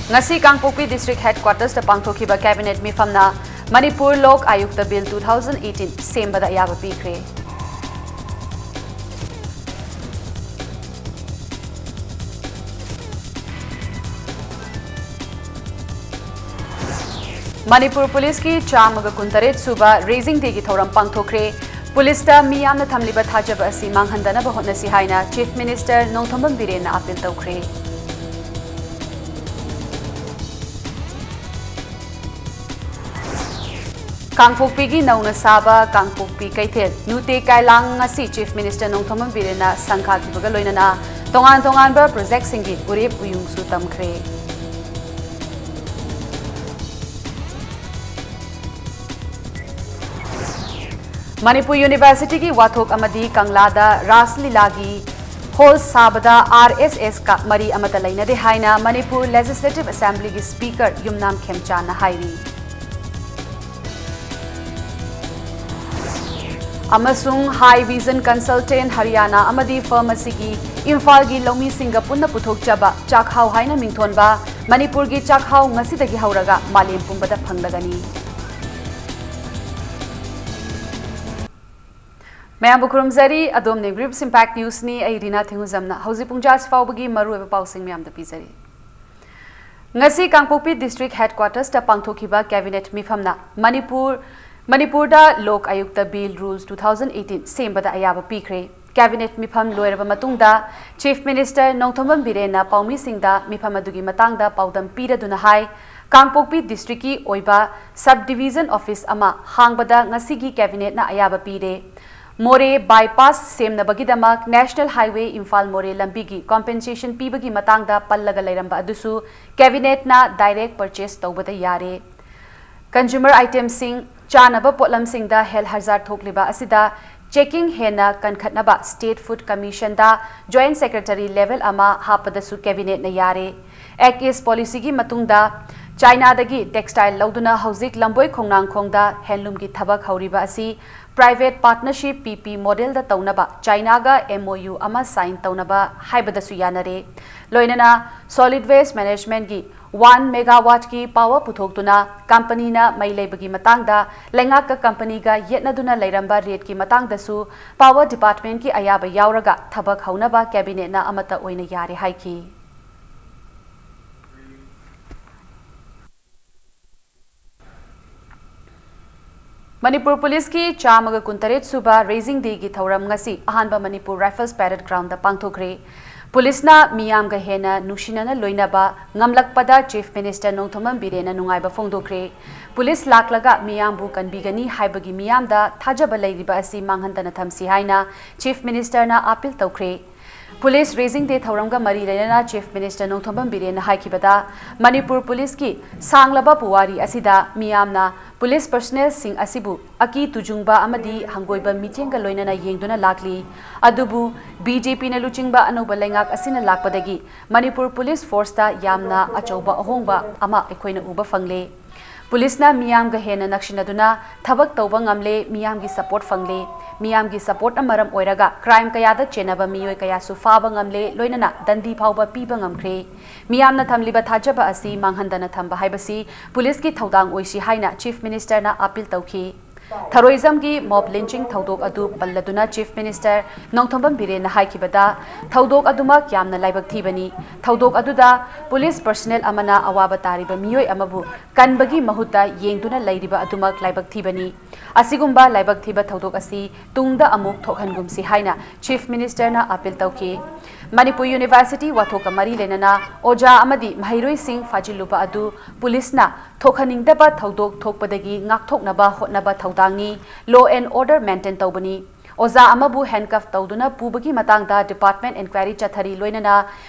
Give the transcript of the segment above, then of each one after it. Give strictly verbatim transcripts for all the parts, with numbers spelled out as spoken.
ꯉꯁꯤ ꯀꯥꯡꯄꯣꯛꯄꯤ District Headquarters ꯇ ꯄꯥꯡꯊꯣꯛꯈꯤꯕ Cabinet ꯃꯤꯐꯝꯅ Manipur Lok ꯑꯥꯌꯨꯛꯇ Bill two thousand eighteen ꯁꯦꯝꯕꯗ ꯑꯌꯥꯕ ꯄꯤꯈ꯭ꯔꯦ꯫ ꯃꯅꯤꯄꯨꯔ ꯄꯨꯂꯤꯁꯀꯤ ꯆꯥꯝꯃꯒ ꯀꯨꯟꯇꯔꯦꯠ ꯁꯨꯕ Raising Day ꯒꯤ ꯊꯧꯔꯝ ꯄꯥꯡꯊꯣꯛꯈ꯭ꯔꯦ꯫ ꯄꯨꯂꯤꯁꯇ ꯃꯤꯌꯥꯝꯅ ꯊꯝꯂꯤꯕ ꯊꯥꯖꯕ ꯑꯁꯤ ꯃꯥꯡꯍꯟꯗꯅꯕ ꯍꯣꯠꯅꯁꯤ ꯍꯥꯏꯅ Chief Minister ꯅꯣꯡꯊꯣꯝꯕꯝ ꯕꯤꯔꯦꯟꯅ appeal ꯇꯧꯈ꯭ꯔꯦ꯫ ꯀꯥꯡꯄꯣꯛꯄꯤꯒꯤ ꯅꯧꯅ ꯁꯥꯕ ꯀꯥꯡꯄꯣꯛꯄꯤ ꯀꯩꯊꯦꯜ ꯅꯨꯇꯦ ꯀꯥꯏꯂꯥꯡ ꯉꯁꯤ Chief Minister ꯅꯣꯡꯊꯣꯝꯕꯝ ꯕꯤꯔꯦꯟꯅ ꯁꯪꯒꯥꯈꯤꯕꯒ ꯂꯣꯏꯅꯅ ꯇꯣꯉꯥꯟ ꯇꯣꯉꯥꯟꯕ project ꯁꯤꯡꯒꯤ ꯎꯔꯦꯞ ꯎꯌꯨꯡꯁꯨ ꯇꯝꯈ꯭ꯔꯦ꯫ ꯃꯅꯤꯄꯨꯔ University ꯒꯤ ꯋꯥꯊꯣꯛ ꯑꯃꯗꯤ ꯀꯪꯂꯥꯗ ꯔꯥꯁ ꯂꯤꯂꯥꯒꯤ hall ꯁꯥꯕꯗ R S S ꯀ ꯃꯔꯤ ꯑꯃꯠꯇ ꯂꯩꯅꯗꯦ ꯍꯥꯏꯅ ꯃꯅꯤꯄꯨꯔ Legislative Assembly ꯒꯤ Speaker ꯌꯨꯝꯅꯥꯝ ꯈꯦꯝꯆꯥꯟꯅ ꯍꯥꯏꯔꯤ꯫ ꯑꯃꯁꯨꯡ High Vision Consultant ꯍꯔꯤꯌꯥꯅꯥ ꯑꯃꯗꯤ firm ꯑꯁꯤꯒꯤ ꯏꯝꯐꯥꯜꯒꯤ ꯂꯧꯃꯤꯁꯤꯡꯒ ꯄꯨꯟꯅ ꯄꯨꯊꯣꯛꯆꯕ ꯆꯥꯛꯍꯥꯎ ꯍꯥꯏꯅ ꯃꯤꯡꯊꯣꯟꯕ ꯃꯅꯤꯄꯨꯔꯒꯤ ꯆꯥꯛꯍꯥꯎ ꯉꯁꯤꯗꯒꯤ ꯍꯧꯔꯒ ꯃꯥꯂꯦꯝ ꯄꯨꯝꯕꯗ ꯐꯪꯂꯒꯅꯤ꯫ ꯃꯌꯥꯝꯕꯨ ꯈꯨꯔꯨꯝꯖꯔꯤ꯫ ꯑꯗꯣꯝꯅ Grips Impact News ꯅꯤ꯫ ꯑꯩ ꯔꯤꯅꯥ ꯊꯤꯡꯉꯨꯖꯝꯅ ꯍꯧꯖꯤꯛ ꯄꯨꯡ ꯇꯔꯥ ꯐꯥꯎꯕꯒꯤ ꯃꯔꯨꯑꯣꯏꯕ ꯄꯥꯎꯁꯤꯡ ꯃꯌꯥꯝꯗ ꯄꯤꯖꯔꯤ꯫ ꯉꯁꯤ ꯀꯥꯡꯄꯣꯛꯄꯤ District Headquarters ꯇ ꯄꯥꯡꯊꯣꯛꯈꯤꯕ Cabinet ꯃꯤꯐꯝꯅ ꯃꯅꯤꯄꯨꯔ, ꯃꯅꯤꯄꯨꯔꯗ ꯂꯣꯛ ꯑꯥꯌꯨꯛꯇ Bill Rules two thousand eighteen ꯁꯦꯝꯕꯗ ꯑꯌꯥꯕ ꯄꯤꯈ꯭ꯔꯦ꯫ Cabinet ꯃꯤꯐꯝ ꯂꯣꯏꯔꯕ ꯃꯇꯨꯡꯗ Chief Minister ꯅꯣꯡꯊꯣꯝꯕꯝ ꯕꯤꯔꯦꯟꯅ ꯄꯥꯎꯃꯤꯁꯤꯡꯗ ꯃꯤꯐꯝ ꯑꯗꯨꯒꯤ ꯃꯇꯥꯡꯗ ꯄꯥꯎꯗꯝ ꯄꯤꯔꯗꯨꯅ ꯍꯥꯏ, ꯀꯥꯡꯄꯣꯛꯄꯤ District ꯀꯤ ꯑꯣꯏꯕ Sub Division Office ꯑꯃ ꯍꯥꯡꯕꯗ ꯉꯁꯤꯒꯤ Cabinet ꯅ ꯑꯌꯥꯕ ꯄꯤꯔꯦ꯫ ꯃꯣꯔꯦ Bypass ꯁꯦꯝꯅꯕꯒꯤꯗꯃꯛ National Highway ꯏꯝꯐꯥꯜ ꯃꯣꯔꯦ ꯂꯝꯕꯤꯒꯤ compensation ꯄꯤꯕꯒꯤ ꯃꯇꯥꯡꯗ ꯄꯜꯂꯒ ꯂꯩꯔꯝꯕ ꯑꯗꯨꯁꯨ Cabinet ꯅ direct purchase ꯇꯧꯕꯗ ꯌꯥꯔꯦ꯫ Consumer item ꯁꯤꯡ, ꯆꯥꯅꯕ ꯄꯣꯠꯂꯝꯁꯤꯡꯗ health hazard ꯊꯣꯛꯂꯤꯕ ꯑꯁꯤꯗ checking ꯍꯦꯟꯅ ꯀꯟꯈꯠꯅꯕ State Food Commission ꯗ Joint Secretary level ꯑꯃ ꯍꯥꯞꯄꯗꯁꯨ Cabinet ꯅ ꯌꯥꯔꯦ꯫ Act East Policy ꯒꯤ ꯃꯇꯨꯡꯗ ꯆꯥꯏꯅꯥꯗꯒꯤ textile ꯂꯧꯗꯨꯅ ꯍꯧꯖꯤꯛ ꯂꯝꯕꯣꯏ ꯈꯣꯡꯅꯥꯡꯈꯣꯡꯗ handloom ꯒꯤ ꯊꯕꯛ ꯍꯧꯔꯤꯕ ꯑꯁꯤ private partnership, P P model ꯗ ꯇꯧꯅꯕ ꯆꯥꯏꯅꯥꯒ M O U ꯑꯃ sign ꯇꯧꯅꯕ ꯍꯥꯏꯕꯗꯁꯨ ꯌꯥꯅꯔꯦ꯫ ꯂꯣꯏꯅꯅ solid waste management ꯀꯤ One megawattꯀꯤ power ꯄꯨꯊꯣꯛꯇꯨꯅ ꯀꯝꯄꯅꯤꯅ ꯃꯩ ꯂꯩꯕꯒꯤ ꯃꯇꯥꯡꯗ ꯂꯩꯉꯥꯛꯀ ꯀꯝꯄꯅꯤꯒ ꯌꯦꯠꯅꯗꯨꯅ ꯂꯩꯔꯝꯕ rateꯀꯤ ꯃꯇꯥꯡꯗꯁꯨ power departmentꯀꯤ ꯑꯌꯥꯕ ꯌꯥꯎꯔꯒ ꯊꯕꯛ ꯍꯧꯅꯕ cabinetꯅ ꯑꯃꯠꯇ ꯑꯣꯏꯅ ꯌꯥꯔꯦ ꯍꯥꯏꯈꯤ꯫ ꯃꯅꯤꯄꯨꯔ ꯄꯨꯂꯤꯁꯀꯤ ꯆꯥꯝꯃꯒ ꯀꯨꯟꯇꯔꯦꯠ ꯁꯨꯕ Raising Dayꯒꯤ ꯊꯧꯔꯝ ꯉꯁꯤ ꯑꯍꯥꯟꯕ ꯃꯅꯤꯄꯨꯔ Rifles Parade Groundꯗ ꯄꯥꯡꯊꯣꯛꯈ꯭ꯔꯦ꯫ ꯄꯨꯂꯤꯁꯅ ꯃꯤꯌꯥꯝꯒ ꯍꯦꯟꯅ ꯅꯨꯡꯁꯤꯅꯅ ꯂꯣꯏꯅꯕ ꯉꯝꯂꯛꯄꯗ Chief Minister ꯅꯣꯡꯊꯣꯝꯕꯝ ꯕꯤꯔꯦꯟꯅ ꯅꯨꯡꯉꯥꯏꯕ ꯐꯣꯡꯗꯣꯛꯈ꯭ꯔꯦ꯫ ꯄꯨꯂꯤꯁ ꯂꯥꯛꯂꯒ ꯃꯤꯌꯥꯝꯕꯨ ꯀꯟꯕꯤꯒꯅꯤ ꯍꯥꯏꯕꯒꯤ ꯃꯤꯌꯥꯝꯗ ꯊꯥꯖꯕ ꯂꯩꯔꯤꯕ ꯑꯁꯤ ꯃꯥꯡꯍꯟꯗꯅ ꯊꯝꯁꯤ ꯍꯥꯏꯅ Chief Ministerꯅ appeal ꯇꯧꯈ꯭ꯔꯦ꯫ ꯄꯨꯂꯤꯁ Raising Day ꯊꯧꯔꯝꯒ ꯃꯔꯤ ꯂꯩꯅꯅ Chief Minister ꯅꯣꯡꯊꯣꯝꯕꯝ ꯕꯤꯔꯦꯟꯅ ꯍꯥꯏꯈꯤꯕꯗ, ꯃꯅꯤꯄꯨꯔ ꯄꯨꯂꯤꯁꯀꯤ ꯁꯥꯡꯂꯕ ꯄꯨꯋꯥꯔꯤ ꯑꯁꯤꯗ ꯃꯤꯌꯥꯝꯅ ꯄꯨꯂꯤꯁ personnelꯁꯤꯡ ꯑꯁꯤꯕꯨ ꯑꯀꯤ ꯇꯨꯖꯨꯡꯕ ꯑꯃꯗꯤ ꯍꯪꯒꯣꯏꯕ ꯃꯤꯠꯌꯦꯡꯒ ꯂꯣꯏꯅꯅ ꯌꯦꯡꯗꯨꯅ ꯂꯥꯛꯂꯤ꯫ ꯑꯗꯨꯕꯨ BJPꯅ ꯂꯨꯆꯤꯡꯕ ꯑꯅꯧꯕ ꯂꯩꯉꯥꯛ ꯑꯁꯤꯅ ꯂꯥꯛꯄꯗꯒꯤ ꯃꯅꯤꯄꯨꯔ ꯄꯨꯂꯤꯁ forceꯇ ꯌꯥꯝꯅ ꯑꯆꯧꯕ ꯑꯍꯣꯡꯕ ꯑꯃ ꯑꯩꯈꯣꯏꯅ ꯎꯕ ꯐꯪꯂꯦ꯫ ꯄꯨꯂꯤꯁꯅ ꯃꯤꯌꯥꯝꯒ ꯍꯦꯟꯅ ꯅꯛꯁꯤꯟꯅꯗꯨꯅ ꯊꯕꯛ ꯇꯧꯕ ꯉꯝꯂꯦ, ꯃꯤꯌꯥꯝꯒꯤ support ꯐꯪꯂꯦ꯫ ꯃꯤꯌꯥꯝꯒꯤ supportꯅ ꯃꯔꯝ ꯑꯣꯏꯔꯒ crime ꯀꯌꯥꯗ ꯆꯦꯟꯅꯕ ꯃꯤꯑꯣꯏ ꯀꯌꯥꯁꯨ ꯐꯥꯕ ꯉꯝꯂꯦ, ꯂꯣꯏꯅꯅ ꯗꯟꯗꯤ ꯐꯥꯎꯕ ꯄꯤꯕ ꯉꯝꯈ꯭ꯔꯦ꯫ ꯃꯤꯌꯥꯝꯅ ꯊꯝꯂꯤꯕ ꯊꯥꯖꯕ ꯑꯁꯤ ꯃꯥꯡꯍꯟꯗꯅ ꯊꯝꯕ ꯍꯥꯏꯕꯁꯤ ꯄꯨꯂꯤꯁꯀꯤ ꯊꯧꯗꯥꯡ ꯑꯣꯏꯁꯤ ꯍꯥꯏꯅ Chief Ministerꯅ appeal ꯇꯧꯈꯤ꯫ ꯊꯔꯣꯏꯖꯝꯒꯤ mob lynching ꯊꯧꯗꯣꯛ ꯑꯗꯨ ꯄꯜꯂꯗꯨꯅ Chief Minister ꯅꯣꯡꯊꯣꯝꯕꯝ ꯕꯤꯔꯦꯟꯅ ꯍꯥꯏꯈꯤꯕꯗ, ꯊꯧꯗꯣꯛ ꯑꯗꯨꯃꯛ ꯌꯥꯝꯅ ꯂꯥꯏꯕꯛ ꯊꯤꯕꯅꯤ꯫ ꯊꯧꯗꯣꯛ ꯑꯗꯨꯗ ꯄꯨꯂꯤꯁ personnel ꯑꯃꯅ ꯑꯋꯥꯕ ꯇꯥꯔꯤꯕ ꯃꯤꯑꯣꯏ ꯑꯃꯕꯨ ꯀꯟꯕꯒꯤ ꯃꯍꯨꯠꯇ ꯌꯦꯡꯗꯨꯅ ꯂꯩꯔꯤꯕ ꯑꯗꯨꯃꯛ ꯂꯥꯏꯕꯛ ꯊꯤꯕꯅꯤ꯫ ꯑꯁꯤꯒꯨꯝꯕ ꯂꯥꯏꯕꯛ ꯊꯤꯕ ꯊꯧꯗꯣꯛ ꯑꯁꯤ ꯇꯨꯡꯗ ꯑꯃꯨꯛ ꯊꯣꯛꯍꯟꯒꯨꯝꯁꯤ ꯍꯥꯏꯅ Chief Ministerꯅ appeal ꯇꯧꯈꯤ꯫ ꯃꯅꯤꯄꯨꯔ University ꯋꯥꯊꯣꯛꯀ ꯃꯔꯤ ꯂꯩꯅꯅ ꯑꯣꯖꯥ ꯑꯃꯗꯤ ꯃꯍꯩꯔꯣꯏꯁꯤꯡ ꯐꯥꯖꯤꯜꯂꯨꯕ ꯑꯗꯨ ꯄꯨꯂꯤꯁꯅ ꯊꯣꯛꯍꯟꯅꯤꯡꯗꯕ ꯊꯧꯗꯣꯛ ꯊꯣꯛꯄꯗꯒꯤ ꯉꯥꯛꯊꯣꯛꯅꯕ ꯍꯣꯠꯅꯕ ꯊꯧꯗꯥꯡꯅꯤ, law and order maintain ꯇꯧꯕꯅꯤ꯫ ꯑꯣꯖꯥ ꯑꯃꯕꯨ handcuff ꯇꯧꯗꯨꯅ ꯄꯨꯕꯒꯤ ꯃꯇꯥꯡꯗ department inquiry ꯆꯠꯊꯔꯤ, ꯂꯣꯏꯅꯅ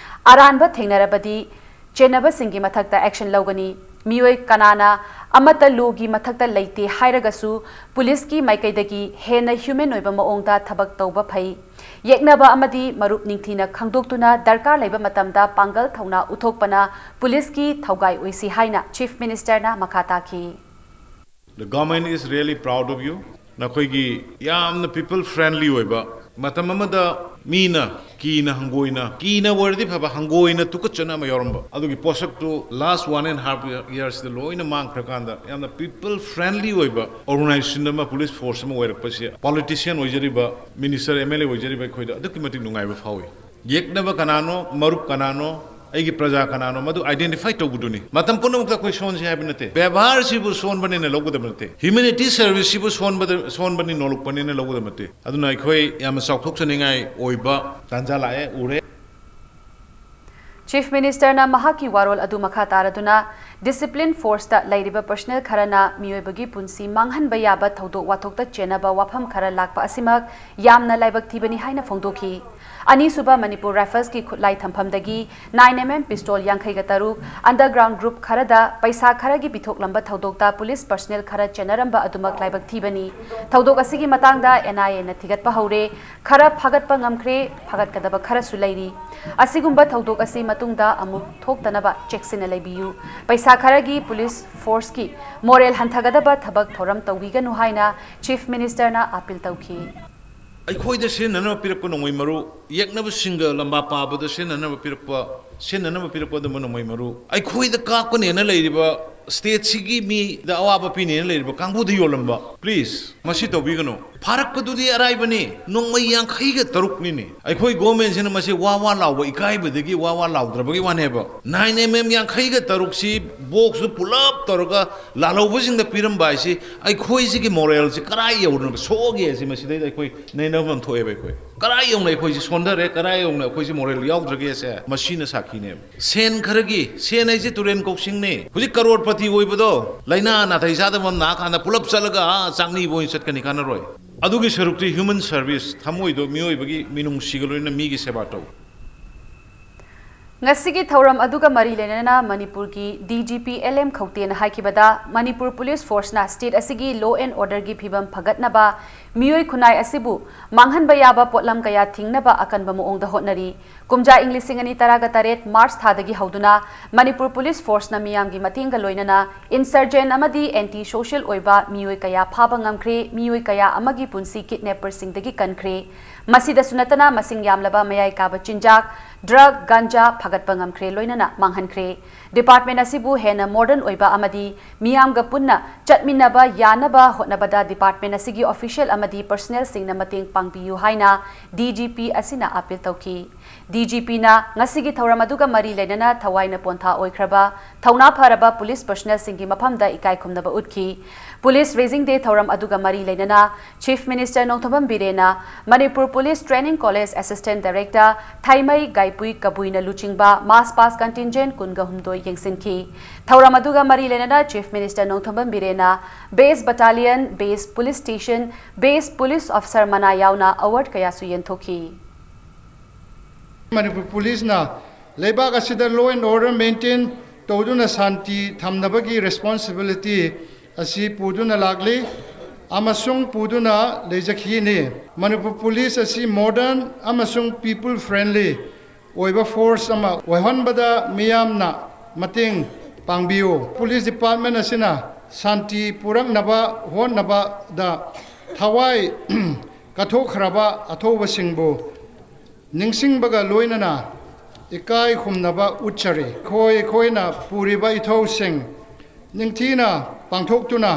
ꯑꯔꯥꯟꯕ ꯊꯦꯡꯅꯔꯕꯗꯤ ꯆꯦꯟꯅꯕꯁꯤꯡꯒꯤ ꯃꯊꯛꯇ action ꯂꯧꯒꯅꯤ꯫ ꯃꯤꯑꯣꯏ ꯀꯅꯥꯅ ꯑꯃꯠꯇ lawꯒꯤ ꯃꯊꯛꯇ ꯂꯩꯇꯦ ꯍꯥꯏꯔꯒꯁꯨ ꯄꯨꯂꯤꯁꯀꯤ ꯃꯥꯏꯀꯩꯗꯒꯤ ꯍꯦꯟꯅ human ꯑꯣꯏꯕ ꯃꯑꯣꯡꯗ ꯊꯕꯛ ꯇꯧꯕ ꯐꯩ꯫ ꯌꯦꯛꯅꯕ ꯑꯃꯗꯤ ꯃꯔꯨꯞ ꯅꯤꯡꯊꯤꯅ ꯈꯪꯗꯣꯛꯇꯨꯅ ꯗꯔꯀꯥꯔ ꯂꯩꯕ ꯃꯇꯝꯗ ꯄꯥꯡꯒꯜ ꯊꯧꯅꯥ ꯎꯠꯊꯣꯛꯄꯅ ꯄꯨꯂꯤꯁꯀꯤ ꯊꯧꯒꯥꯏ ꯑꯣꯏꯁꯤ ꯍꯥꯏꯅ Chief Ministerꯅ ꯃꯈꯥ ꯇꯥꯈꯤ꯫ The government is really proud of you. ꯅꯈꯣꯏꯒꯤ ꯌꯥꯝꯅ people friendly ꯑꯣꯏꯕ, ꯃꯇꯝ ꯑꯃꯗ ꯃꯤꯅ ꯀꯤꯅ ꯍꯪꯒꯣꯏꯅ, ꯀꯤꯅ ꯑꯣꯏꯔꯗꯤ ꯐꯕ, ꯍꯪꯒꯣꯏꯅ ꯇꯨꯀꯠꯆꯅ ꯑꯃ ꯌꯥꯎꯔꯝꯕ꯫ ꯑꯗꯨꯒꯤ ꯄꯣꯠꯁꯛꯇꯨ last one and half year ꯁꯤꯗ ꯂꯣꯏꯅ ꯃꯥꯡꯈ꯭ꯔꯀꯥꯟꯗ, ꯌꯥꯝꯅ people friendly ꯑꯣꯏꯕ organization ꯑꯃ, police force ꯑꯃ ꯑꯣꯏꯔꯛꯄꯁꯤ politician ꯑꯣꯏꯖꯔꯤꯕ, minister, M L A ꯑꯣꯏꯖꯔꯤꯕ ꯑꯩꯈꯣꯏꯗ ꯑꯗꯨꯛꯀꯤ ꯃꯇꯤꯛ ꯅꯨꯡꯉꯥꯏꯕ ꯐꯥꯎꯏ꯫ ꯌꯦꯛꯅꯕ ꯀꯅꯥꯅꯣ, ꯃꯔꯨꯞ ꯀꯅꯥꯅꯣ, ꯑꯩꯒꯤ ꯄ꯭ꯔꯖꯥ ꯀꯅꯥꯅꯣ, ꯃꯗꯨ identify ꯇꯧꯕꯗꯨꯅꯤ꯫ ꯃꯇꯝ ꯄꯨꯝꯅꯃꯛꯇ ꯑꯩꯈꯣꯏ ꯁꯣꯟꯁꯤ ꯍꯥꯏꯕ ꯅꯠꯇꯦ꯫ ꯕꯦꯕꯥꯔꯁꯤꯕꯨ ꯁꯣꯟꯕꯅꯦꯅ ꯂꯧꯒꯗꯕ ꯅꯠꯇꯦ꯫ Humanity service ꯁꯤꯕꯨ ꯁꯣꯟꯕꯗ, ꯁꯣꯟꯕꯅꯤ, ꯅꯣꯂꯨꯛꯄꯅꯦꯅ ꯂꯧꯒꯗꯕ ꯅꯠꯇꯦ꯫ ꯑꯗꯨꯅ ꯑꯩꯈꯣꯏ ꯌꯥꯝꯅ ꯆꯥꯎꯊꯣꯛꯆꯅꯤꯡꯉꯥꯏ ꯑꯣꯏꯕ ꯇꯥꯟꯖꯥ ꯂꯥꯛꯑꯦ, ꯎꯔꯦ꯫ Chief Minister ꯅ ꯃꯍꯥꯛꯀꯤ ꯋꯥꯔꯣꯜ ꯑꯗꯨ ꯃꯈꯥ ꯇꯥꯔꯗꯨꯅ, discipline force ꯇ ꯂꯩꯔꯤꯕ personnel ꯈꯔꯅ ꯃꯤꯑꯣꯏꯕꯒꯤ ꯄꯨꯟꯁꯤ ꯃꯥꯡꯍꯟꯕ ꯌꯥꯕ ꯊꯧꯗꯣꯛ ꯋꯥꯊꯣꯛꯇ ꯆꯦꯟꯅꯕ ꯋꯥꯐꯝ ꯈꯔ ꯂꯥꯛꯄ ꯑꯁꯤꯃꯛ ꯌꯥꯝꯅ ꯂꯥꯏꯕꯛ ꯊꯤꯕꯅꯤ ꯍꯥꯏꯅ ꯐꯣꯡꯗꯣꯛꯈꯤ꯫ ꯑꯅꯤꯁꯨꯕ ꯃꯅꯤꯄꯨꯔ Rifles ꯀꯤ ꯈꯨꯠꯂꯥꯏ ꯊꯝꯐꯝꯗꯒꯤ nine M M pistol ꯌꯥꯡꯈꯩꯒ ꯇꯔꯨꯛ, underground group ꯈꯔꯗ ꯄꯩꯁꯥ ꯈꯔꯒꯤ ꯄꯤꯊꯣꯛꯂꯝꯕ ꯊꯧꯗꯣꯛꯇ police personnel ꯈꯔ ꯆꯦꯟꯅꯔꯝꯕ ꯑꯗꯨꯃꯛ ꯂꯥꯏꯕꯛ ꯊꯤꯕꯅꯤ꯫ ꯊꯧꯗꯣꯛ ꯑꯁꯤꯒꯤ ꯃꯇꯥꯡꯗ N I A ꯅ ꯊꯤꯒꯠꯄ ꯍꯧꯔꯦ꯫ ꯈꯔ ꯐꯥꯒꯠꯄ ꯉꯝꯈ꯭ꯔꯦ, ꯐꯥꯒꯠꯀꯗꯕ ꯈꯔꯁꯨ ꯂꯩꯔꯤ꯫ ꯑꯁꯤꯒꯨꯝꯕ ꯊꯧꯗꯣꯛ ꯑꯁꯤ ꯃꯇꯨꯡꯗ ꯑꯃꯨꯛ ꯊꯣꯛꯇꯅꯕ ꯆꯦꯛꯁꯤꯟꯅ ꯂꯩꯕꯤꯌꯨ꯫ ꯄꯩꯁꯥ ꯈꯔꯒꯤ police force ꯀꯤ morale ꯍꯟꯊꯒꯗꯕ ꯊꯕꯛ ꯊꯧꯔꯝ ꯇꯧꯕꯤꯒꯅꯨ ꯍꯥꯏꯅ Chief Minister ꯅ appeal ꯇꯧꯈꯤ꯫ ꯑꯩꯈꯣꯏꯗ ꯁꯤꯖꯤꯟꯅꯅꯕ ꯄꯤꯔꯛꯄ ꯅꯣꯡꯃꯩ ꯃꯔꯨ, ꯌꯦꯛꯅꯕꯁꯤꯡꯒ ꯂꯝꯕꯥ ꯄꯥꯕꯗ ꯁꯤꯖꯤꯟꯅꯅꯕ ꯄꯤꯔꯛꯄ, ꯁꯤꯖꯤꯟꯅꯅꯕ ꯄꯤꯔꯛꯄ ꯑꯗꯨꯝꯕ ꯅꯣꯡꯃꯩ ꯃꯔꯨ, ꯑꯩꯈꯣꯏꯗ ꯀꯥꯞꯀꯅꯦꯅ ꯂꯩꯔꯤꯕ, state ꯁꯤꯒꯤ ꯃꯤꯗ ꯑꯋꯥꯕ ꯄꯤꯅꯦꯅ ꯂꯩꯔꯤꯕ ꯀꯥꯡꯕꯨꯗ ꯌꯣꯜꯂꯝꯕ, please, ꯃꯁꯤ ꯇꯧꯕꯤꯒꯅꯨ꯫ ꯐꯥꯔꯛꯄꯗꯨꯗꯤ ꯑꯔꯥꯏꯕꯅꯤ, ꯅꯣꯡꯃꯩ ꯌꯥꯡꯈꯩꯒ ꯇꯔꯨꯛꯅꯤꯅꯦ꯫ ꯑꯩꯈꯣꯏ government ꯁꯤꯅ ꯃꯁꯤ ꯋꯥ ꯋꯥ ꯂꯥꯎꯕ ꯏꯀꯥꯏꯕꯗꯒꯤ ꯋꯥ ꯋꯥ ꯂꯥꯎꯗ꯭ꯔꯕꯒꯤ ꯋꯥꯅꯦꯕ꯫ Nine M M ꯌꯥꯡꯈꯩꯒ ꯇꯔꯨꯛꯁꯤ box ꯁꯨ ꯄꯨꯂꯞ ꯇꯧꯔꯒ ꯂꯥꯜꯍꯧꯕꯁꯤꯡꯗ ꯄꯤꯔꯝꯕ ꯍꯥꯏꯁꯤ ꯑꯩꯈꯣꯏꯁꯤꯒꯤ morale ꯁꯤ ꯀꯔꯥꯏ ꯌꯧꯔꯅꯕ ꯁꯣꯛꯑꯒꯦ ꯁꯤ ꯃꯁꯤꯗꯩꯗ ꯑꯩꯈꯣꯏ ꯅꯩꯅꯕ ꯑꯃ ꯊꯣꯛꯑꯦꯕ꯫ ꯑꯩꯈꯣꯏ ꯀꯔꯥꯏ ꯌꯧꯅ ꯑꯩꯈꯣꯏꯁꯤ ꯁꯣꯟꯊꯔꯦ, ꯀꯔꯥꯏ ꯌꯧꯅ ꯑꯩꯈꯣꯏꯁꯤ morale ꯌꯥꯎꯗ꯭ꯔꯒꯦꯁꯦ ꯃꯁꯤꯅ ꯁꯥꯈꯤꯅꯦꯕ꯫ ꯁꯦꯟ ꯈꯔꯒꯤ, ꯁꯦꯟ ꯍꯥꯏꯁꯦ ꯇꯨꯔꯦꯟ ꯀꯧꯁꯤꯡꯅꯦ꯫ ꯍꯧꯖꯤꯛ ꯀꯔꯣꯔꯄꯇꯤ ꯑꯣꯏꯕꯗꯣ, ꯂꯥꯏꯅꯥ ꯅꯥꯊꯩ ꯆꯥꯗꯕ ꯑꯃ ꯅꯥꯀꯥꯟꯗ ꯄꯨꯂꯞ ꯆꯠꯂꯒ, ꯑꯥ, ꯆꯥꯛꯅꯤꯕ ꯑꯣꯏꯅ ꯆꯠꯀꯅꯤ, ꯀꯥꯟꯅꯔꯣꯏ꯫ ꯑꯗꯨꯒꯤ ꯁꯔꯨꯛꯇꯤ human service, ꯊꯃꯣꯏꯗꯣ, ꯃꯤꯑꯣꯏꯕꯒꯤ ꯃꯤꯅꯨꯡꯁꯤꯒ ꯂꯣꯏꯅꯅ ꯃꯤꯒꯤ ꯁꯦꯕꯥ ꯇꯧ꯫ ꯉꯁꯤꯒꯤ ꯊꯧꯔꯝ ꯑꯗꯨꯒ ꯃꯔꯤ ꯂꯩꯅꯅ ꯃꯅꯤꯄꯨꯔꯒꯤ D G P L M ꯈꯧꯇꯦꯅ ꯍꯥꯏꯈꯤꯕꯗ, Manipur police force ꯅ state ꯑꯁꯤꯒꯤ law and order ꯒꯤ ꯐꯤꯕꯝ ꯐꯒꯠꯅꯕ, ꯃꯤꯑꯣꯏ ꯈꯨꯟꯅꯥꯏ ꯑꯁꯤꯕꯨ ꯃꯥꯡꯍꯟꯕ ꯌꯥꯕ ꯄꯣꯠꯂꯝ ꯀꯌꯥ ꯊꯤꯡꯅꯕ ꯑꯀꯟꯕ ꯃꯑꯣꯡꯗ ꯍꯣꯠꯅꯔꯤ꯫ ꯀꯨꯝꯖꯥ ꯏꯪ ꯂꯤꯁꯤꯡ ꯑꯅꯤ ꯇꯔꯥꯒ ꯇꯔꯦꯠ March ꯊꯥꯗꯒꯤ ꯍꯧꯗꯨꯅ ꯃꯅꯤꯄꯨꯔ police force ꯅ ꯃꯤꯌꯥꯝꯒꯤ ꯃꯇꯦꯡꯒ ꯂꯣꯏꯅꯅ insurgent ꯑꯃꯗꯤ anti social ꯑꯣꯏꯕ ꯃꯤꯑꯣꯏ ꯀꯌꯥ ꯐꯥꯕ ꯉꯝꯈ꯭ꯔꯦ, ꯃꯤꯑꯣꯏ ꯀꯌꯥ ꯑꯃꯒꯤ ꯄꯨꯟꯁꯤ kidnapper ꯁꯤꯡꯗꯒꯤ ꯀꯟꯈ꯭ꯔꯦ꯫ ꯃꯁꯤꯗꯁꯨ ꯅꯠꯇꯅ ꯃꯁꯤꯡ ꯌꯥꯝꯂꯕ ꯃꯌꯥꯏ ꯀꯥꯕ ꯆꯤꯟꯖꯥꯛ, drug, ꯒꯥꯟꯖꯥ ꯐꯥꯒꯠꯄ ꯉꯝꯈ꯭ꯔꯦ, ꯂꯣꯏꯅꯅ ꯃꯥꯡꯍꯟꯈ꯭ꯔꯦ꯫ Department ꯑꯁꯤꯕꯨ ꯍꯦꯟꯅ modern ꯑꯣꯏꯕ ꯑꯃꯗꯤ ꯃꯤꯌꯥꯝꯒ ꯄꯨꯟꯅ ꯆꯠꯃꯤꯟꯅꯕ ꯌꯥꯅꯕ ꯍꯣꯠꯅꯕꯗ department ꯑꯁꯤꯒꯤ official ꯑꯃꯗꯤ personnelꯁꯤꯡꯅ ꯃꯇꯦꯡ ꯄꯥꯡꯕꯤꯌꯨ ꯍꯥꯏꯅ D G P ꯑꯁꯤꯅ appeal ꯇꯧꯈꯤ꯫ D G Pꯅ ꯉꯁꯤꯒꯤ ꯊꯧꯔꯝ ꯑꯗꯨꯒ ꯃꯔꯤ ꯂꯩꯅꯅ ꯊꯋꯥꯏꯅ ꯄꯣꯟꯊꯥ ꯑꯣꯏꯈ꯭ꯔꯕ ꯊꯧꯅꯥ ꯐꯔꯕ police personnelꯁꯤꯡꯒꯤ ꯃꯐꯝꯗ ꯏꯀꯥꯏ ꯈꯨꯝꯅꯕ ꯎꯠꯈꯤ꯫ Police Raising Day ꯊꯧꯔꯝ ꯑꯗꯨꯒ ꯃꯔꯤ ꯂꯩꯅꯅ Chief Minister Nongthombam ꯕꯤꯔꯦꯟꯅ Manipur Police Training College Assistant Director ꯊꯥꯏꯃꯩ ꯒꯥꯏꯄꯨꯏ ꯀꯕꯨꯏꯅ ꯂꯨꯆꯤꯡꯕ March Past Contingent ꯀꯨꯟꯒ ꯍꯨꯝꯗꯣꯏ ꯌꯦꯡꯁꯤꯟꯈꯤ꯫ ꯊꯧꯔꯝ ꯑꯗꯨꯒ ꯃꯔꯤ ꯂꯩꯅꯅ Chief Minister Nongthombam ꯕꯤꯔꯦꯟꯅ Base Battalion, Base Police Station, Base Police Officer ꯃꯅꯥ ꯌꯥꯎꯅ award ꯀꯌꯥꯁꯨ ꯌꯦꯟꯊꯣꯛꯈꯤ꯫ ꯃꯅꯤꯄꯨꯔ ꯄꯨꯂꯤꯁꯅ ꯂꯩꯕꯥꯛ ꯑꯁꯤꯗ law and order maintain ꯇꯧꯗꯨꯅ ꯁꯥꯟꯇꯤ ꯊꯝꯅꯕꯒꯤ responsibility ꯑꯁꯤ ꯄꯨꯗꯨꯅ ꯂꯥꯛꯂꯤ ꯑꯃꯁꯨꯡ ꯄꯨꯗꯨꯅ ꯂꯩꯖꯈꯤꯅꯤ꯫ ꯃꯅꯤꯄꯨꯔ ꯄꯨꯂꯤꯁ ꯑꯁꯤ modern ꯑꯃꯁꯨꯡ people friendly ꯑꯣꯏꯕ force ꯑꯃ ꯑꯣꯏꯍꯟꯕꯗ ꯃꯤꯌꯥꯝꯅ ꯃꯇꯦꯡ ꯄꯥꯡꯕꯤꯌꯨ꯫ Police Department ꯑꯁꯤꯅ ꯁꯥꯟꯇꯤ ꯄꯨꯔꯛꯅꯕ ꯍꯣꯠꯅꯕꯗ ꯊꯋꯥꯏ ꯀꯠꯊꯣꯛꯈ꯭ꯔꯕ ꯑꯊꯧꯕꯁꯤꯡꯕꯨ ꯅꯤꯡꯁꯤꯡꯕꯒ ꯂꯣꯏꯅꯅ ꯏꯀꯥꯏ ꯈꯨꯝꯅꯕ ꯎꯠꯆꯔꯤ꯫ ꯑꯩꯈꯣꯏ, ꯑꯩꯈꯣꯏꯅ ꯄꯨꯔꯤꯕ ꯏꯊꯧꯁꯤꯡ ꯅꯤꯡꯊꯤꯅ ꯄꯥꯡꯊꯣꯛꯇꯨꯅ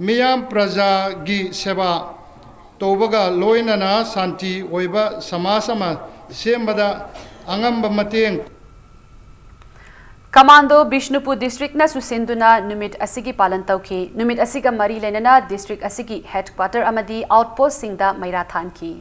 ꯃꯤꯌꯥꯝ ꯄ꯭ꯔꯖꯥꯒꯤ ꯁꯦꯕꯥ ꯇꯧꯕꯒ ꯂꯣꯏꯅꯅ ꯁꯥꯟꯇꯤ ꯑꯣꯏꯕ ꯁꯃꯥꯖ ꯑꯃ ꯁꯦꯝꯕꯗ ꯑꯉꯝꯕ ꯃꯇꯦꯡ Commando ꯕꯤꯁꯅꯨꯄꯨꯔ districtꯅꯁꯨ ꯁꯤꯟꯗꯨꯅ ꯅꯨꯃꯤꯠ ꯑꯁꯤꯒꯤ ꯄꯥꯂꯟ ꯇꯧꯈꯤ꯫ ꯅꯨꯃꯤꯠ ꯑꯁꯤꯒ ꯃꯔꯤ ꯂꯩꯅꯅ district ꯑꯁꯤꯒꯤ headquarter ꯑꯃꯗꯤ outpostꯁꯤꯡꯗ ꯃꯩꯔꯥ ꯊꯥꯟꯈꯤ꯫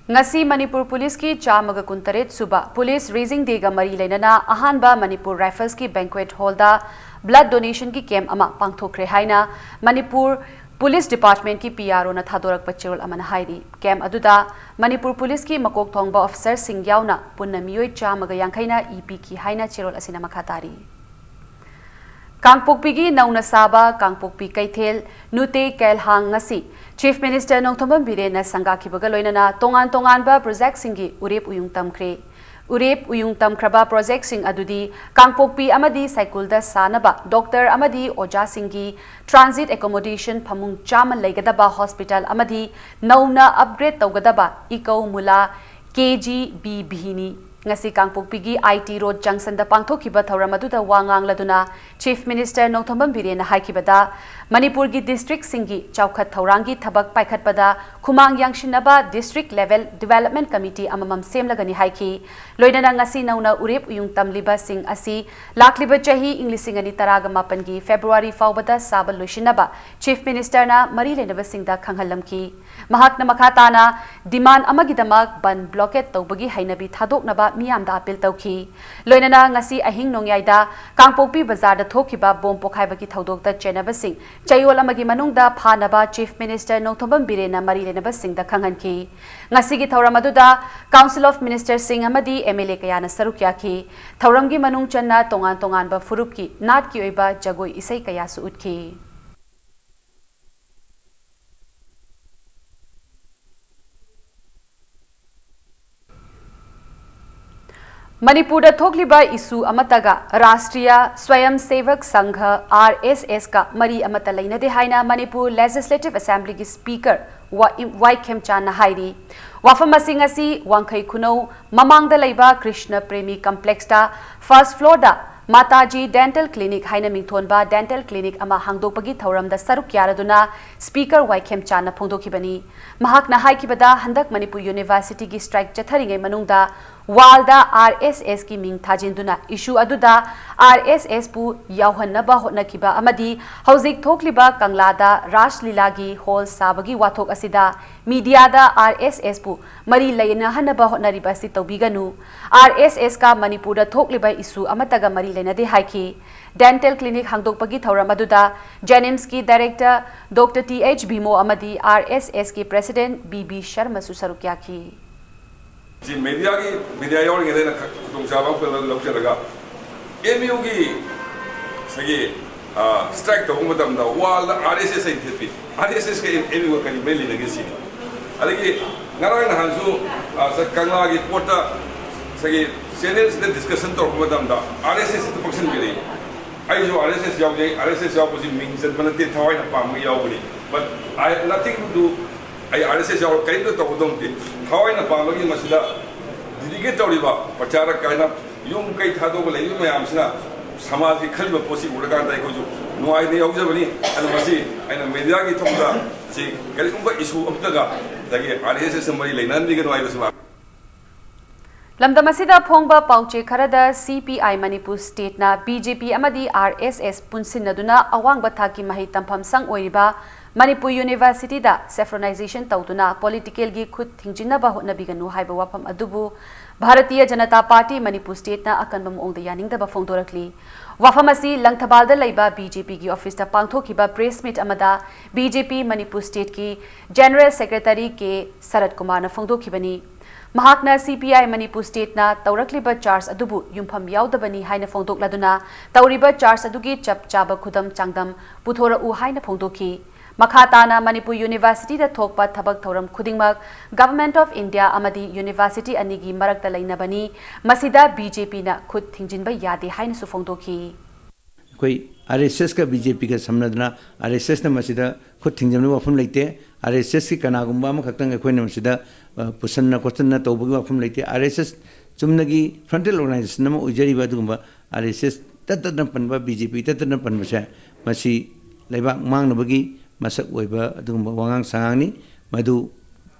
ꯉꯁꯤ ꯃꯅꯤꯄꯨꯔ ꯄꯨꯂꯤꯁꯀꯤ ꯆꯥꯝꯃꯒ ꯀꯨꯟꯇꯔꯦꯠ ꯁꯨꯕ Police Raising Dayꯒ ꯃꯔꯤ ꯂꯩꯅꯅ ꯑꯍꯥꯟꯕ ꯃꯅꯤꯄꯨꯔ Riflesꯀꯤ banquet hallꯗ blood donationꯒꯤ camp ꯑꯃ ꯄꯥꯡꯊꯣꯛꯈ꯭ꯔꯦ ꯍꯥꯏꯅ ꯃꯅꯤꯄꯨꯔ Police Departmentꯀꯤ P R Oꯅ ꯊꯥꯗꯣꯔꯛꯄ ꯆꯦꯔꯣꯜ ꯑꯃꯅ ꯍꯥꯏꯔꯤ꯫ Camp ꯑꯗꯨꯗ ꯃꯅꯤꯄꯨꯔ ꯄꯨꯂꯤꯁꯀꯤ ꯃꯀꯣꯛ ꯊꯣꯡꯕ officerꯁꯤꯡ ꯌꯥꯎꯅ ꯄꯨꯟꯅ ꯃꯤꯑꯣꯏ ꯆꯥꯝꯃꯒ ꯌꯥꯡꯈꯩꯅ ꯏ ꯄꯤꯈꯤ ꯍꯥꯏꯅ ꯆꯦꯔꯣꯜ ꯑꯁꯤꯅ ꯃꯈꯥ ꯇꯥꯔꯤ꯫ ꯀꯥꯡꯄꯣꯛꯄꯤꯒꯤ ꯅꯧꯅ ꯁꯥꯕ ꯀꯥꯡꯄꯣꯛꯄꯤ ꯀꯩꯊꯦꯜ ꯅꯨꯇꯦ ꯀꯩꯜꯍꯥꯡ ꯉꯁꯤ Chief Minister ꯅꯣꯡꯊꯣꯝꯕꯝ ꯕꯤꯔꯦꯟꯅ ꯁꯪꯒꯥꯈꯤꯕꯒ ꯂꯣꯏꯅꯅ ꯇꯣꯉꯥꯟ ꯇꯣꯉꯥꯟꯕ projectꯁꯤꯡꯒꯤ ꯎꯔꯦꯞ ꯎꯌꯨꯡ ꯇꯝꯈ꯭ꯔꯦ꯫ ꯎꯔꯦꯞ ꯎꯌꯨꯡ ꯇꯝꯈ꯭ꯔꯕ ꯄ꯭ꯔꯣꯖꯦꯛꯁꯤꯡ ꯑꯗꯨꯗꯤ ꯀꯥꯡꯄꯣꯛꯄꯤ ꯑꯃꯗꯤ ꯁꯥꯏꯀꯨꯜꯗ ꯁꯥꯅꯕ ꯗꯣꯛꯇꯔ ꯑꯃꯗꯤ ꯑꯣꯖꯥꯁꯤꯡꯒꯤ ꯇ꯭ꯔꯥꯟꯖꯤꯠ ꯑꯦꯀꯣꯃꯣꯗꯦꯁꯟ ꯐꯃꯨꯡ ꯆꯥꯝꯃ ꯂꯩꯒꯗꯕ ꯍꯣꯁꯄꯤꯇꯥꯜ ꯑꯃꯗꯤ ꯅꯧꯅ ꯑꯞꯒ꯭ꯔꯦꯗ ꯇꯧꯒꯗꯕ ꯏꯀꯧ ꯃꯨꯂꯥ ꯀꯦ ꯖꯤ ꯕꯤ ꯚꯤꯅꯤ꯫ ꯉꯁꯤ ꯀꯥꯡꯄꯣꯛꯄꯤꯒꯤ ꯑꯥꯏ ꯇꯤ ꯔꯣꯗ ꯖꯪꯁꯟꯗ ꯄꯥꯡꯊꯣꯛꯈꯤꯕ ꯊꯧꯔꯝ ꯑꯗꯨꯗ ꯋꯥ ꯉꯥꯡꯂꯗꯨꯅ ꯆꯤꯐ ꯃꯤꯅꯤꯁꯇꯔ ꯅꯣꯡꯊꯣꯝꯕꯝ ꯕꯤꯔꯦꯟꯅ ꯍꯥꯏꯈꯤꯕꯗ, ꯃꯅꯤꯄꯨꯔꯒꯤ ꯗꯤꯁꯇ꯭ꯔꯤꯛꯁꯤꯡꯒꯤ ꯆꯥꯎꯈꯠ ꯊꯧꯔꯥꯡꯒꯤ ꯊꯕꯛ ꯄꯥꯏꯈꯠꯄꯗ ꯈꯨꯃꯥꯡ ꯌꯥꯡꯁꯤꯟꯅꯕ ꯗꯤꯁꯇ꯭ꯔꯤꯛ ꯂꯦꯚꯦꯜ ꯗꯤꯚꯦꯂꯞꯃꯦꯟꯠ ꯀꯃꯤꯇꯤ ꯑꯃꯃꯝ ꯁꯦꯝꯂꯒꯅꯤ ꯍꯥꯏꯈꯤ꯫ ꯂꯣꯏꯅꯅ ꯉꯁꯤ ꯅꯧꯅ ꯎꯔꯦꯞ ꯎꯌꯨꯡ ꯇꯝꯂꯤꯕꯁꯤꯡ ꯑꯁꯤ ꯂꯥꯛꯂꯤꯕ ꯆꯍꯤ ꯏꯪ ꯂꯤꯁꯤꯡ ꯑꯅꯤ ꯇꯔꯥꯒ ꯃꯥꯄꯟꯒꯤ ꯐꯦꯕ꯭ꯔꯨꯋꯥꯔꯤ ꯐꯥꯎꯕꯗ ꯁꯥꯕ ꯂꯣꯏꯁꯤꯟꯅꯕ ꯆꯤꯐ ꯃꯤꯅꯤꯁꯇꯔꯅ ꯃꯔꯤ ꯂꯩꯅꯕꯁꯤꯡꯗ ꯈꯪꯍꯜꯂꯝꯈꯤ꯫ ꯃꯍꯥꯛꯅ ꯃꯈꯥ ꯇꯥꯅ ꯗꯤꯃꯥꯟ ꯑꯃꯒꯤꯗꯃꯛ ꯕꯟ ꯕ꯭ꯂꯣꯀꯦꯠ ꯇꯧꯕꯒꯤ ꯍꯩꯅꯕꯤ ꯊꯥꯗꯣꯛꯅꯕ ꯃꯤꯌꯥꯝꯗ ꯑꯄꯤꯜ ꯇꯧꯈꯤ꯫ ꯂꯣꯏꯅꯅ ꯉꯁꯤ ꯑꯍꯤꯡ ꯅꯣꯡꯌꯥꯏꯗ ꯀꯥꯡꯄꯣꯛꯄꯤ ꯕꯖꯥꯔꯗ ꯊꯣꯛꯈꯤꯕ ꯕꯣꯝ ꯄꯣꯈꯥꯏꯕꯒꯤ ꯊꯧꯗꯣꯛꯇ ꯆꯦꯟꯅꯕꯁꯤꯡ ꯆꯌꯣꯜ ꯑꯃꯒꯤ ꯃꯅꯨꯡꯗ ꯐꯥꯅꯕ ꯆꯤꯐ ꯃꯤꯅꯤꯁꯇꯔ ꯅꯣꯡꯊꯣꯝꯕꯝ ꯕꯤꯔꯦꯟꯅ ꯃꯔꯤ ꯂꯩꯅꯕꯁꯤꯡꯗ ꯈꯪꯍꯟꯈꯤ꯫ ꯉꯁꯤꯒꯤ ꯊꯧꯔꯝ ꯑꯗꯨꯗ ꯀꯥꯎꯟꯁꯤꯜ ꯑꯣꯐ ꯃꯤꯅꯤꯁꯇꯔꯁꯤꯡ ꯑꯃꯗꯤ ꯑꯦꯝ ꯑꯦꯜ ꯑꯦ ꯀꯌꯥꯅ ꯁꯔꯨꯛ ꯌꯥꯈꯤ꯫ ꯊꯧꯔꯝꯒꯤ ꯃꯅꯨꯡ ꯆꯟꯅ ꯇꯣꯉꯥꯟ ꯇꯣꯉꯥꯟꯕ ꯐꯨꯔꯨꯞꯀꯤ ꯅꯥꯠꯀꯤ ꯑꯣꯏꯕ ꯖꯒꯣꯏ ꯏꯁꯩ ꯀꯌꯥꯁꯨ ꯎꯠꯈꯤ꯫ ꯃꯅꯤꯄꯨꯔꯗ ꯊꯣꯛꯂꯤꯕ ꯏꯁꯨ ꯑꯃꯠꯇꯒ ꯔꯥꯁꯇ꯭ꯔꯤꯌꯥ ꯁ꯭ꯋꯌꯝ ꯁꯦꯚꯛ ꯁꯪꯘ, ꯑꯥꯔ ꯑꯦꯁ ꯑꯦꯁꯀ ꯃꯔꯤ ꯑꯃꯠꯇ ꯂꯩꯅꯗꯦ ꯍꯥꯏꯅ ꯃꯅꯤꯄꯨꯔ ꯂꯦꯖꯤꯁꯂꯦꯇꯤꯚ ꯑꯦꯁꯦꯝꯕ꯭ꯂꯤꯒꯤ ꯁ꯭ꯄꯤꯀꯔ ꯋꯥ-, ꯋꯥꯏ ꯈꯦꯝꯆꯥꯟꯅ ꯍꯥꯏꯔꯤ꯫ ꯋꯥꯐꯝ ꯑꯁꯤꯡ ꯑꯁꯤ ꯋꯥꯡꯈꯩ ꯈꯨꯅꯧ ꯃꯃꯥꯡꯗ ꯂꯩꯕ ꯀ꯭ꯔꯤꯁꯅ ꯄ꯭ꯔꯦꯃꯤ ꯀꯝꯄ꯭ꯂꯦꯛꯁꯇ ꯐꯥꯔꯁꯠ ꯐ꯭ꯂꯣꯔꯗ ꯃꯥꯇꯥꯖꯤ ꯗꯦꯟꯇꯦꯜ ꯀ꯭ꯂꯤꯅꯤꯛ ꯍꯥꯏꯅ ꯃꯤꯡꯊꯣꯟꯕ ꯗꯦꯟꯇꯦꯜ ꯀ꯭ꯂꯤꯅꯤꯛ ꯑꯃ ꯍꯥꯡꯗꯣꯛꯄꯒꯤ ꯊꯧꯔꯝꯗ ꯁꯔꯨꯛ ꯌꯥꯔꯗꯨꯅ ꯁ꯭ꯄꯤꯀꯔ ꯋꯥꯏ ꯈꯦꯝꯆꯥꯟꯅ ꯐꯣꯡꯗꯣꯛꯈꯤꯕꯅꯤ꯫ ꯃꯍꯥꯛꯅ ꯍꯥꯏꯈꯤꯕꯗ, ꯍꯟꯗꯛ ꯃꯅꯤꯄꯨꯔ ꯌꯨꯅꯤꯚꯔꯁꯤꯇꯤꯒꯤ ꯁ꯭ꯇ꯭ꯔꯥꯏꯛ ꯆꯠꯊꯔꯤꯉꯩ ꯃꯅꯨꯡꯗ ꯋꯥꯜꯗ ꯑꯥꯔ ꯑꯦꯁ ꯑꯦꯁꯀꯤ ꯃꯤꯡ ꯊꯥꯖꯤꯟꯗꯨꯅ ꯏꯁꯨ ꯑꯗꯨꯗ ꯑꯥꯔ ꯑꯦꯁ ꯑꯦꯁꯄꯨ ꯌꯥꯎꯍꯟꯅꯕ ꯍꯣꯠꯅꯈꯤꯕ ꯑꯃꯗꯤ ꯍꯧꯖꯤꯛ ꯊꯣꯛꯂꯤꯕ ꯀꯪꯂꯥꯗ ꯔꯥꯁ ꯂꯤꯂꯥꯒꯤ ꯍꯣꯜ ꯁꯥꯕꯒꯤ ꯋꯥꯊꯣꯛ ꯑꯁꯤꯗ ꯃꯤꯗꯤꯌꯥꯗ ꯑꯥꯔ ꯑꯦꯁ ꯑꯦꯁꯄꯨ ꯃꯔꯤ ꯂꯩꯅꯍꯟꯅꯕ ꯍꯣꯠꯅꯔꯤꯕ ꯑꯁꯤ ꯇꯧꯕꯤꯒꯅꯨ꯫ ꯑꯥꯔ ꯑꯦꯁ ꯑꯦꯁꯀ ꯃꯅꯤꯄꯨꯔꯗ ꯊꯣꯛꯂꯤꯕ ꯏꯁꯨ ꯑꯃꯠꯇꯒ ꯃꯔꯤ ꯂꯩꯅꯗꯦ ꯍꯥꯏꯈꯤ꯫ ꯗꯦꯟꯇꯦꯜ ꯀ꯭ꯂꯤꯅꯤꯛ ꯍꯥꯡꯗꯣꯛꯄꯒꯤ ꯊꯧꯔꯝ ꯑꯗꯨꯗ ꯖꯦꯅꯤꯝꯁꯀꯤ ꯗꯥꯏꯔꯦꯛꯇꯔ ꯗꯣꯛꯇꯔ ꯇꯤ ꯑꯩꯆ ꯚꯤꯃꯣ ꯑꯃꯗꯤ ꯑꯥꯔ ꯑꯦꯁ ꯑꯦꯁꯀꯤ ꯄ꯭ꯔꯦꯁꯤꯗꯦꯟꯠ ꯕꯤ ꯕꯤ ꯁꯔꯃꯁꯨ ꯁꯔꯨꯛ ꯌꯥꯈꯤ꯫ ꯁꯤ ꯃꯦꯗꯤꯌꯥꯒꯤ, ꯃꯦꯗꯤꯌꯥ ꯌꯥꯎꯔꯤꯉꯩꯗ ꯑꯩꯅ ꯈ-, ꯈꯨꯗꯣꯡꯆꯥꯕ ꯑꯃ ꯂꯧꯖꯔꯒ, ꯑꯦꯝ ꯌꯨꯒꯤ ꯉꯁꯥꯏꯒꯤ, ꯑ, ꯁ꯭ꯇ꯭ꯔꯥꯏꯛ ꯇꯧꯕ ꯃꯇꯝꯗ ꯋꯥꯜꯗ ꯑꯥꯔ ꯑꯦꯁ ꯑꯦꯁ ꯑꯩꯅ ꯊꯦꯠꯄꯤ꯫ ꯑꯥꯔ ꯑꯦꯁ ꯑꯦꯁꯀ ꯑꯦꯝ ꯌꯨꯒ ꯀꯔꯤ ꯃꯔꯤ ꯂꯩꯅꯒꯦ ꯁꯤꯅꯤ꯫ ꯑꯗꯒꯤ ꯉꯔꯥꯡ ꯅꯍꯥꯟꯁꯨ, ꯑ, ꯁ-, ꯀꯪꯂꯥꯒꯤ ꯄꯣꯠꯇ ꯉꯁꯥꯏꯒꯤ ꯆꯦꯅꯦꯜꯁꯤꯗ ꯗꯤꯁꯀꯁꯟ ꯇꯧꯔꯛꯄ ꯃꯇꯝꯗ ꯑꯥꯔ ꯑꯦꯁ ꯑꯦꯁꯇ ꯄꯛꯁꯟꯕꯤꯔꯛꯏ꯫ ꯑꯩꯁꯨ ꯑꯥꯔ ꯑꯦꯁ ꯑꯦꯁ ꯌꯥꯎꯖꯩ꯫ ꯑꯥꯔ ꯑꯦꯁ ꯑꯦꯁ ꯌꯥꯎꯕꯁꯤ ꯃꯤꯡ ꯆꯟꯕ ꯅꯠꯇꯦ, ꯊꯋꯥꯏꯅ ꯄꯥꯝꯕꯒꯤ ꯌꯥꯎꯕꯅꯤ꯫ But I nothing to do, ꯑꯩ ꯑꯥꯔ ꯑꯦꯁ ꯑꯦꯁ ꯌꯥꯎꯔ ꯀꯔꯤꯝꯇ ꯇꯧꯒꯗꯧ ꯅꯠꯇꯦ꯫ ꯊꯋꯥꯏꯅ ꯄꯥꯝꯕꯒꯤ ꯃꯁꯤꯗ ꯗꯤꯗꯤꯀꯦꯠ ꯇꯧꯔꯤꯕ ꯄ꯭ꯔꯆꯥꯔꯛ ꯀꯥꯏꯅ ꯌꯨꯝ ꯀꯩ ꯊꯥꯗꯣꯛꯑꯒ ꯂꯩꯔꯤꯕ ꯃꯌꯥꯝꯁꯤꯅ ꯁꯃꯥꯖꯒꯤ ꯈꯜꯂꯤꯕ ꯄꯣꯠꯁꯤ ꯎꯔꯀꯥꯟꯗ ꯑꯩꯈꯣꯏꯁꯨ ꯅꯨꯡꯉꯥꯏꯅ ꯌꯥꯎꯖꯕꯅꯤ꯫ ꯑꯗꯨ ꯃꯁꯤ ꯑꯩꯅ ꯃꯦꯗꯤꯌꯥꯒꯤ ꯊꯣꯡꯗ ꯁꯤ ꯀꯔꯤꯒꯨꯝꯕ ꯏꯁꯨ ꯑꯃꯠꯇꯒ ꯑꯗꯒꯤ ꯑꯥꯔ ꯑꯦꯁ ꯑꯦꯁ ꯃꯔꯤ ꯂꯩꯅꯍꯟꯕꯤꯒꯅꯨ ꯍꯥꯏꯕꯁꯤꯃ꯫ ꯂꯝꯗꯝ ꯑꯁꯤꯗ ꯐꯣꯡꯕ ꯄꯥꯎꯆꯦ ꯈꯔꯗ ꯁꯤ ꯄꯤ ꯑꯥꯏ ꯃꯅꯤꯄꯨꯔ ꯁ꯭ꯇꯦꯠꯅ ꯕꯤ ꯖꯦ ꯄꯤ ꯑꯃꯗꯤ ꯑꯥꯔ ꯑꯦꯁ ꯑꯦꯁ ꯄꯨꯟꯁꯤꯟꯅꯗꯨꯅ ꯑꯋꯥꯡꯕ ꯊꯥꯛꯀꯤ ꯃꯍꯩ ꯇꯝꯐꯝ ꯁꯪ ꯑꯣꯏꯔꯤꯕ ꯃꯅꯤꯄꯨꯔ ꯌꯨꯅꯤꯚꯔꯁꯤꯇꯤꯗ ꯁꯦꯐ꯭ꯔꯣꯅꯥꯏꯖꯦꯁꯟ ꯇꯧꯗꯨꯅ ꯄꯣꯂꯤꯇꯤꯀꯦꯜꯒꯤ ꯈꯨꯠ ꯊꯤꯡꯖꯤꯟꯅꯕ ꯍꯣꯠꯅꯕꯤꯒꯅꯨ ꯍꯥꯏꯕ ꯋꯥꯐꯝ ꯑꯗꯨꯕꯨ ꯚꯥꯔꯇꯤꯌ ꯖꯅꯇꯥ ꯄꯥꯔꯇꯤ ꯃꯅꯤꯄꯨꯔ ꯁ꯭ꯇꯦꯠꯅ ꯑꯀꯟꯕ ꯃꯑꯣꯡꯗ ꯌꯥꯅꯤꯡꯗꯕ ꯐꯣꯡꯗꯣꯔꯛꯂꯤ꯫ ꯋꯥꯐꯝ ꯑꯁꯤ ꯂꯪꯊꯕꯥꯜꯗ ꯂꯩꯕ ꯕꯤ ꯖꯦ ꯄꯤꯒꯤ ꯑꯣꯐꯤꯁꯇ ꯄꯥꯡꯊꯣꯛꯈꯤꯕ ꯄ꯭ꯔꯦꯁ ꯃꯤꯠ ꯑꯃꯗ ꯕꯤ ꯖꯦ ꯄꯤ ꯃꯅꯤꯄꯨꯔ ꯁ꯭ꯇꯦꯠꯀꯤ ꯖꯦꯅꯔꯦꯜ ꯁꯦꯀ꯭ꯔꯦꯇꯔꯤ ꯀꯦ ꯁꯔꯠ ꯀꯨꯃꯥꯔꯅ ꯐꯣꯡꯗꯣꯛꯈꯤꯕꯅꯤ꯫ ꯃꯍꯥꯛꯅ ꯁꯤ ꯄꯤ ꯑꯥꯏ ꯃꯅꯤꯄꯨꯔ ꯁ꯭ꯇꯦꯠꯅ ꯇꯧꯔꯛꯂꯤꯕ ꯆꯥꯔꯖ ꯑꯗꯨꯕꯨ ꯌꯨꯝꯐꯝ ꯌꯥꯎꯗꯕꯅꯤ ꯍꯥꯏꯅ ꯐꯣꯡꯗꯣꯛꯂꯗꯨꯅ ꯇꯧꯔꯤꯕ ꯆꯥꯔꯖ ꯑꯗꯨꯒꯤ ꯆꯞ ꯆꯥꯕ ꯈꯨꯗꯝ ꯆꯥꯡꯗꯝ ꯄꯨꯊꯣꯔꯛꯎ ꯍꯥꯏꯅ ꯐꯣꯡꯗꯣꯛꯈꯤ꯫ ꯃꯈꯥ ꯇꯥꯅ ꯃꯅꯤꯄꯨꯔ ꯌꯨꯅꯤꯚꯔꯁꯤꯇꯤꯗ ꯊꯣꯛꯄ ꯊꯕꯛ ꯊꯧꯔꯝ ꯈꯨꯗꯤꯡꯃꯛ Government of India ꯑꯃꯗꯤ ꯌꯨꯅꯤꯚꯔꯁꯤꯇꯤ ꯑꯅꯤꯒꯤ ꯃꯔꯛꯇ ꯂꯩꯅꯕꯅꯤ, ꯃꯁꯤꯗ ꯕꯤ ꯖꯦ ꯄꯤꯅ ꯈꯨꯠ ꯊꯤꯡꯖꯤꯟꯕ ꯌꯥꯗꯦ ꯍꯥꯏꯅꯁꯨ ꯐꯣꯡꯗꯣꯛꯈꯤ꯫ ꯑꯩꯈꯣꯏ ꯑꯥꯔ ꯑꯦꯁ ꯑꯦꯁꯀ ꯕꯤ ꯖꯦ ꯄꯤꯒ ꯁꯝꯅꯗꯅ ꯑꯥꯔ ꯑꯦꯁ ꯑꯦꯁꯅ ꯃꯁꯤꯗ ꯈꯨꯠ ꯊꯤꯡꯖꯤꯟꯕꯒꯤ ꯋꯥꯐꯝ ꯂꯩꯇꯦ꯫ ꯑꯥꯔ ꯑꯦꯁ ꯑꯦꯁꯀꯤ ꯀꯅꯥꯒꯨꯝꯕ ꯑꯃꯈꯛꯇꯪ ꯑꯩꯈꯣꯏꯅ ꯃꯁꯤꯗ, ꯑ, ꯄꯨꯁꯟꯅ ꯈꯣꯠꯆꯟꯅ ꯇꯧꯕꯒꯤ ꯋꯥꯐꯝ ꯂꯩꯇꯦ꯫ ꯑꯥꯔ ꯑꯦꯁ ꯑꯦꯁ ꯆꯨꯝꯅꯒꯤ ꯐ꯭ꯔꯟꯇꯦꯜ ꯑꯣꯔꯒꯅꯥꯏꯖꯦꯁꯟ ꯑꯃ ꯑꯣꯏꯖꯔꯤꯕ ꯑꯗꯨꯒꯨꯝꯕ ꯑꯥꯔ ꯑꯦꯁ ꯑꯦꯁ ꯇꯠ ꯇꯠꯅ ꯄꯟꯕ, ꯕꯤ ꯖꯦ ꯄꯤ ꯇꯠ ꯇꯠꯅ ꯄꯟꯕꯁꯦ, ꯃꯁꯤ ꯂꯩꯕꯥꯛ ꯃꯥꯡꯅꯕꯒꯤ ꯃꯁꯛ ꯑꯣꯏꯕ ꯑꯗꯨꯒꯨꯝꯕ ꯋꯥꯉꯥꯡ ꯁꯉꯥꯡꯅꯤ꯫ ꯃꯗꯨ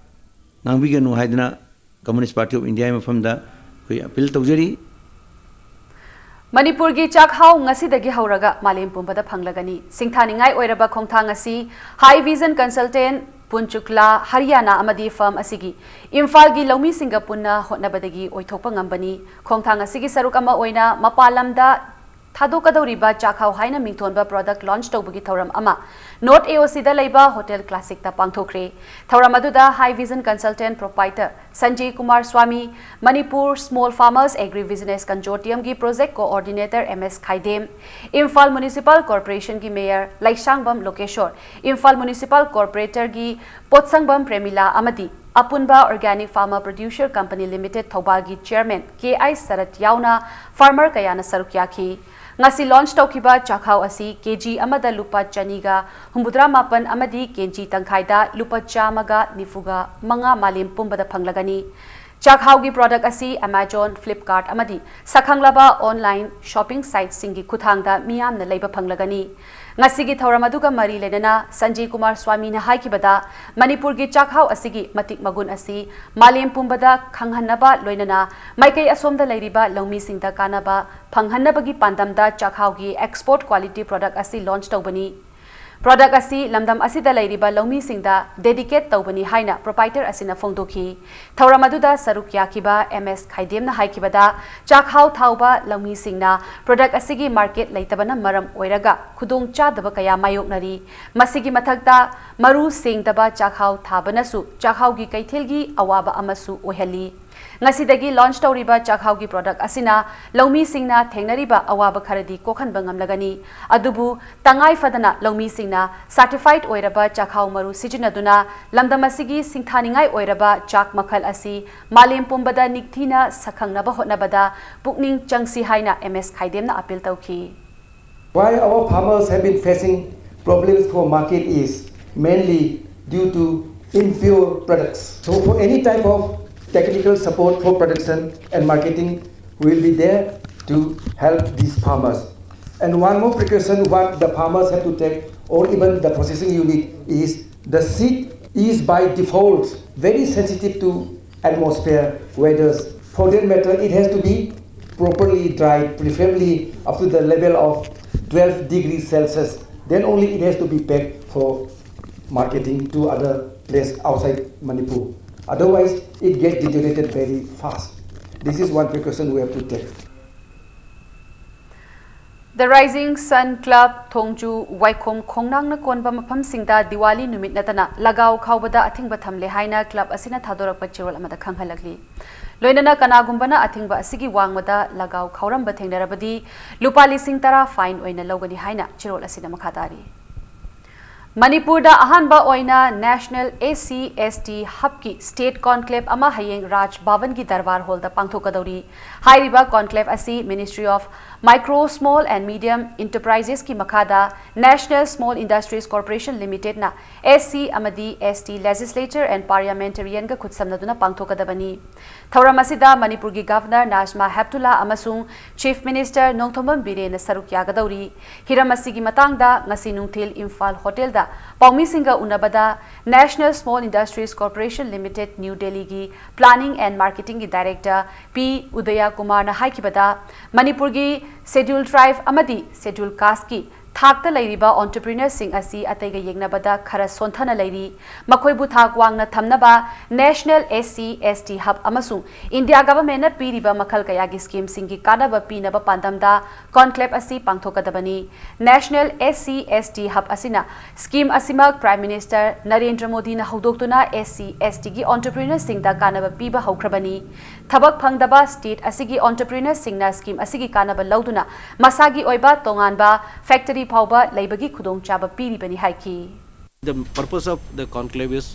ꯉꯥꯡꯕꯤꯒꯅꯨ ꯍꯥꯏꯗꯅ Communist Party of India ꯒꯤ ꯃꯐꯝꯗ ꯑꯩꯈꯣꯏ ꯑꯄꯤꯜ ꯇꯧꯖꯔꯤ꯫ ꯃꯅꯤꯄꯨꯔꯒꯤ ꯆꯥꯛꯍꯥꯎ ꯉꯁꯤꯗꯒꯤ ꯍꯧꯔꯒ ꯃꯥꯂꯦꯝ ꯄꯨꯝꯕꯗ ꯐꯪꯂꯒꯅꯤ꯫ ꯁꯤꯡꯊꯥꯅꯤꯡꯉꯥꯏ ꯑꯣꯏꯔꯕ ꯈꯣꯡꯊꯥꯡ ꯑꯁꯤ ꯍꯥꯏ ꯚꯤꯖꯟ ꯀꯟꯁꯜꯇꯦꯟ, ꯄꯨꯟꯆꯨꯛꯂꯥ, ꯍꯔꯤꯌꯥꯅꯥ ꯑꯃꯗꯤ ꯐꯥꯔꯝ ꯑꯁꯤꯒꯤ ꯏꯝꯐꯥꯜꯒꯤ ꯂꯧꯃꯤꯁꯤꯡꯒ ꯄꯨꯟꯅ ꯍꯣꯠꯅꯕꯗꯒꯤ ꯑꯣꯏꯊꯣꯛꯄ ꯉꯝꯕꯅꯤ꯫ ꯈꯣꯡꯊꯥꯡ ꯑꯁꯤꯒꯤ ꯁꯔꯨꯛ ꯑꯃ ꯑꯣꯏꯅ ꯃꯄꯥꯟ ꯂꯝꯗ ꯊꯥꯗꯣꯛꯀꯗꯧꯔꯤꯕ ꯆꯥꯛꯍꯥꯎ ꯍꯥꯏꯅ ꯃꯤꯡꯊꯣꯟꯕ ꯄ꯭ꯔꯣꯗꯛ ꯂꯣꯟꯆ ꯇꯧꯕꯒꯤ ꯊꯧꯔꯝ ꯑꯃ ꯅꯣꯔꯠ ꯑꯦ ꯑꯣ ꯁꯤꯗ ꯂꯩꯕ ꯍꯣꯇꯦꯜ ꯀ꯭ꯂꯥꯁꯤꯛꯇ ꯄꯥꯡꯊꯣꯛꯈ꯭ꯔꯦ꯫ ꯊꯧꯔꯝ ꯑꯗꯨꯗ high vision consultant proprietor Sanjay Kumar Swami, Manipur small farmers agri business ꯀꯟꯖꯣꯔꯇꯤꯌꯝꯒꯤ project coordinator M S Khaidem, Imphal municipal ꯀꯣꯔꯄꯣꯔꯦꯁꯟꯒꯤ ꯃꯦꯌꯔ ꯂꯩꯁꯥꯡꯕꯝ ꯂꯣꯀꯦꯁꯣꯔ, ꯏꯝꯐꯥꯜ ꯃ꯭ꯌꯨꯅꯤꯁꯤꯄꯥꯜ ꯀꯣꯔꯄꯣꯔꯦꯇꯔꯒꯤ ꯄꯣꯠꯁꯪꯕꯝ ꯄ꯭ꯔꯦꯃꯤꯂꯥ ꯑꯃꯗꯤ ꯑꯄꯨꯟꯕ Organic Farmer Producer Company Limited ꯊꯧꯕꯥꯜꯒꯤ chairman ꯀꯦ ꯑꯥꯏ ꯁꯔꯠ ꯌꯥꯎꯅ farmer ꯀꯌꯥꯅ ꯁꯔꯨꯛ ꯌꯥꯈꯤ꯫ ꯉꯁꯤ launch ꯇꯧꯈꯤꯕ ꯆꯥꯛꯍꯥꯎ ꯑꯁꯤ ꯀꯦꯖꯤ ꯑꯃꯗ ꯂꯨꯄꯥ ꯆꯅꯤꯒ ꯍꯨꯝꯐꯨꯇꯔꯥ ꯃꯥꯄꯟ ꯑꯃꯗꯤ ꯀꯦꯖꯤ ꯇꯪꯈꯥꯏꯗ ꯂꯨꯄꯥ ꯆꯥꯝꯃꯒ ꯅꯤꯐꯨꯒ ꯃꯉꯥ ꯃꯥꯂꯦꯝ ꯄꯨꯝꯕꯗ ꯐꯪꯂꯒꯅꯤ꯫ ꯆꯥꯛꯍꯥꯎꯒꯤ product ꯑꯁꯤ Amazon, Flipkart ꯑꯃꯗꯤ ꯁꯛꯈꯪꯂꯕ online shopping siteꯁꯤꯡꯒꯤ ꯈꯨꯠꯊꯥꯡꯗ ꯃꯤꯌꯥꯝꯅ ꯂꯩꯕ ꯐꯪꯂꯒꯅꯤ꯫ ꯉꯁꯤꯒꯤ ꯊꯧꯔꯝ ꯑꯗꯨꯒ ꯃꯔꯤ ꯂꯩꯅꯅ ꯁꯟꯖꯤꯕ ꯀꯨꯃꯥꯔ ꯁ꯭ꯋꯥꯃꯤꯅ ꯍꯥꯏꯈꯤꯕꯗ, ꯃꯅꯤꯄꯨꯔꯒꯤ ꯆꯥꯛꯍꯥꯎ ꯑꯁꯤꯒꯤ ꯃꯇꯤꯛ ꯃꯒꯨꯟ ꯑꯁꯤ ꯃꯥꯂꯦꯝ ꯄꯨꯝꯕꯗ ꯈꯪꯍꯟꯅꯕ ꯂꯣꯏꯅꯅ ꯃꯥꯏꯀꯩ ꯑꯁꯣꯝꯗ ꯂꯩꯔꯤꯕ ꯂꯧꯃꯤꯁꯤꯡꯗ ꯀꯥꯟꯅꯕ ꯐꯪꯍꯟꯅꯕꯒꯤ ꯄꯥꯟꯗꯝꯗ ꯆꯥꯛꯍꯥꯎꯒꯤ export quality product ꯑꯁꯤ launch ꯇꯧꯕꯅꯤ꯫ Product ꯑꯁꯤ ꯂꯝꯗꯝ ꯑꯁꯤꯗ ꯂꯩꯔꯤꯕ ꯂꯧꯃꯤꯁꯤꯡꯗ dedicate ꯇꯧꯕꯅꯤ ꯍꯥꯏꯅ proprietor ꯑꯁꯤꯅ ꯐꯣꯡꯗꯣꯛꯈꯤ꯫ ꯊꯧꯔꯝ ꯑꯗꯨꯗ ꯁꯔꯨꯛ ꯌꯥꯈꯤꯕ ꯑꯦꯝ ꯑꯦꯁ ꯈꯥꯏꯗꯦꯝꯅ ꯍꯥꯏꯈꯤꯕꯗ, ꯆꯥꯛꯍꯥꯎ ꯊꯥꯎꯕ ꯂꯧꯃꯤꯁꯤꯡꯅ product ꯑꯁꯤꯒꯤ market ꯂꯩꯇꯕꯅ ꯃꯔꯝ ꯑꯣꯏꯔꯒ ꯈꯨꯗꯣꯡꯆꯥꯗꯕ ꯀꯌꯥ ꯃꯥꯌꯣꯛꯅꯔꯤ꯫ ꯃꯁꯤꯒꯤ ꯃꯊꯛꯇ, ꯃꯔꯨ ꯁꯦꯡꯗꯕ ꯆꯥꯛꯍꯥꯎ ꯊꯥꯕꯅꯁꯨ ꯆꯥꯛꯍꯥꯎꯒꯤ ꯀꯩꯊꯦꯜꯒꯤ ꯑꯋꯥꯕ ꯑꯃꯁꯨ ꯑꯣꯏꯍꯜꯂꯤ꯫ ꯉꯁꯤꯗꯒꯤ launch ꯇꯧꯔꯤꯕ ꯆꯥꯛꯍꯥꯎꯒꯤ product ꯑꯁꯤꯅ ꯂꯧꯃꯤꯁꯤꯡꯅ ꯊꯦꯡꯅꯔꯤꯕ ꯑꯋꯥꯕ ꯈꯔꯗꯤ ꯀꯣꯛꯍꯟꯕ ꯉꯝꯂꯒꯅꯤ꯫ ꯑꯗꯨꯕꯨ ꯇꯉꯥꯏ ꯐꯗꯅ ꯂꯧꯃꯤꯁꯤꯡꯅ certified ꯑꯣꯏꯔꯕ ꯆꯥꯛꯍꯥꯎ ꯃꯔꯨ ꯁꯤꯖꯤꯟꯅꯗꯨꯅ ꯂꯝꯗꯝ ꯑꯁꯤꯒꯤ ꯁꯤꯡꯊꯥꯅꯤꯡꯉꯥꯏ ꯑꯣꯏꯔꯕ ꯆꯥꯛ ꯃꯈꯜ ꯑꯁꯤ ꯃꯥꯂꯦꯝ ꯄꯨꯝꯕꯗ ꯅꯤꯡꯊꯤꯅ ꯁꯛꯈꯪꯅꯕ ꯍꯣꯠꯅꯕꯗ ꯄꯨꯛꯅꯤꯡ ꯆꯪꯁꯤ ꯍꯥꯏꯅ ꯑꯦꯝ ꯑꯦꯁ ꯈꯥꯏꯗꯦꯝꯅ appeal ꯇꯧꯈꯤ꯫ Why our farmers have been facing problems for market is mainly due to impure products. So for any type of technical support for production and marketing, we will be there to help these farmers. And one more precaution what the farmers have to take, or even the processing unit, is the seed is by default very sensitive to atmosphere, weathers. For that matter, it has to be properly dried, preferably up to the level of twelve degrees Celsius. Then only it has to be packed for marketing to other place outside Manipur. Otherwise, it gets deteriorated very fast. This is one precaution we have to take. The Rising Sun Club, ꯊꯣꯡꯖꯨ, ꯋꯥꯏꯈꯣꯝ ꯈꯣꯡꯅꯥꯡꯅ ꯀꯣꯟꯕ ꯃꯐꯝꯁꯤꯡꯗ ꯗꯤꯋꯥꯂꯤ ꯅꯨꯃꯤꯠ ꯅꯠꯇꯅ ꯂꯒꯥꯎ ꯈꯥꯎꯕꯗ ꯑꯊꯤꯡꯕ ꯊꯝꯂꯦ ꯍꯥꯏꯅ club ꯑꯁꯤꯅ ꯊꯥꯗꯣꯔꯛꯄ ꯆꯦꯔꯣꯜ ꯑꯃꯗ ꯈꯪꯍꯜꯂꯛꯂꯤ꯫ ꯂꯣꯏꯅꯅ ꯀꯅꯥꯒꯨꯝꯕꯅ ꯑꯊꯤꯡꯕ ꯑꯁꯤꯒꯤ ꯋꯥꯡꯃꯗ ꯂꯒꯥꯎ ꯈꯥꯎꯔꯝꯕ ꯊꯦꯡꯅꯔꯕꯗꯤ ꯂꯨꯄꯥ ꯂꯤꯁꯤꯡ ꯇꯔꯥ fine ꯑꯣꯏꯅ ꯂꯧꯒꯅꯤ ꯍꯥꯏꯅ ꯆꯦꯔꯣꯜ ꯑꯁꯤꯅ ꯃꯈꯥ ꯇꯥꯔꯤ꯫ ꯃꯅꯤꯄꯨꯔꯗ ꯑꯍꯥꯟꯕ ꯑꯣꯏꯅ National S C S T Hubꯀꯤ State Conclave ꯑꯃ ꯍꯌꯦꯡ ꯔꯥꯖ ꯚꯕꯟꯒꯤ ꯗꯔꯕꯥꯔ ꯍꯣꯜꯗ ꯄꯥꯡꯊꯣꯛꯀꯗꯧꯔꯤ꯫ ꯍꯥꯏꯔꯤꯕ conclave ꯑꯁꯤ Ministry of Micro, Small and Medium Enterprisesꯀꯤ ꯃꯈꯥꯗ National Small Industries Corporation Limitedꯅ S C ꯑꯃꯗꯤ S T Legislature and Parliamentarianꯒ ꯈꯨꯠꯁꯝꯅꯗꯨꯅ ꯄꯥꯡꯊꯣꯛꯀꯗꯕꯅꯤ꯫ ꯊꯧꯔꯝ ꯑꯁꯤꯗ ꯃꯅꯤꯄꯨꯔꯒꯤ Governor ꯅꯥꯖꯃꯥ ꯍꯦꯞꯇꯨꯂꯥ ꯑꯃꯁꯨꯡ Chief Minister ꯅꯣꯡꯊꯣꯝꯕꯝ ꯕꯤꯔꯦꯟꯅ ꯁꯔꯨꯛ ꯌꯥꯒꯗꯧꯔꯤ꯫ ꯍꯤꯔꯝ ꯑꯁꯤꯒꯤ ꯃꯇꯥꯡꯗ ꯉꯁꯤ ꯅꯨꯡꯊꯤꯜ ꯏꯝꯐꯥꯜ ꯍꯣꯇꯦꯜꯗ ꯄꯥꯎꯃꯤꯁꯤꯡꯒ ꯎꯅꯕꯗ National Small Industries Corporation Limited, New Delhiꯒꯤ Planning and Marketingꯒꯤ Director ꯄꯤ ꯎꯗꯌ ꯀꯨꯃꯥꯔꯅ ꯍꯥꯏꯈꯤꯕꯗ, ꯃꯅꯤꯄꯨꯔꯒꯤ Scheduled Tribe ꯑꯃꯗꯤ Scheduled Casteꯀꯤ ꯊꯥꯛꯇ ꯂꯩꯔꯤꯕ entrepreneurꯁꯤꯡ ꯑꯁꯤ ꯑꯇꯩꯒ ꯌꯦꯡꯅꯕꯗ ꯈꯔ ꯁꯣꯟꯊꯅ ꯂꯩꯔꯤ꯫ ꯃꯈꯣꯏꯕꯨ ꯊꯥꯛ ꯋꯥꯡꯅ ꯊꯝꯅꯕ National S C S T Hub ꯑꯃꯁꯨꯡ India Governmentꯅ ꯄꯤꯔꯤꯕ ꯃꯈꯜ ꯀꯌꯥꯒꯤ schemeꯁꯤꯡꯒꯤ ꯀꯥꯟꯅꯕ ꯄꯤꯅꯕ ꯄꯥꯟꯗꯝꯗ conclave ꯑꯁꯤ ꯄꯥꯡꯊꯣꯛꯀꯗꯕꯅꯤ꯫ National S C S T Hub ꯑꯁꯤꯅ scheme ꯑꯁꯤꯃꯛ Prime Minister ꯅꯔꯦꯟꯗ꯭ꯔ ꯃꯣꯗꯤꯅ ꯍꯧꯗꯣꯛꯇꯨꯅ S C S Tꯒꯤ entrepreneurꯁꯤꯡꯗ ꯀꯥꯟꯅꯕ ꯄꯤꯕ ꯍꯧꯈ꯭ꯔꯕꯅꯤ꯫ ꯊꯕꯛ ꯐꯪꯗꯕ state ꯑꯁꯤꯒꯤ entrepreneurꯁꯤꯡꯅ scheme ꯑꯁꯤꯒꯤ ꯀꯥꯟꯅꯕ ꯂꯧꯗꯨꯅ ꯃꯁꯥꯒꯤ ꯑꯣꯏꯕ ꯇꯣꯉꯥꯟꯕ factory ꯐꯥꯎꯕ ꯂꯩꯕꯒꯤ ꯈꯨꯗꯣꯡꯆꯥꯕ ꯄꯤꯔꯤꯕꯅꯤ ꯍꯥꯏꯈꯤ꯫ The purpose of the conclave is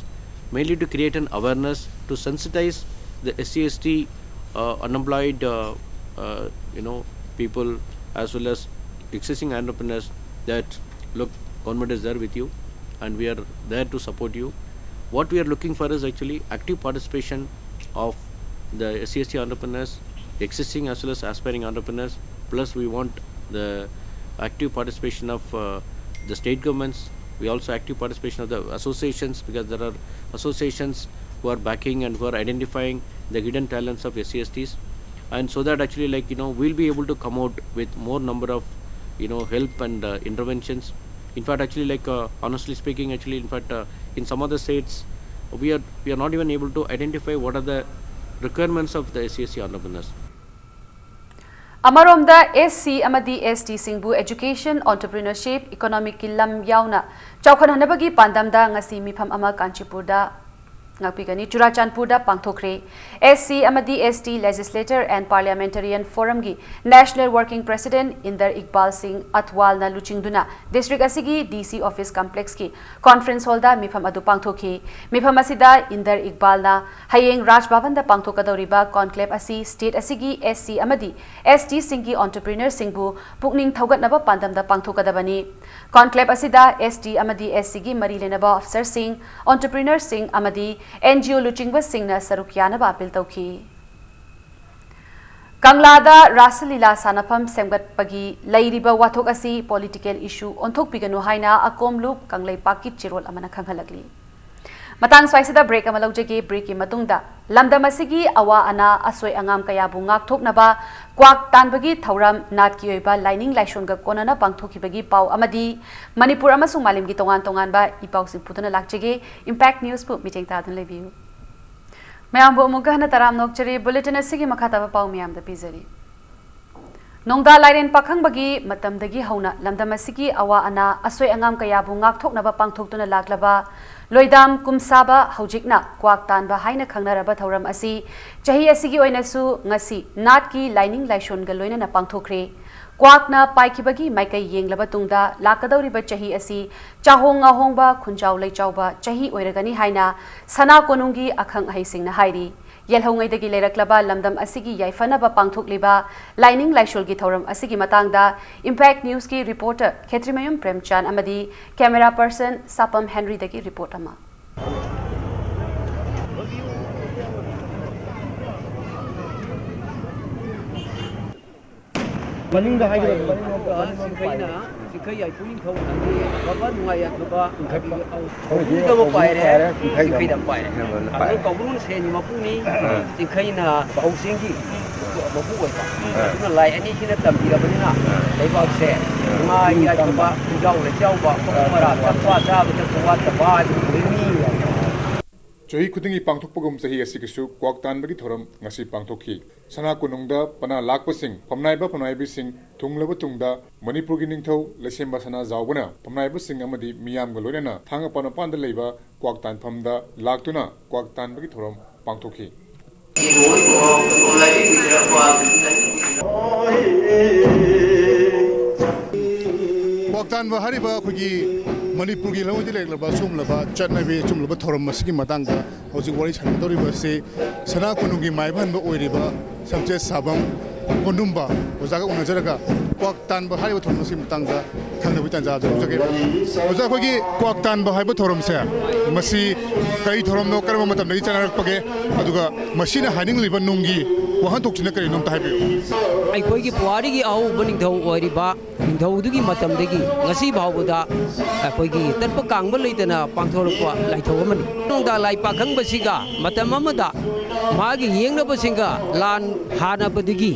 mainly to create an awareness, to sensitize the S C S T uh, unemployed uh, uh, you know people as well as existing entrepreneurs that look, government is there with you and we are there to support you. What we are looking for is actually active participation of the S C S T entrepreneurs, existing as well as aspiring entrepreneurs. Plus, we want the active participation of uh, the state governments. We also active participation of the associations, because there are associations who are backing and who are identifying the hidden talents of S C S Ts, and so that actually, like, you know, we'll be able to come out with more number of, you know, help and uh, interventions. In fact, actually, like, uh, honestly speaking, actually, in fact, uh, in some other states, we are we are not even able to identify what are the requirements of the S C S T entrepreneurs. ꯑꯃꯔꯣꯝꯗ S C ꯑꯃꯗꯤ S Tꯁꯤꯡꯕꯨ education, entrepreneurship, economicꯀꯤ ꯂꯝ ꯌꯥꯎꯅ ꯆꯥꯎꯈꯠꯍꯟꯅꯕꯒꯤ ꯄꯥꯟꯗꯝꯗ ꯉꯁꯤ ꯃꯤꯐꯝ ꯑꯃ ꯀꯥꯟꯆꯤꯄꯨꯔꯗ ꯉꯥꯛꯄꯤꯒꯅꯤ꯫ ꯆꯨꯔꯥꯆꯥꯟꯄꯨꯔꯗ ꯄꯥꯡꯊꯣꯛꯈ꯭ꯔꯦ꯫ SC ꯑꯃꯗꯤ ST Legislator and Parliamentarian Forumꯒꯤ National Working President ꯏꯟꯗꯔ Iqbal ꯁꯤꯡ ꯑꯊꯋꯥꯜꯅ ꯂꯨꯆꯤꯡꯗꯨꯅ district ꯑꯁꯤꯒꯤ DC office complexꯀꯤ conference hallꯗ ꯃꯤꯐꯝ ꯑꯗꯨ ꯄꯥꯡꯊꯣꯛꯈꯤ꯫ ꯃꯤꯐꯝ ꯑꯁꯤꯗ ꯏꯟꯗꯔ ꯏꯛꯕꯥꯜꯅ ꯍꯌꯦꯡ ꯔꯥꯖ ꯚꯕꯟꯗ ꯄꯥꯡꯊꯣꯛꯀꯗꯧꯔꯤꯕ conclave ꯑꯁꯤ state ꯑꯁꯤꯒꯤ SC ꯑꯃꯗꯤ STꯁꯤꯡꯒꯤ entrepreneurꯁꯤꯡꯕꯨ ꯄꯨꯛꯅꯤꯡ ꯊꯧꯒꯠꯅꯕ ꯄꯥꯟꯗꯝꯗ ꯄꯥꯡꯊꯣꯛꯀꯗꯕꯅꯤ꯫ Conclave ꯑꯁꯤꯗ ST ꯑꯃꯗꯤ SCꯒꯤ ꯃꯔꯤ ꯂꯩꯅꯕ officerꯁꯤꯡ, entrepreneurꯁꯤꯡ ꯑꯃꯗꯤ NGO ꯂꯨꯆꯤꯡꯕꯁꯤꯡꯅ ꯁꯔꯨꯛ ꯌꯥꯅꯕ appeal ꯇꯧꯈꯤ꯫ ꯀꯪꯂꯥꯗ ꯔꯥꯁ ꯂꯤꯂꯥ ꯁꯥꯟꯅꯐꯝ ꯁꯦꯝꯒꯠꯄꯒꯤ ꯂꯩꯔꯤꯕ ꯋꯥꯊꯣꯛ ꯑꯁꯤ political issue ꯑꯣꯟꯊꯣꯛꯄꯤꯒꯅꯨ ꯍꯥꯏꯅ ꯑꯀꯣꯝꯂꯨꯞ ꯀꯪꯂꯩꯄꯥꯛꯀꯤ ꯆꯦꯔꯣꯜ ꯑꯃꯅ ꯈꯪꯍꯜꯂꯛꯂꯤ꯫ ꯃꯇꯥꯡ ꯁ꯭ꯋꯥꯏꯁꯤꯗ break ꯑꯃ ꯂꯧꯖꯒꯦ꯫ Breakꯀꯤ ꯃꯇꯨꯡꯗ ꯂꯝꯗꯝ ꯑꯁꯤꯒꯤ ꯑꯋꯥ ꯑꯅꯥ, ꯑꯁꯣꯏ ꯑꯉꯥꯝ ꯀꯌꯥꯕꯨ ꯉꯥꯛꯊꯣꯛꯅꯕ ꯀ꯭ꯋꯥꯛ ꯇꯥꯟꯕꯒꯤ ꯊꯧꯔꯝ ꯅꯥꯠꯀꯤ ꯑꯣꯏꯕ ꯂꯥꯏꯅꯤꯡ ꯂꯥꯏꯁꯣꯟꯒ ꯀꯣꯟꯅꯅ ꯄꯥꯡꯊꯣꯛꯈꯤꯕꯒꯤ ꯄꯥꯎ ꯑꯃꯗꯤ ꯃꯅꯤꯄꯨꯔ ꯑꯃꯁꯨꯡ ꯃꯥꯂꯦꯝꯒꯤ ꯇꯣꯉꯥꯟ ꯇꯣꯉꯥꯟꯕ ꯏ ꯄꯥꯎꯁꯤꯡ ꯄꯨꯗꯨꯅ ꯂꯥꯛꯆꯒꯦ꯫ Impact Newsꯄꯨ ꯃꯤꯠꯌꯦꯡ ꯇꯥꯗꯨꯅ ꯂꯩꯕꯤꯌꯨ꯫ ꯃꯌꯥꯝꯕꯨ ꯑꯃꯨꯛꯀ ꯍꯟꯅ ꯇꯔꯥꯝꯅ ꯑꯣꯛꯆꯔꯤ꯫ Bulletin ꯑꯁꯤꯒꯤ ꯃꯈꯥ ꯇꯥꯕ ꯄꯥꯎ ꯃꯌꯥꯝꯗ ꯄꯤꯖꯔꯤ꯫ ꯅꯣꯡꯗꯥ ꯂꯥꯏꯔꯦꯟ ꯄꯥꯈꯪꯕꯒꯤ ꯃꯇꯝꯗꯒꯤ ꯍꯧꯅ ꯂꯝꯗꯝ ꯑꯁꯤꯒꯤ ꯑꯋꯥ ꯑꯅꯥ, ꯑꯁꯣꯏ ꯑꯉꯥꯝ ꯀꯌꯥꯕꯨ ꯉꯥꯛꯊꯣꯛꯅꯕ ꯄꯥꯡꯊꯣꯛꯇꯨꯅ ꯂꯥꯛꯂꯕ ꯂꯣꯏꯗꯥꯝ ꯀꯨꯝꯁꯥꯕ, ꯍꯧꯖꯤꯛꯅ ꯀ꯭ꯋꯥꯛ ꯇꯥꯟꯕ ꯍꯥꯏꯅ ꯈꯪꯅꯔꯕ ꯊꯧꯔꯝ ꯑꯁꯤ ꯆꯍꯤ ꯑꯁꯤꯒꯤ ꯑꯣꯏꯅꯁꯨ ꯉꯁꯤ ꯅꯥꯠꯀꯤ ꯂꯥꯏꯅꯤꯡ ꯂꯥꯏꯁꯣꯟꯒ ꯂꯣꯏꯅꯅ ꯄꯥꯡꯊꯣꯛꯈ꯭ꯔꯦ꯫ ꯀ꯭ꯋꯥꯛꯅ ꯄꯥꯏꯈꯤꯕꯒꯤ ꯃꯥꯏꯀꯩ ꯌꯦꯡꯂꯕ ꯇꯨꯡꯗ ꯂꯥꯛꯀꯗꯧꯔꯤꯕ ꯆꯍꯤ ꯑꯁꯤ ꯆꯥꯍꯣꯡ ꯉꯥꯍꯣꯡꯕ, ꯈꯨꯟꯖꯥꯎ ꯂꯩꯆꯥꯎꯕ ꯆꯍꯤ ꯑꯣꯏꯔꯒꯅꯤ ꯍꯥꯏꯅ ꯁꯅꯥ ꯀꯣꯅꯨꯡꯒꯤ ꯑꯈꯪ ꯑꯍꯩꯁꯤꯡꯅ ꯍꯥꯏꯔꯤ꯫ ꯌꯦꯜꯍꯧꯉꯩꯗꯒꯤ ꯂꯩꯔꯛꯂꯕ ꯂꯝꯗꯝ ꯑꯁꯤꯒꯤ ꯌꯥꯏꯐꯅꯕ ꯄꯥꯡꯊꯣꯛꯂꯤꯕ ꯂꯥꯏꯅꯤꯡ ꯂꯥꯏꯁꯣꯜꯒꯤ ꯊꯧꯔꯝ ꯑꯁꯤꯒꯤ ꯃꯇꯥꯡꯗ Impact Newsꯀꯤ reporter ꯈꯦꯇ꯭ꯔꯤꯃꯌꯨꯝ ꯄ꯭ꯔꯦꯝꯆꯥꯟ ꯑꯃꯗꯤ camera person ꯁꯥꯄꯝ ꯍꯦꯟꯔꯤꯗꯒꯤ report ꯑꯃ꯫ ꯃꯅꯤꯡꯗ ꯍꯥꯏꯒꯗꯕ꯫ ꯆꯤꯡꯈꯩꯅ, ꯆꯤꯡꯈꯩ ꯌꯥꯏꯄꯨ ꯅꯤꯡꯊꯧ ꯑꯗꯒꯤ ꯑꯐꯕ ꯅꯨꯡꯉꯥꯏ ꯌꯥꯏꯐꯕ ꯍꯧꯅꯤꯡꯗꯕ ꯄꯥꯏꯔꯦ, ꯆꯤꯡꯈꯩꯗ ꯄꯥꯏꯔꯦ꯫ ꯑꯗꯨ ꯀꯧꯕ꯭ꯔꯨꯅ ꯁꯦꯟꯒꯤ ꯃꯄꯨꯅꯤ, ꯆꯤꯡꯈꯩꯅ ꯄꯥꯎꯁꯦꯡꯒꯤ ꯃꯄꯨ ꯑꯣꯏꯕ꯫ ꯑꯗꯨꯅ ꯂꯥꯏ ꯑꯅꯤꯁꯤꯅ ꯇꯝꯕꯤꯔꯕꯅꯤꯅ ꯂꯩꯕꯥꯛꯁꯦ ꯅꯨꯡꯉꯥꯏ ꯌꯥꯏꯐꯕ, ꯈꯨꯟꯖꯥꯎ ꯂꯩꯆꯥꯎꯕ, ꯃꯐꯝ ꯃꯔꯥ ꯊꯛꯄ ꯆꯥꯕ ꯊꯛꯄ ꯋꯥꯠꯇꯕ ꯍꯥꯏꯕꯗꯨ ꯑꯣꯏꯔꯅꯤ꯫ ꯆꯍꯤ ꯈꯨꯗꯤꯡꯒꯤ ꯄꯥꯡꯊꯣꯛꯄꯒꯨꯝ ꯆꯍꯤ ꯑꯁꯤꯒꯤꯁꯨ ꯀ꯭ꯋꯥꯛ ꯇꯥꯟꯕꯒꯤ ꯊꯧꯔꯝ ꯉꯁꯤ ꯄꯥꯡꯊꯣꯛꯈꯤ꯫ ꯁꯅꯥ ꯀꯣꯅꯨꯡꯗ ꯄꯅꯥ ꯂꯥꯛꯄꯁꯤꯡ, ꯐꯝꯅꯥꯏꯕ ꯐꯝꯅꯥꯏꯕꯤꯁꯤꯡ ꯊꯨꯡꯂꯕ ꯇꯨꯡꯗ ꯃꯅꯤꯄꯨꯔꯒꯤ ꯅꯤꯡꯊꯧ ꯂꯩꯁꯦꯝꯕ ꯁꯅꯥꯖꯥꯎꯕꯅ ꯐꯝꯅꯥꯏꯕꯁꯤꯡ ꯑꯃꯗꯤ ꯃꯤꯌꯥꯝꯒ ꯂꯣꯏꯅꯅ ꯊꯥꯡꯒꯄꯥꯟ ꯃꯄꯥꯟꯗ ꯂꯩꯕ ꯀ꯭ꯋꯥꯛ ꯇꯥꯟꯐꯝꯗ ꯂꯥꯛꯇꯨꯅ ꯀ꯭ꯋꯥꯛ ꯇꯥꯟꯕꯒꯤ ꯊꯧꯔꯝ ꯄꯥꯡꯊꯣꯛꯈꯤ꯫ ꯀ꯭ꯋꯥꯛ ꯇꯥꯟꯕ ꯍꯥꯏꯔꯤꯕ ꯑꯩꯈꯣꯏꯒꯤ ꯃꯅꯤꯄꯨꯔꯒꯤ ꯂꯧꯃꯤꯗ ꯂꯩꯔꯛꯂꯕ ꯁꯨꯒꯨꯝꯂꯕ ꯆꯠꯅꯕꯤ, ꯑꯆꯨꯝꯂꯕ ꯊꯧꯔꯝ ꯑꯁꯤꯒꯤ ꯃꯇꯥꯡꯗ ꯍꯧꯖꯤꯛ ꯋꯥꯔꯤ ꯁꯥꯟꯅꯗꯧꯔꯤꯕ ꯑꯁꯤ ꯁꯅꯥ ꯀꯣꯅꯨꯡꯒꯤ ꯃꯥꯏꯕ ꯍꯟꯕ ꯑꯣꯏꯔꯤꯕ ꯁꯝꯆꯦꯠ ꯁꯥꯕꯝ ꯀꯣꯅꯨꯡꯕ ꯑꯣꯖꯥꯒ ꯎꯅꯖꯔꯒ ꯀ꯭ꯋꯥꯛ ꯇꯥꯟꯕ ꯍꯥꯏꯔꯤꯕ ꯊꯧꯔꯝ ꯑꯁꯤꯒꯤ ꯃꯇꯥꯡꯗ ꯈꯪꯅꯕꯒꯤ ꯇꯥꯟꯖꯥ ꯑꯗꯨ ꯂꯧꯖꯒꯦ꯫ ꯑꯣꯖꯥ, ꯑꯩꯈꯣꯏꯒꯤ ꯀ꯭ꯋꯥꯛ ꯇꯥꯟꯕ ꯍꯥꯏꯕ ꯊꯧꯔꯝꯁꯦ, ꯃꯁꯤ ꯀꯔꯤ ꯊꯧꯔꯝꯅꯣ, ꯀꯔꯝꯕ ꯃꯇꯝꯗꯒꯤ ꯆꯠꯅꯔꯛꯄꯒꯦ, ꯑꯗꯨꯒ ꯃꯁꯤꯅ ꯍꯥꯏꯅꯤꯡꯂꯤꯕ ꯅꯨꯡꯒꯤ ꯋꯥꯍꯟꯊꯣꯛꯁꯤꯅ ꯀꯔꯤꯅꯣ, ꯑꯝꯇ ꯍꯥꯏꯕꯤꯌꯨ꯫ ꯑꯩꯈꯣꯏꯒꯤ ꯄꯨꯋꯥꯔꯤꯒꯤ ꯑꯍꯧꯕ ꯅꯤꯡꯊꯧ ꯑꯣꯏꯔꯤꯕ ꯅꯤꯡꯊꯧꯗꯨꯒꯤ ꯃꯇꯝꯗꯒꯤ ꯉꯁꯤ ꯐꯥꯎꯕꯗ ꯑꯩꯈꯣꯏꯒꯤ ꯇꯠꯄ ꯀꯥꯡꯕ ꯂꯩꯇꯅ ꯄꯥꯡꯊꯣꯛꯂꯛꯄ ꯂꯥꯏꯊꯧ ꯑꯃꯅꯤ꯫ ꯅꯣꯡꯗꯥ ꯂꯥꯏ ꯄꯥꯈꯪꯕꯁꯤꯒ ꯃꯇꯝ ꯑꯃꯗ ꯃꯥꯒꯤ ꯌꯦꯛꯅꯕꯁꯤꯡꯒ ꯂꯥꯟ ꯍꯥꯟꯅꯕꯗꯒꯤ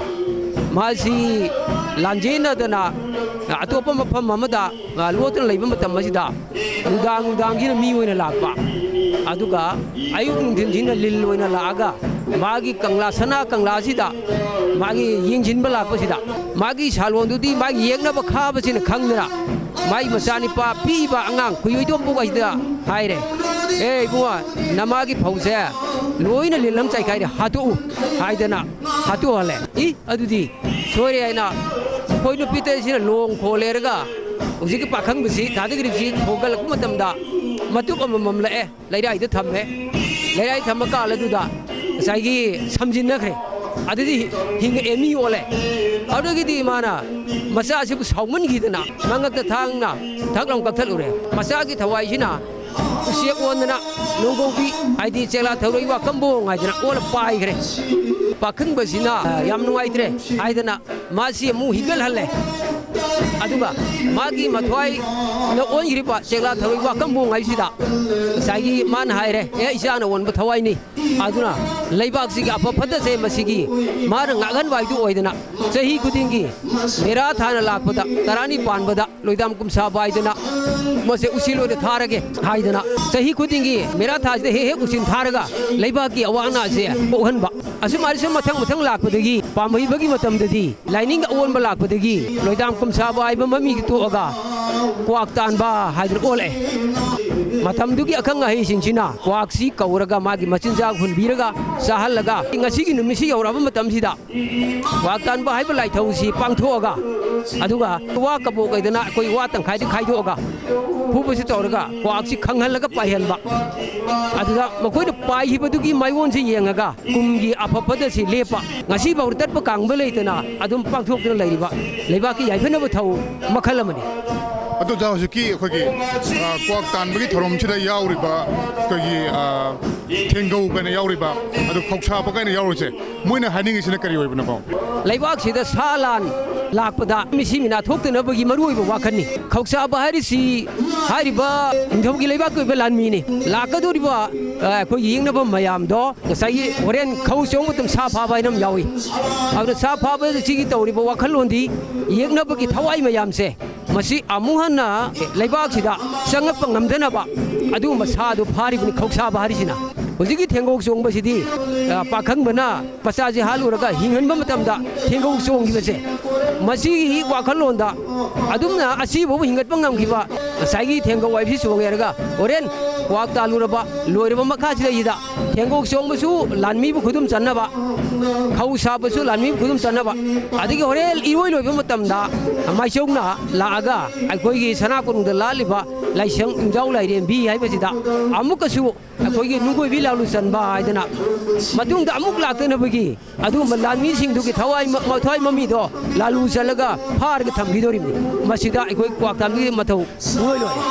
ꯃꯥꯁꯤ ꯂꯥꯟꯖꯦꯟꯅꯗꯅ ꯑꯇꯣꯞꯄ ꯃꯐꯝ ꯑꯃꯗ ꯂꯣꯠꯇꯨꯅ ꯂꯩꯕ ꯃꯇꯝ ꯑꯁꯤꯗ ꯅꯨꯡꯗꯥꯡ ꯅꯨꯡꯗꯥꯡꯁꯤꯅ ꯃꯤ ꯑꯣꯏꯅ ꯂꯥꯛꯄ, ꯑꯗꯨꯒ ꯑꯌꯨꯛ ꯅꯨꯡꯊꯤꯟꯁꯤꯅ ꯂꯤꯟ ꯑꯣꯏꯅ ꯂꯥꯛꯑꯒ ꯃꯥꯒꯤ ꯀꯪꯂꯥ, ꯁꯅꯥ ꯀꯪꯂꯥꯁꯤꯗ ꯃꯥꯒꯤ ꯌꯦꯡꯁꯤꯟꯕ ꯂꯥꯛꯄꯁꯤꯗ ꯃꯥꯒꯤ ꯁꯥꯂꯣꯟꯗꯨꯗꯤ ꯃꯥꯒꯤ ꯌꯦꯛꯅꯕ ꯈꯥꯕꯁꯤꯅ ꯈꯪꯗꯅ ꯃꯥꯒꯤ ꯃꯆꯥꯅꯤꯄꯥ ꯄꯤꯛꯏꯕ ꯑꯉꯥꯡ ꯈꯨꯌꯣꯏꯗꯣꯝꯕꯨ ꯑꯁꯤꯗ ꯍꯥꯏꯔꯦ, "ꯑꯦ ꯏꯕꯨꯡꯉꯣ, ꯅꯃꯥꯒꯤ ꯐꯧꯁꯦ ꯂꯣꯏꯅ ꯂꯤꯜ ꯑꯃ ꯆꯥꯏꯈꯥꯏꯔꯦ, ꯍꯥꯠꯇꯣꯛꯎ" ꯍꯥꯏꯗꯅ ꯍꯥꯠꯇꯣꯛꯍꯜꯂꯦ꯫ ꯏ ꯑꯗꯨꯗꯤ ꯁꯣꯏꯔꯦ ꯍꯥꯏꯅ ꯃꯈꯣꯏ ꯅꯨꯄꯤ ꯇꯔꯦꯠꯁꯤꯅ ꯂꯣꯡ ꯈꯣꯜꯂꯦꯔꯒ ꯍꯧꯖꯤꯛꯀꯤ ꯄꯥꯈꯪꯕꯁꯤ ꯊꯥꯗꯒꯤꯔꯤꯕꯁꯤ ꯈꯣꯒꯠꯂꯛꯄ ꯃꯇꯝꯗ ꯃꯇꯨꯞ ꯑꯃꯃꯝ ꯂꯥꯛꯑꯦ꯫ ꯂꯩꯔꯥꯏꯗ ꯊꯝꯃꯦ꯫ ꯂꯩꯔꯥꯏ ꯊꯝꯕ ꯀꯥꯟ ꯑꯗꯨꯗ ꯉꯁꯥꯏꯒꯤ ꯁꯝꯖꯤꯟꯅꯈ꯭ꯔꯦ꯫ ꯑꯗꯨꯗꯤ ꯍꯤꯡꯉꯛꯑꯦ, ꯃꯤ ꯑꯣꯜꯂꯦ꯫ ꯑꯗꯨꯗꯒꯤꯗꯤ ꯃꯥꯅ ꯃꯆꯥꯁꯤꯕꯨ ꯁꯥꯎꯃꯟꯈꯤꯗꯅ ꯃꯉꯛꯇ ꯊꯥꯡꯅ ꯊꯛ ꯂꯥꯎ ꯀꯛꯊꯠꯂꯨꯔꯦ꯫ ꯃꯆꯥꯒꯤ ꯊꯋꯥꯏꯁꯤꯅ ꯎꯆꯦꯛ ꯑꯣꯟꯗꯅ ꯅꯣꯡꯒꯧꯕꯤ, ꯍꯥꯏꯗꯤ ꯆꯦꯛꯂꯥ ꯊꯧꯔꯣꯏ ꯋꯥꯀꯝꯕꯣꯡ ꯍꯥꯏꯗꯅ ꯑꯣꯜꯂ ꯄꯥꯏꯈ꯭ꯔꯦ꯫ ꯄꯥꯈꯪꯕꯁꯤꯅ ꯌꯥꯝ ꯅꯨꯡꯉꯥꯏꯇ꯭ꯔꯦ ꯍꯥꯏꯗꯅ ꯃꯥꯁꯤ ꯑꯃꯨꯛ ꯍꯤꯒꯠꯍꯜꯂꯦ꯫ ꯑꯗꯨꯒ ꯃꯥꯒꯤ ꯃꯊ꯭ꯋꯥꯏꯅ ꯑꯣꯟꯈ꯭ꯔꯤꯕ ꯆꯦꯛꯂꯥ ꯊꯔꯣꯏ ꯋꯥꯀꯝꯕꯣꯡ ꯍꯥꯏꯁꯤꯗ ꯉꯁꯥꯏꯒꯤ ꯃꯥꯅ ꯍꯥꯏꯔꯦ, "ꯑꯦ, ꯏꯆꯥꯅ ꯑꯣꯟꯕ ꯊꯋꯥꯏꯅꯤ"꯫ ꯑꯗꯨꯅ ꯂꯩꯕꯥꯛꯁꯤꯒꯤ ꯑꯐ ꯐꯠꯇꯁꯦ ꯃꯁꯤꯒꯤ ꯃꯥꯅ ꯉꯥꯛꯍꯟꯕ ꯍꯥꯏꯗꯨ ꯑꯣꯏꯗꯅ, ꯆꯍꯤ ꯈꯨꯗꯤꯡꯒꯤ ꯃꯦꯔꯥ ꯊꯥꯅ ꯂꯥꯛꯄꯗ, ꯇꯔꯥꯅꯤ ꯄꯥꯟꯕꯗ ꯂꯣꯏꯗꯥꯝ ꯀꯨꯝꯁꯥꯕ ꯍꯥꯏꯗꯅ, ꯃꯁꯦ ꯎꯆꯤ ꯂꯣꯏꯗ ꯊꯥꯔꯒꯦ ꯍꯥꯏꯗꯅ, ꯆꯍꯤ ꯈꯨꯗꯤꯡꯒꯤ ꯃꯦꯔꯥ ꯊꯥꯁꯤꯗ ꯍꯦꯛ ꯍꯦꯛ ꯎꯆꯤꯟ ꯊꯥꯔꯒ ꯂꯩꯕꯥꯛꯀꯤ ꯑꯋꯥ ꯑꯅꯥꯁꯦ ꯀꯣꯛꯍꯟꯕ꯫ ꯑꯁꯨꯃꯥꯏꯅ ꯁꯨꯝ ꯃꯊꯪ ꯃꯊꯪ ꯂꯥꯛꯄꯗꯒꯤ, ꯄꯥꯝꯍꯩꯕꯒꯤ ꯃꯇꯝꯗꯗꯤ, ꯂꯥꯏꯅꯤꯡ ꯑꯑꯣꯟꯕ ꯂꯥꯛꯄꯗꯒꯤ, ꯂꯣꯏꯗꯥꯝ ꯀꯨꯝꯁꯥꯕ ꯍꯥꯏꯕ ꯃꯃꯤꯡ ꯇꯣꯛꯑꯒ ꯀ꯭ꯋꯥꯛ ꯇꯥꯟꯕ ꯍꯥꯏꯗꯅ ꯑꯣꯜꯂꯛꯑꯦ꯫ ꯃꯇꯝꯗꯨꯒꯤ ꯑꯈꯪ ꯑꯍꯩꯁꯤꯡꯁꯤꯅ ꯀ꯭ꯋꯥꯛꯁꯤ ꯀꯧꯔꯒ, ꯃꯥꯒꯤ ꯃꯆꯤꯟꯖꯥꯛ ꯍꯨꯟꯕꯤꯔꯒ, ꯆꯥꯍꯜꯂꯒ, ꯉꯁꯤꯒꯤ ꯅꯨꯃꯤꯠꯁꯤ ꯌꯧꯔꯛꯑꯕ ꯃꯇꯝꯁꯤꯗ ꯀ꯭ꯋꯥꯛ ꯇꯥꯟꯕ ꯍꯥꯏꯕ ꯂꯥꯏꯊꯧꯁꯤ ꯄꯥꯡꯊꯣꯛꯑꯒ, ꯑꯗꯨꯒ ꯋꯥ ꯀꯕꯣꯛ ꯍꯥꯏꯗꯅ ꯑꯩꯈꯣꯏ ꯋꯥ ꯇꯪꯈꯥꯏꯗ ꯈꯥꯏꯗꯣꯛꯑꯒ ꯐꯨꯕꯁꯤ ꯇꯧꯔꯒ ꯀ꯭ꯋꯥꯛꯁꯤ ꯈꯪꯍꯜꯂꯒ ꯄꯥꯏꯍꯟꯕ꯫ ꯑꯗꯨꯗ ꯃꯈꯣꯏꯅ ꯄꯥꯏꯈꯤꯕꯗꯨꯒꯤ ꯃꯥꯏꯑꯣꯟꯁꯤ ꯌꯦꯡꯉꯒ ꯀꯨꯝꯒꯤ ꯑꯐ ꯐꯠꯇꯁꯤ ꯂꯦꯞꯄ, ꯉꯁꯤꯐꯥꯎ ꯇꯠꯄ ꯀꯥꯡꯕ ꯂꯩꯇꯅ ꯑꯗꯨꯝ ꯄꯥꯡꯊꯣꯛꯇꯨꯅ ꯂꯩꯔꯤꯕ ꯂꯩꯕꯥꯛꯀꯤ ꯌꯥꯏꯐꯅꯕ ꯊꯧ ꯃꯈꯜ ꯑꯃꯅꯤ꯫ ꯑꯗꯨ ꯑꯣꯖꯥ, ꯍꯧꯖꯤꯛꯀꯤ ꯑꯩꯈꯣꯏꯒꯤ, ꯑ, ꯀ꯭ꯋꯥꯛ ꯇꯥꯟꯕꯒꯤ ꯊꯧꯔꯝꯁꯤꯗ ꯌꯥꯎꯔꯤꯕ ꯑꯩꯈꯣꯏꯒꯤ, ꯑ, ꯊꯦꯡꯒꯧ ꯀꯥꯏꯅ ꯌꯥꯎꯔꯤꯕ, ꯑꯗꯨ ꯈꯧꯁꯥꯕ ꯀꯥꯏꯅ ꯌꯥꯎꯔꯤꯁꯦ, ꯃꯣꯏꯅ ꯍꯥꯏꯅꯤꯡꯉꯤꯁꯤꯅ ꯀꯔꯤ ꯑꯣꯏꯕꯅꯣ? ꯂꯩꯕꯥꯛꯁꯤꯗ ꯁꯥ ꯂꯥꯟ ꯂꯥꯛꯄꯗ ꯃꯤꯁꯤ ꯃꯤꯅꯥ ꯊꯣꯛꯇꯅꯕꯒꯤ ꯃꯔꯨꯑꯣꯏꯕ ꯋꯥꯈꯜꯅꯤ꯫ ꯈꯧꯁꯥꯕ ꯍꯥꯏꯔꯤꯁꯤ ꯍꯥꯏꯔꯤꯕ ꯅꯤꯡꯊꯧꯒꯤ ꯂꯩꯕꯥꯛꯀꯤ ꯑꯣꯏꯕ ꯂꯥꯟꯃꯤꯅꯤ꯫ ꯂꯥꯛꯀꯗꯧꯔꯤꯕ, ꯑ, ꯑꯩꯈꯣꯏꯒꯤ ꯌꯦꯛꯅꯐꯝ ꯃꯌꯥꯝꯗꯣ ꯉꯁꯥꯏꯒꯤ ꯍꯣꯔꯦꯟ ꯈꯧ ꯆꯣꯡꯕ ꯃꯇꯝ ꯁꯥ ꯐꯥꯕ ꯍꯥꯏꯅ ꯑꯃ ꯌꯥꯎꯏ꯫ ꯑꯗꯨꯅ ꯁꯥ ꯐꯥꯕꯁꯤꯒꯤ ꯇꯧꯔꯤꯕ ꯋꯥꯈꯜꯂꯣꯟꯗꯤ ꯌꯦꯛꯅꯕꯒꯤ ꯊꯋꯥꯏ ꯃꯌꯥꯝꯁꯦ ꯃꯁꯤ ꯑꯃꯨꯛ ꯍꯟꯅ ꯂꯩꯕꯥꯛꯁꯤꯗ ꯆꯪꯉꯛꯄ ꯉꯝꯗꯅꯕ ꯑꯗꯨꯒꯨꯝꯕ ꯁꯥꯗꯨ ꯐꯥꯔꯤꯕꯅꯤ ꯈꯧꯁꯥꯕ ꯍꯥꯏꯔꯤꯁꯤꯅ꯫ ꯍꯧꯖꯤꯛꯀꯤ ꯊꯦꯡꯒꯧ ꯆꯣꯡꯕꯁꯤꯗꯤ, ꯑ, ꯄꯥꯈꯪꯕꯅ ꯃꯆꯥꯁꯤ ꯍꯥꯠꯂꯨꯔꯒ ꯍꯤꯡꯍꯟꯕ ꯃꯇꯝꯗ ꯊꯦꯡꯒꯧ ꯆꯣꯡꯈꯤꯕꯁꯦ, ꯃꯁꯤꯒꯤ ꯋꯥꯈꯜꯂꯣꯟꯗ ꯑꯗꯨꯝꯅ ꯑꯁꯤꯐꯥꯎꯕ ꯍꯤꯡꯒꯠꯄ ꯉꯝꯈꯤꯕ ꯉꯁꯥꯏꯒꯤ ꯊꯦꯡꯒꯧ ꯍꯥꯏꯕꯁꯤ ꯆꯣꯡꯉꯦ ꯍꯥꯏꯔꯒ ꯍꯣꯔꯦꯟ ꯀ꯭ꯋꯥꯛ ꯇꯥꯜꯂꯨꯔꯕ ꯂꯣꯏꯔꯕ ꯃꯈꯥꯁꯤꯗꯩꯁꯤꯗ ꯊꯦꯡꯒꯣꯛ ꯆꯣꯡꯕꯁꯨ ꯂꯥꯟꯃꯤꯕꯨ ꯈꯨꯗꯨꯝ ꯆꯟꯅꯕ, ꯈꯧ ꯁꯥꯕꯁꯨ ꯂꯥꯟꯃꯤꯕꯨ ꯈꯨꯗꯨꯝ ꯆꯟꯅꯕ, ꯑꯗꯒꯤ ꯍꯣꯔꯦꯟ ꯏꯔꯣꯏ ꯂꯣꯏꯕ ꯃꯇꯝꯗ ꯃꯥꯏꯆꯧꯅ ꯂꯥꯛꯑꯒ ꯑꯩꯈꯣꯏꯒꯤ ꯁꯅꯥ ꯀꯣꯅꯨꯡꯗ ꯂꯥꯠꯂꯤꯕ ꯂꯥꯏꯁꯪ ꯏꯟꯖꯥꯎ ꯂꯥꯏꯔꯦꯝꯕꯤ ꯍꯥꯏꯕꯁꯤꯗ ꯑꯃꯨꯛꯀꯁꯨ ꯑꯩꯈꯣꯏꯒꯤ ꯅꯨꯡꯒꯣꯏꯕꯤ ꯂꯥꯂꯨ ꯆꯟꯕ ꯍꯥꯏꯗꯅ ꯃꯇꯨꯡꯗ ꯑꯃꯨꯛ ꯂꯥꯛꯇꯅꯕꯒꯤ ꯑꯗꯨꯒꯨꯝꯕ ꯂꯥꯟꯃꯤꯁꯤꯡꯗꯨꯒꯤ ꯊꯋꯥꯏ ꯃ-, ꯃꯊ꯭ꯋꯥꯏ ꯃꯃꯤꯗꯣ ꯂꯥꯂꯨ ꯆꯠꯂꯒ ꯐꯥꯔꯒ ꯊꯝꯈꯤꯗꯣꯔꯤꯕꯅꯤ꯫ ꯃꯁꯤꯗ ꯑꯩꯈꯣꯏ ꯀ꯭ꯋꯥꯛ ꯇꯥꯟꯕꯒꯤ ꯃꯊꯧ ꯄꯨꯡꯂꯣꯏ ꯂꯣꯏꯔꯦ꯫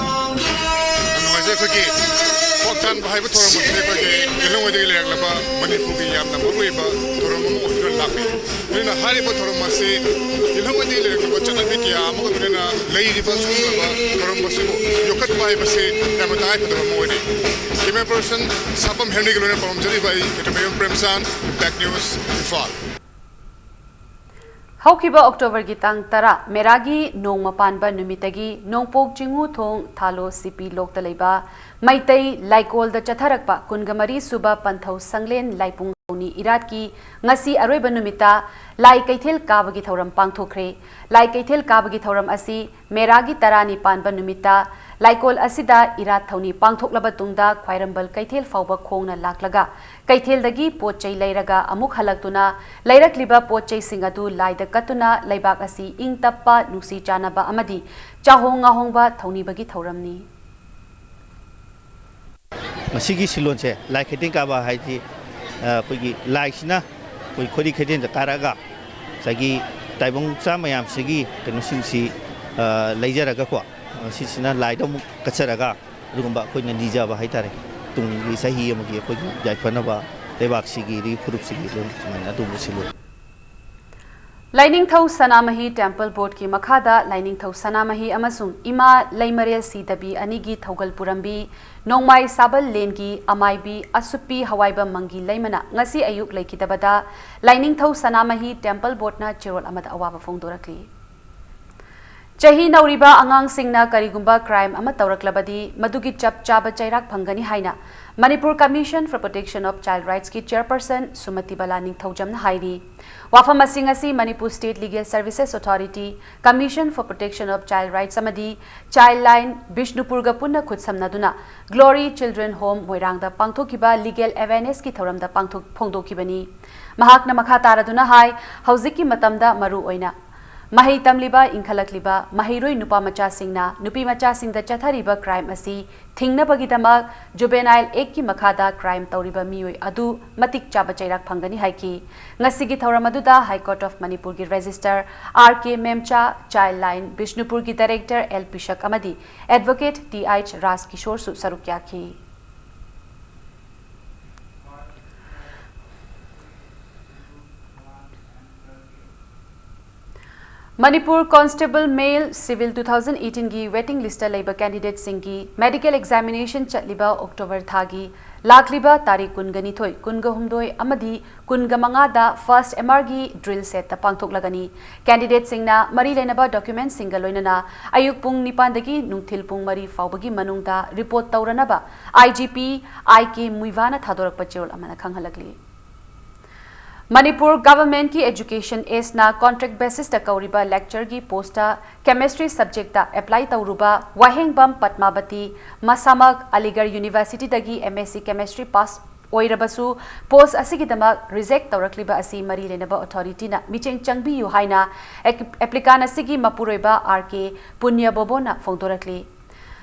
ꯌꯥꯝ ꯅꯨꯡꯉꯥꯏꯖꯩ꯫ ꯑꯩꯈꯣꯏꯒꯤ ꯀ꯭ꯋꯥꯛ ꯇꯥꯟꯕ ꯍꯥꯏꯕ ꯊꯧꯔꯝ ꯑꯁꯤ ꯑꯩꯈꯣꯏꯒꯤ ꯀꯩꯅꯣꯗꯒꯤ ꯂꯩꯔꯛꯂꯕ ꯃꯅꯤꯄꯨꯔꯒꯤ ꯌꯥꯝꯅ ꯃꯔꯨꯑꯣꯏꯕ ꯊꯧꯔꯝ ꯑꯃ ꯑꯣꯏꯗꯨꯅ ꯂꯥꯛꯂꯤ꯫ ꯑꯗꯨꯅ ꯍꯥꯏꯔꯤꯕ ꯊꯧꯔꯝ ꯑꯁꯤ ꯏꯜꯍꯧꯃꯗꯤ ꯂꯩꯔꯛꯂꯕ ꯆꯠꯅꯕꯤ ꯀꯌꯥ ꯑꯃꯒ ꯂꯣꯏꯅꯅ ꯂꯩꯔꯤꯕ ꯁꯤꯒꯨꯝꯂꯕ ꯊꯧꯔꯝ ꯑꯁꯤꯕꯨ ꯌꯣꯛꯈꯠꯄ ꯍꯥꯏꯕꯁꯤ ꯌꯥꯝꯅ ꯇꯉꯥꯏꯐꯗꯕ ꯑꯃ ꯑꯣꯏꯔꯤ꯫ Camera person ꯁꯥꯄꯝ ꯍꯦꯅꯔꯤꯒ ꯂꯣꯏꯅꯅ ꯄꯥꯎꯗꯝꯖꯔꯤꯕ ꯑꯩ ꯀꯦꯇꯃꯌꯨꯝ ꯄ꯭ꯔꯦꯝꯆꯥꯟ, Impact News, ꯏꯝꯐꯥꯜ꯫ ꯍꯧꯈꯤꯕ ꯑꯣꯛꯇꯣꯕꯔꯒꯤ ꯇꯥꯡ ꯇꯔꯥ, ꯃꯦꯔꯥꯒꯤ ꯅꯣꯡꯃ ꯄꯥꯟꯕ ꯅꯨꯃꯤꯠꯇꯒꯤ ꯅꯣꯡꯄꯣꯛ ꯆꯤꯡꯉꯨ ꯊꯣꯡ ꯊꯥꯂꯣ ꯁꯤꯄꯤ ꯂꯣꯛꯇ ꯂꯩꯕ ꯃꯩꯇꯩ ꯂꯥꯏꯀꯣꯜꯗ ꯆꯠꯊꯔꯛꯄ ꯀꯨꯟꯒ ꯃꯔꯤ ꯁꯨꯕ ꯄꯟꯊꯧ ꯁꯪꯂꯦꯟ ꯂꯥꯏꯄꯨꯡ ꯊꯧꯅꯤ ꯏꯔꯥꯠꯀꯤ ꯉꯁꯤ ꯑꯔꯣꯏꯕ ꯅꯨꯃꯤꯠꯇ ꯂꯥꯏ ꯀꯩꯊꯦꯜ ꯀꯥꯕꯒꯤ ꯊꯧꯔꯝ ꯄꯥꯡꯊꯣꯛꯈ꯭ꯔꯦ꯫ ꯂꯥꯏ ꯀꯩꯊꯦꯜ ꯀꯥꯕꯒꯤ ꯊꯧꯔꯝ ꯑꯁꯤ ꯃꯦꯔꯥꯒꯤ ꯇꯔꯥꯅꯤ ꯄꯥꯟꯕ ꯅꯨꯃꯤꯠꯇ ꯂꯥꯏꯀꯣꯜ ꯑꯁꯤꯗ ꯏꯔꯥꯠ ꯊꯧꯅꯤ ꯄꯥꯡꯊꯣꯛꯂꯕ ꯇꯨꯡꯗ ꯈ꯭ꯋꯥꯏꯔꯝꯕꯜ ꯀꯩꯊꯦꯜ ꯐꯥꯎꯕ ꯈꯣꯡꯅ ꯂꯥꯛꯂꯒ ꯀꯩꯊꯦꯜꯗꯒꯤ ꯄꯣꯠ ꯆꯩ ꯂꯩꯔꯒ ꯑꯃꯨꯛ ꯍꯜꯂꯛꯇꯨꯅ ꯂꯩꯔꯛꯂꯤꯕ ꯄꯣꯠ ꯆꯩꯁꯤꯡ ꯑꯗꯨ ꯂꯥꯏꯗ ꯀꯠꯇꯨꯅ ꯂꯩꯕꯥꯛ ꯑꯁꯤ ꯏꯪ ꯇꯞꯄ, ꯅꯨꯡꯁꯤ ꯆꯥꯟꯅꯕ ꯑꯃꯗꯤ ꯆꯥꯍꯣꯡ ꯉꯥꯍꯣꯡꯕ ꯊꯧꯅꯤꯕꯒꯤ ꯊꯧꯔꯝꯅꯤ꯫ ꯃꯁꯤꯒꯤ ꯁꯤꯂꯣꯟꯁꯦ ꯂꯥꯏ ꯀꯩꯊꯦꯜ ꯀꯥꯕ ꯍꯥꯏꯗꯤ, ꯑ, ꯑꯩꯈꯣꯏꯒꯤ ꯂꯥꯏꯁꯤꯅ ꯑꯩꯈꯣꯏ ꯈꯣꯏꯔꯤ ꯀꯩꯊꯦꯜꯗ ꯀꯥꯔꯛꯑꯒ ꯉꯁꯥꯏꯒꯤ ꯇꯥꯏꯕꯪ ꯃꯆꯥ ꯃꯌꯥꯝꯁꯤꯒꯤ ꯀꯩꯅꯣꯁꯤꯡꯁꯤ, ꯑ, ꯂꯩꯖꯔꯒꯀꯣ, ꯑ, ꯁꯤꯁꯤꯅ ꯂꯥꯏꯗ ꯑꯃꯨꯛ ꯀꯠꯆꯔꯒ ꯑꯗꯨꯒꯨꯝꯕ ꯑꯩꯈꯣꯏꯅ ꯅꯤꯖꯕ ꯍꯥꯏꯇꯥꯔꯦ꯫ ꯇꯨꯡꯒꯤ ꯆꯍꯤ ꯑꯃꯒꯤ ꯑꯩꯈꯣꯏꯒꯤ ꯌꯥꯏꯐꯅꯕ ꯂꯩꯕꯥꯛꯁꯤꯒꯤ ꯑꯗꯒꯤ ꯐꯨꯔꯨꯞꯁꯤꯒꯤ ꯑꯗꯨꯝ ꯁꯨꯃꯥꯏꯅ ꯑꯗꯨꯒꯨꯝꯕ ꯁꯤꯂꯣꯟ꯫ ꯂꯥꯏꯅꯤꯡꯊꯧ ꯁꯅꯥꯃꯍꯤ ꯇꯦꯝꯄꯜ ꯕꯣꯔꯗꯀꯤ ꯃꯈꯥꯗ ꯂꯥꯏꯅꯤꯡꯊꯧ ꯁꯅꯥꯃꯍꯤ ꯑꯃꯁꯨꯡ ꯏꯃꯥ ꯂꯩꯃꯔꯦꯜ ꯁꯤꯗꯕꯤ ꯑꯅꯤꯒꯤ ꯊꯧꯒꯜ ꯄꯨꯔꯝꯕꯤ ꯅꯣꯡꯃꯥꯏ ꯁꯥꯕꯜ ꯂꯦꯟꯒꯤ ꯑꯃꯥꯏꯕꯤ ꯑꯁꯨꯞꯄꯤ ꯍꯋꯥꯏꯕꯝ ꯃꯪꯒꯤ ꯂꯩꯃꯅ ꯉꯁꯤ ꯑꯌꯨꯛ ꯂꯩꯈꯤꯗꯕꯗ ꯂꯥꯏꯅꯤꯡꯊꯧ ꯁꯅꯥꯃꯍꯤ ꯇꯦꯝꯄꯜ ꯕꯣꯔꯗꯅ ꯆꯦꯔꯣꯜ ꯑꯃꯗ ꯑꯋꯥꯕ ꯐꯣꯡꯗꯣꯔꯛꯂꯤ꯫ ꯆꯍꯤ ꯅꯧꯔꯤꯕ ꯑꯉꯥꯡꯁꯤꯡꯅ ꯀꯔꯤꯒꯨꯝꯕ ꯀ꯭ꯔꯥꯏꯝ ꯑꯃ ꯇꯧꯔꯛꯂꯕꯗꯤ ꯃꯗꯨꯒꯤ ꯆꯞ ꯆꯥꯕ ꯆꯩꯔꯥꯛ ꯐꯪꯒꯅꯤ ꯍꯥꯏꯅ Manipur commission for protection of child ꯔꯥꯏꯠꯁꯀꯤ ꯆꯦꯌꯔꯄꯔꯁꯟ ꯁꯨꯃꯇꯤꯕꯂꯥ ꯅꯤꯡꯊꯧꯖꯝꯅ ꯍꯥꯏꯔꯤ꯫ ꯋꯥꯐꯝ ꯑꯁꯤ ꯉꯁꯤ Manipur state legal services authority, commission for protection of child rights ꯑꯃꯗꯤ ꯆꯥꯏꯜ ꯂꯥꯏꯟ ꯕꯤꯁꯅꯨꯄꯨꯔꯒ ꯄꯨꯟꯅ ꯈꯨꯠꯁꯝꯅꯗꯨꯅ ꯒ꯭ꯂꯣꯔꯤ ꯆꯤꯜꯗ꯭ꯔꯦꯟ ꯍꯣꯝ ꯃꯣꯏꯔꯥꯡꯗ ꯄꯥꯡꯊꯣꯛꯈꯤꯕ ꯂꯤꯒꯦꯜ ꯑꯦꯋꯦꯔꯅꯦꯁꯀꯤ ꯊꯧꯔꯝꯗ ꯄꯥꯡꯊꯣꯛ-, ꯐꯣꯡꯗꯣꯛꯈꯤꯕꯅꯤ꯫ ꯃꯍꯥꯛꯅ ꯃꯈꯥ ꯇꯥꯔꯗꯨꯅ ꯍꯥꯏ, ꯍꯧꯖꯤꯛꯀꯤ ꯃꯇꯝꯗ ꯃꯔꯨ ꯑꯣꯏꯅ ꯃꯍꯩ ꯇꯝꯂꯤꯕ ꯏꯟꯈꯠꯂꯛꯂꯤꯕ ꯃꯍꯩꯔꯣꯏ ꯅꯨꯄꯥ ꯃꯆꯥꯁꯤꯡꯅ ꯅꯨꯄꯤ ꯃꯆꯥꯁꯤꯡꯗ ꯆꯠꯊꯔꯤꯕ ꯀ꯭ꯔꯥꯏꯝ ꯑꯁꯤ ꯊꯤꯡꯅꯕꯒꯤꯗꯃꯛ ꯖꯨꯕꯦꯅꯥꯏꯜ ꯑꯦꯛꯀꯤ ꯃꯈꯥꯗ ꯀ꯭ꯔꯥꯏꯝ ꯇꯧꯔꯤꯕ ꯃꯤꯑꯣꯏ ꯑꯗꯨ ꯃꯇꯤꯛ ꯆꯥꯕ ꯆꯩꯔꯥꯛ ꯐꯪꯒꯅꯤ ꯍꯥꯏꯈꯤ꯫ ꯉꯁꯤꯒꯤ ꯊꯧꯔꯝ ꯑꯗꯨꯗ ꯍꯥꯏ ꯀꯣꯔꯠ ꯑꯣꯐ ꯃꯅꯤꯄꯨꯔꯒꯤ ꯔꯦꯖꯤꯁꯇꯔ ꯑꯥꯔ ꯀꯦ ꯃꯦꯝꯆꯥ, ꯆꯥꯏꯜ ꯂꯥꯏꯟ ꯕꯤꯁꯅꯨꯄꯨꯔꯒꯤ ꯗꯥꯏꯔꯦꯛꯇꯔ ꯑꯦꯜ ꯄꯤꯁꯛ ꯑꯃꯗꯤ ꯑꯦꯗꯚꯣꯀꯦꯠ ꯇꯤ ꯑꯩꯆ ꯔꯥꯖ ꯀꯤꯁꯣꯔꯁꯨ ꯁꯔꯨꯛ ꯌꯥꯈꯤ꯫ Manipur Constable Male Civil two thousand eighteen ꯒꯤ waiting list ꯇ ꯂꯩꯕ candidate ꯁꯤꯡꯒꯤ medical examination ꯆꯠꯂꯤꯕ October ꯊꯥꯒꯤ ꯂꯥꯛꯂꯤꯕ ꯇꯥꯔꯤꯛ ꯀꯨꯟꯒ ꯅꯤꯊꯣꯏ, ꯀꯨꯟꯒ ꯍꯨꯝꯗꯣꯏ ꯑꯃꯗꯤ ꯀꯨꯟꯒ ꯃꯉꯥꯗ first M R ꯒꯤ drill set ꯇ ꯄꯥꯡꯊꯣꯛꯂꯒꯅꯤ꯫ Candidate ꯁꯤꯡꯅ ꯃꯔꯤ ꯂꯩꯅꯕ document ꯁꯤꯡꯒ ꯂꯣꯏꯅꯅ ꯑꯌꯨꯛ ꯄꯨꯡ ꯅꯤꯄꯥꯟꯗꯒꯤ ꯅꯨꯡꯊꯤꯜ ꯄꯨꯡ ꯃꯔꯤ ꯐꯥꯎꯕꯒꯤ ꯃꯅꯨꯡꯗ report ꯇꯧꯔꯅꯕ I G P I K ꯃꯨꯏꯚꯥꯅ ꯊꯥꯗꯣꯔꯛꯄ ꯆꯦꯔꯣꯜ ꯑꯃꯅ ꯈꯪꯍꯜꯂꯛꯂꯤ꯫ ꯃꯅꯤꯄꯨꯔ Government ꯀꯤ Education Act ꯅ contract basis ꯇ ꯀꯧꯔꯤꯕ lecture ꯒꯤ post ꯇ chemistry subject ꯇ apply ꯇꯧꯔꯨꯕ ꯋꯥꯍꯦꯡꯕꯝ ꯄꯗꯃꯥꯕꯇꯤ, ꯃꯁꯥꯃꯛ ꯑꯂꯤꯒꯔ University ꯗꯒꯤ M S C Chemistry pass ꯑꯣꯏꯔꯕꯁꯨ, post ꯑꯁꯤꯒꯤꯗꯃꯛ reject ꯇꯧꯔꯛꯂꯤꯕ ꯑꯁꯤ ꯃꯔꯤ ꯂꯩꯅꯕ authority ꯅ ꯃꯤꯠꯌꯦꯡ ꯆꯪꯕꯤꯌꯨ ꯍꯥꯏꯅ ꯑꯦꯛ-, applicant ꯑꯁꯤꯒꯤ ꯃꯄꯨꯔꯣꯏꯕ R K ꯄꯨꯅ꯭ꯌꯕꯣꯕꯣꯅ ꯐꯣꯡꯗꯣꯔꯛꯂꯤ꯫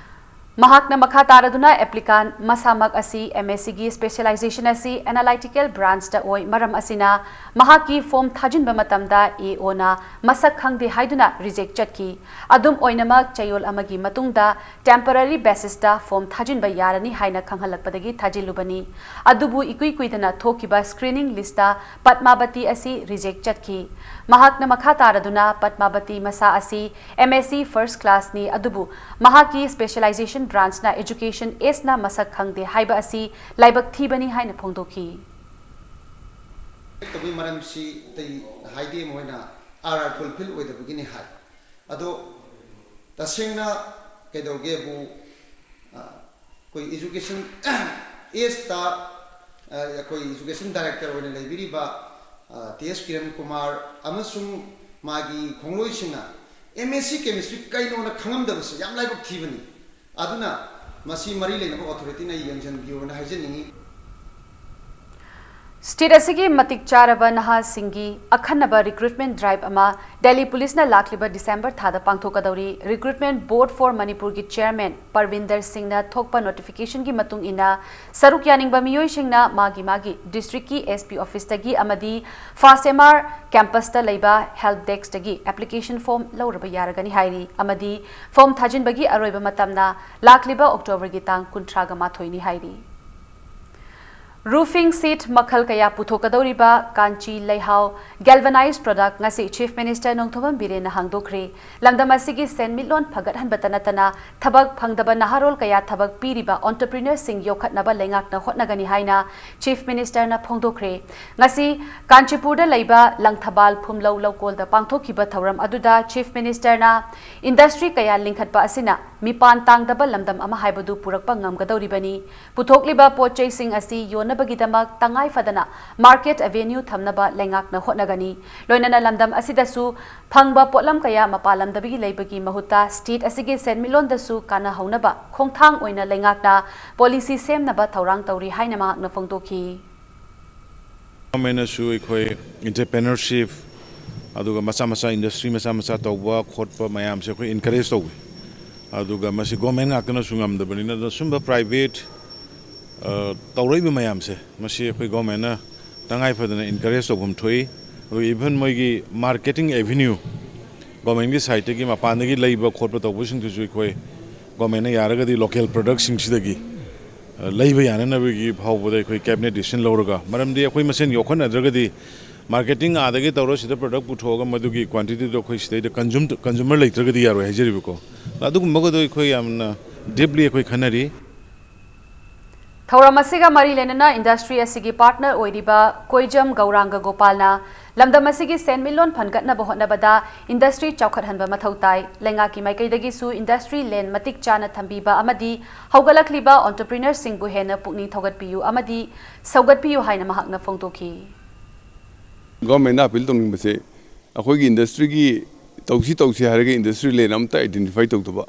ꯃꯍꯥꯛꯅ ꯃꯈꯥ ꯇꯥꯔꯗꯨꯅ applicant ꯃꯁꯥꯃꯛ ꯑꯁꯤ M S C ꯒꯤ specialization ꯑꯁꯤ analytical branch ꯇ ꯑꯣꯏ, ꯃꯔꯝ ꯑꯁꯤꯅ ꯃꯍꯥꯛꯀꯤ form ꯊꯥꯖꯤꯟꯕ ꯃꯇꯝꯗ A O ꯅ ꯃꯁꯛ ꯈꯪꯗꯦ ꯍꯥꯏꯗꯨꯅ reject ꯆꯠꯈꯤ꯫ ꯑꯗꯨꯝ ꯑꯣꯏꯅꯃꯛ, ꯆꯌꯣꯜ ꯑꯃꯒꯤ ꯃꯇꯨꯡꯗ temporary basis ꯇ form ꯊꯥꯖꯤꯟꯕ ꯌꯥꯔꯅꯤ ꯍꯥꯏꯅ ꯈꯪꯍꯜꯂꯛꯄꯗꯒꯤ ꯊꯥꯖꯤꯜꯂꯨꯕꯅꯤ꯫ ꯑꯗꯨꯕꯨ ꯏꯀꯨꯏ ꯀꯨꯏꯗꯅ ꯊꯣꯛꯈꯤꯕ screening list ꯇ ꯄꯗꯃꯥꯕꯇꯤ ꯑꯁꯤ reject ꯆꯠꯈꯤ꯫ ꯃꯍꯥꯛꯅ ꯃꯈꯥ ꯇꯥꯔꯗꯨꯅ ꯄꯗꯃꯥꯕꯇꯤ ꯃꯁꯥ ꯑꯁꯤ M S C first class ꯅꯤ, ꯑꯗꯨꯕꯨ ꯃꯍꯥꯛꯀꯤ specialization branch ꯅ Education Act ꯅ ꯃꯁꯛ ꯈꯪꯗꯦ ꯍꯥꯏꯕ ꯑꯁꯤ ꯂꯥꯏꯕꯛ ꯊꯤꯕꯅꯤ ꯍꯥꯏꯅ ꯐꯣꯡꯗꯣꯛꯈꯤ꯫ ꯇꯧꯕꯒꯤ ꯃꯔꯝꯁꯤ ꯑꯇꯩ ꯍꯥꯏꯗꯦ, ꯃꯈꯣꯏꯅ R R fulfill ꯑꯣꯏꯗꯕꯒꯤꯅꯤ ꯍꯥꯏ꯫ ꯑꯗꯣ ꯇꯁꯦꯡꯅ ꯀꯩꯗꯧꯒꯦꯕꯨ, ꯑ, ꯑꯩꯈꯣꯏ Education Act ꯇ, ꯑ, ꯑꯩꯈꯣꯏ Education Director ꯑꯣꯏꯅ ꯂꯩꯕꯤꯔꯤꯕ, ꯑ, T S ꯀꯤꯔꯟ ꯀꯨꯃꯥꯔ ꯑꯃꯁꯨꯡ ꯃꯥꯒꯤ ꯈꯣꯡꯂꯣꯏꯁꯤꯡꯅ M S C Chemistry ꯀꯩꯅꯣꯅ ꯈꯪꯉꯝꯗꯕꯁꯤ ꯌꯥꯝ ꯂꯥꯏꯕꯛ ꯊꯤꯕꯅꯤ꯫ ꯑꯗꯨꯅ ꯃꯁꯤ ꯃꯔꯤ ꯂꯩꯅꯕ authority ꯅ ꯌꯦꯡꯁꯤꯟꯕꯤꯌꯣꯅ ꯍꯥꯏꯖꯅꯤꯡꯏ꯫ State ꯑꯁꯤꯒꯤ ꯃꯇꯤꯛ ꯆꯥꯔꯕ ꯅꯍꯥꯁꯤꯡꯒꯤ ꯑꯈꯟꯅꯕ recruitment drive ꯑꯃ Delhi Police ꯅ ꯂꯥꯛꯂꯤꯕ December ꯊꯥꯗ ꯄꯥꯡꯊꯣꯛꯀꯗꯧꯔꯤ꯫ Recruitment Board for Manipur ꯒꯤ Chairman ꯄꯔꯋꯤꯟꯗꯔ ꯁꯤꯡꯅ ꯊꯣꯛꯄ notification ꯒꯤ ꯃꯇꯨꯡ ꯏꯟꯅ, ꯁꯔꯨꯛ ꯌꯥꯅꯤꯡꯕ ꯃꯤꯑꯣꯏꯁꯤꯡꯅ ꯃꯥꯒꯤ ꯃꯥꯒꯤ district ꯀꯤ S P office ꯇꯒꯤ ꯑꯃꯗꯤ first M R campus ꯇ ꯂꯩꯕ help desk ꯇꯒꯤ application form ꯂꯧꯔꯕ ꯌꯥꯔꯒꯅꯤ ꯍꯥꯏꯔꯤ, ꯑꯃꯗꯤ form ꯊꯥꯖꯤꯟꯕꯒꯤ ꯑꯔꯣꯏꯕ ꯃꯇꯝꯅ ꯂꯥꯛꯂꯤꯕ October ꯒꯤ ꯇꯥꯡ ꯀꯨꯟꯊ꯭ꯔꯥꯒ ꯃꯥꯊꯣꯏꯅꯤ ꯍꯥꯏꯔꯤ꯫ Roofing sheet ꯃꯈꯜ ꯀꯌꯥ ꯄꯨꯊꯣꯛꯀꯗꯧꯔꯤꯕ ꯀꯥꯟꯆꯤ ꯂꯩꯍꯥꯎ galvanized product ꯉꯁꯤ Chief Minister ꯅꯣꯡꯊꯣꯝꯕꯝ ꯕꯤꯔꯦꯟꯅ ꯍꯥꯡꯗꯣꯛꯈ꯭ꯔꯦ꯫ ꯂꯝꯗꯝ ꯑꯁꯤꯒꯤ ꯁꯦꯟꯃꯤꯠꯂꯣꯟ ꯐꯒꯠꯍꯟꯕꯇ ꯅꯠꯇꯅ ꯊꯕꯛ ꯐꯪꯗꯕ ꯅꯍꯥꯔꯣꯜ ꯀꯌꯥ ꯊꯕꯛ ꯄꯤꯔꯤꯕ entrepreneurꯁꯤꯡ ꯌꯣꯛꯈꯠꯅꯕ ꯂꯩꯉꯥꯛꯅ ꯍꯣꯠꯅꯒꯅꯤ ꯍꯥꯏꯅ Chief Ministerꯅ ꯐꯣꯡꯗꯣꯛꯈ꯭ꯔꯦ꯫ ꯉꯁꯤ ꯀꯥꯟꯆꯤꯄꯨꯔꯗ ꯂꯩꯕ ꯂꯪꯊꯕꯥꯜ ꯐꯨꯝꯂꯧ ꯂꯧꯀꯣꯜꯗ ꯄꯥꯡꯊꯣꯛꯈꯤꯕ ꯊꯧꯔꯝ ꯑꯗꯨꯗ Chief Ministerꯅ industry ꯀꯌꯥ ꯂꯤꯡꯈꯠꯄ ꯑꯁꯤꯅ ꯃꯤꯄꯥꯟ ꯇꯥꯡꯗꯕ ꯂꯝꯗꯝ ꯑꯃ ꯍꯥꯏꯕꯗꯨ ꯄꯨꯔꯛꯄ ꯉꯝꯒꯗꯧꯔꯤꯕꯅꯤ꯫ ꯄꯨꯊꯣꯛꯂꯤꯕ ꯄꯣꯠ ꯆꯩꯁꯤꯡ ꯑꯁꯤ ꯌꯣꯟꯅꯕꯒꯤꯗꯃꯛ ꯇꯉꯥꯏ ꯐꯗꯅ market avenue ꯊꯝꯅꯕ ꯂꯩꯉꯥꯛꯅ ꯍꯣꯠꯅꯒꯅꯤ꯫ ꯂꯣꯏꯅꯅ ꯂꯝꯗꯝ ꯑꯁꯤꯗꯁꯨ ꯐꯪꯕ ꯄꯣꯠꯂꯝ ꯀꯌꯥ ꯃꯄꯥꯟ ꯂꯝꯗꯒꯤ ꯂꯩꯕꯒꯤ ꯃꯍꯨꯠꯇ state ꯑꯁꯤꯒꯤ ꯁꯦꯟꯃꯤꯠꯂꯣꯟꯗꯁꯨ ꯀꯥꯟꯅꯍꯧꯅꯕ ꯈꯣꯡꯊꯥꯡ ꯑꯣꯏꯅ ꯂꯩꯉꯥꯛꯅ policy ꯁꯦꯝꯅꯕ ꯊꯧꯔꯥꯡ ꯇꯧꯔꯤ ꯍꯥꯏꯅ ꯃꯍꯥꯛꯅ ꯐꯣꯡꯗꯣꯛꯈꯤ꯫ Governmentꯅꯁꯨ ꯑꯩꯈꯣꯏ entrepreneurship ꯑꯗꯨꯒ ꯃꯆꯥ ꯃꯆꯥ industry ꯃꯆꯥ ꯃꯆꯥ ꯇꯧꯕ ꯈꯣꯠꯄ ꯃꯌꯥꯝꯁꯦ ꯑꯩꯈꯣꯏ encourage ꯇꯧꯋꯤ꯫ ꯑꯗꯨꯒ ꯃꯁꯤ government ꯉꯥꯛꯇꯅꯁꯨ ꯉꯝꯗꯕꯅꯤꯅ, ꯑꯗꯨꯅ ꯁꯨꯝꯕ private, ꯑ, ꯇꯧꯔꯛꯏꯕ ꯃꯌꯥꯝꯁꯦ, ꯃꯁꯤ ꯑꯩꯈꯣꯏ governmentꯅ ꯇꯉꯥꯏ ꯐꯗꯅ encourage ꯇꯧꯐꯝ ꯊꯣꯛꯏ꯫ ꯑꯗꯨꯒ even ꯃꯣꯏꯒꯤ marketing avenue, governmentꯀꯤ sideꯇꯒꯤ ꯃꯄꯥꯟꯗꯒꯤ ꯂꯩꯕ ꯈꯣꯠꯄ ꯇꯧꯕꯁꯤꯡꯗꯨꯁꯨ ꯑꯩꯈꯣꯏ governmentꯅ ꯌꯥꯔꯒꯗꯤ local productꯁꯤꯡꯁꯤꯗꯒꯤ, ꯑ, ꯂꯩꯕ ꯌꯥꯅꯅꯕꯒꯤ ꯐꯥꯎꯕꯗ ꯑꯩꯈꯣꯏ cabinet decision ꯂꯧꯔꯒ, ꯃꯔꯝꯗꯤ ꯑꯩꯈꯣꯏ ꯃꯁꯦꯟ ꯌꯣꯛꯈꯠꯅꯗ꯭ꯔꯒꯗꯤ marketing ꯑꯥꯗꯒꯤ ꯇꯧꯔ ꯁꯤꯗ product ꯄꯨꯊꯣꯛꯑꯒ ꯃꯗꯨꯒꯤ quantityꯗꯣ ꯑꯩꯈꯣꯏ ꯁꯤꯗꯩꯗ consume, consumer ꯂꯩꯇ꯭ꯔꯒꯗꯤ ꯌꯥꯔꯣꯏ ꯍꯥꯏꯖꯔꯤꯕꯀꯣ꯫ ꯑꯗꯨꯒꯨꯝꯕꯒꯗꯣ ꯑꯩꯈꯣꯏ ꯌꯥꯝꯅ deeply ꯑꯩꯈꯣꯏ ꯈꯟꯅꯔꯤ꯫ ꯊꯧꯔꯝ ꯑꯁꯤꯒ ꯃꯔꯤ ꯂꯩꯅꯅ industry ꯑꯁꯤꯒꯤ partner ꯑꯣꯏꯔꯤꯕ ꯀꯣꯏꯖꯝ ꯒꯧꯔꯥꯡꯒ ꯒꯣꯄꯥꯜꯅ ꯂꯝꯗꯝ ꯑꯁꯤꯒꯤ ꯁꯦꯟꯃꯤꯠꯂꯣꯟ ꯐꯟꯒꯠꯅꯕ ꯍꯣꯠꯅꯕꯗ industry ꯆꯥꯎꯈꯠꯍꯟꯕ ꯃꯊꯧ ꯇꯥꯏ꯫ ꯂꯩꯉꯥꯛꯀꯤ ꯃꯥꯏꯀꯩꯗꯒꯤꯁꯨ industry land ꯃꯇꯤꯛ ꯆꯥꯅ ꯊꯝꯕꯤꯕ ꯑꯃꯗꯤ ꯍꯧꯒꯠꯂꯛꯂꯤꯕ entrepreneurꯁꯤꯡꯕꯨ ꯍꯦꯟꯅ ꯄꯨꯛꯅꯤꯡ ꯊꯧꯒꯠꯄꯤꯌꯨ ꯑꯃꯗꯤ ꯁꯧꯒꯠꯄꯤꯌꯨ ꯍꯥꯏꯅ ꯃꯍꯥꯛꯅ ꯐꯣꯡꯗꯣꯛꯈꯤ꯫ Governmentꯅ appeal ꯇꯧꯅꯤꯡꯕꯁꯦ, ꯑꯩꯈꯣꯏꯒꯤ industryꯒꯤ ꯇꯧꯁꯤ ꯇꯧꯁꯤ ꯍꯥꯏꯔꯒ industry land ꯑꯝꯇ identify ꯇꯧꯗꯕ,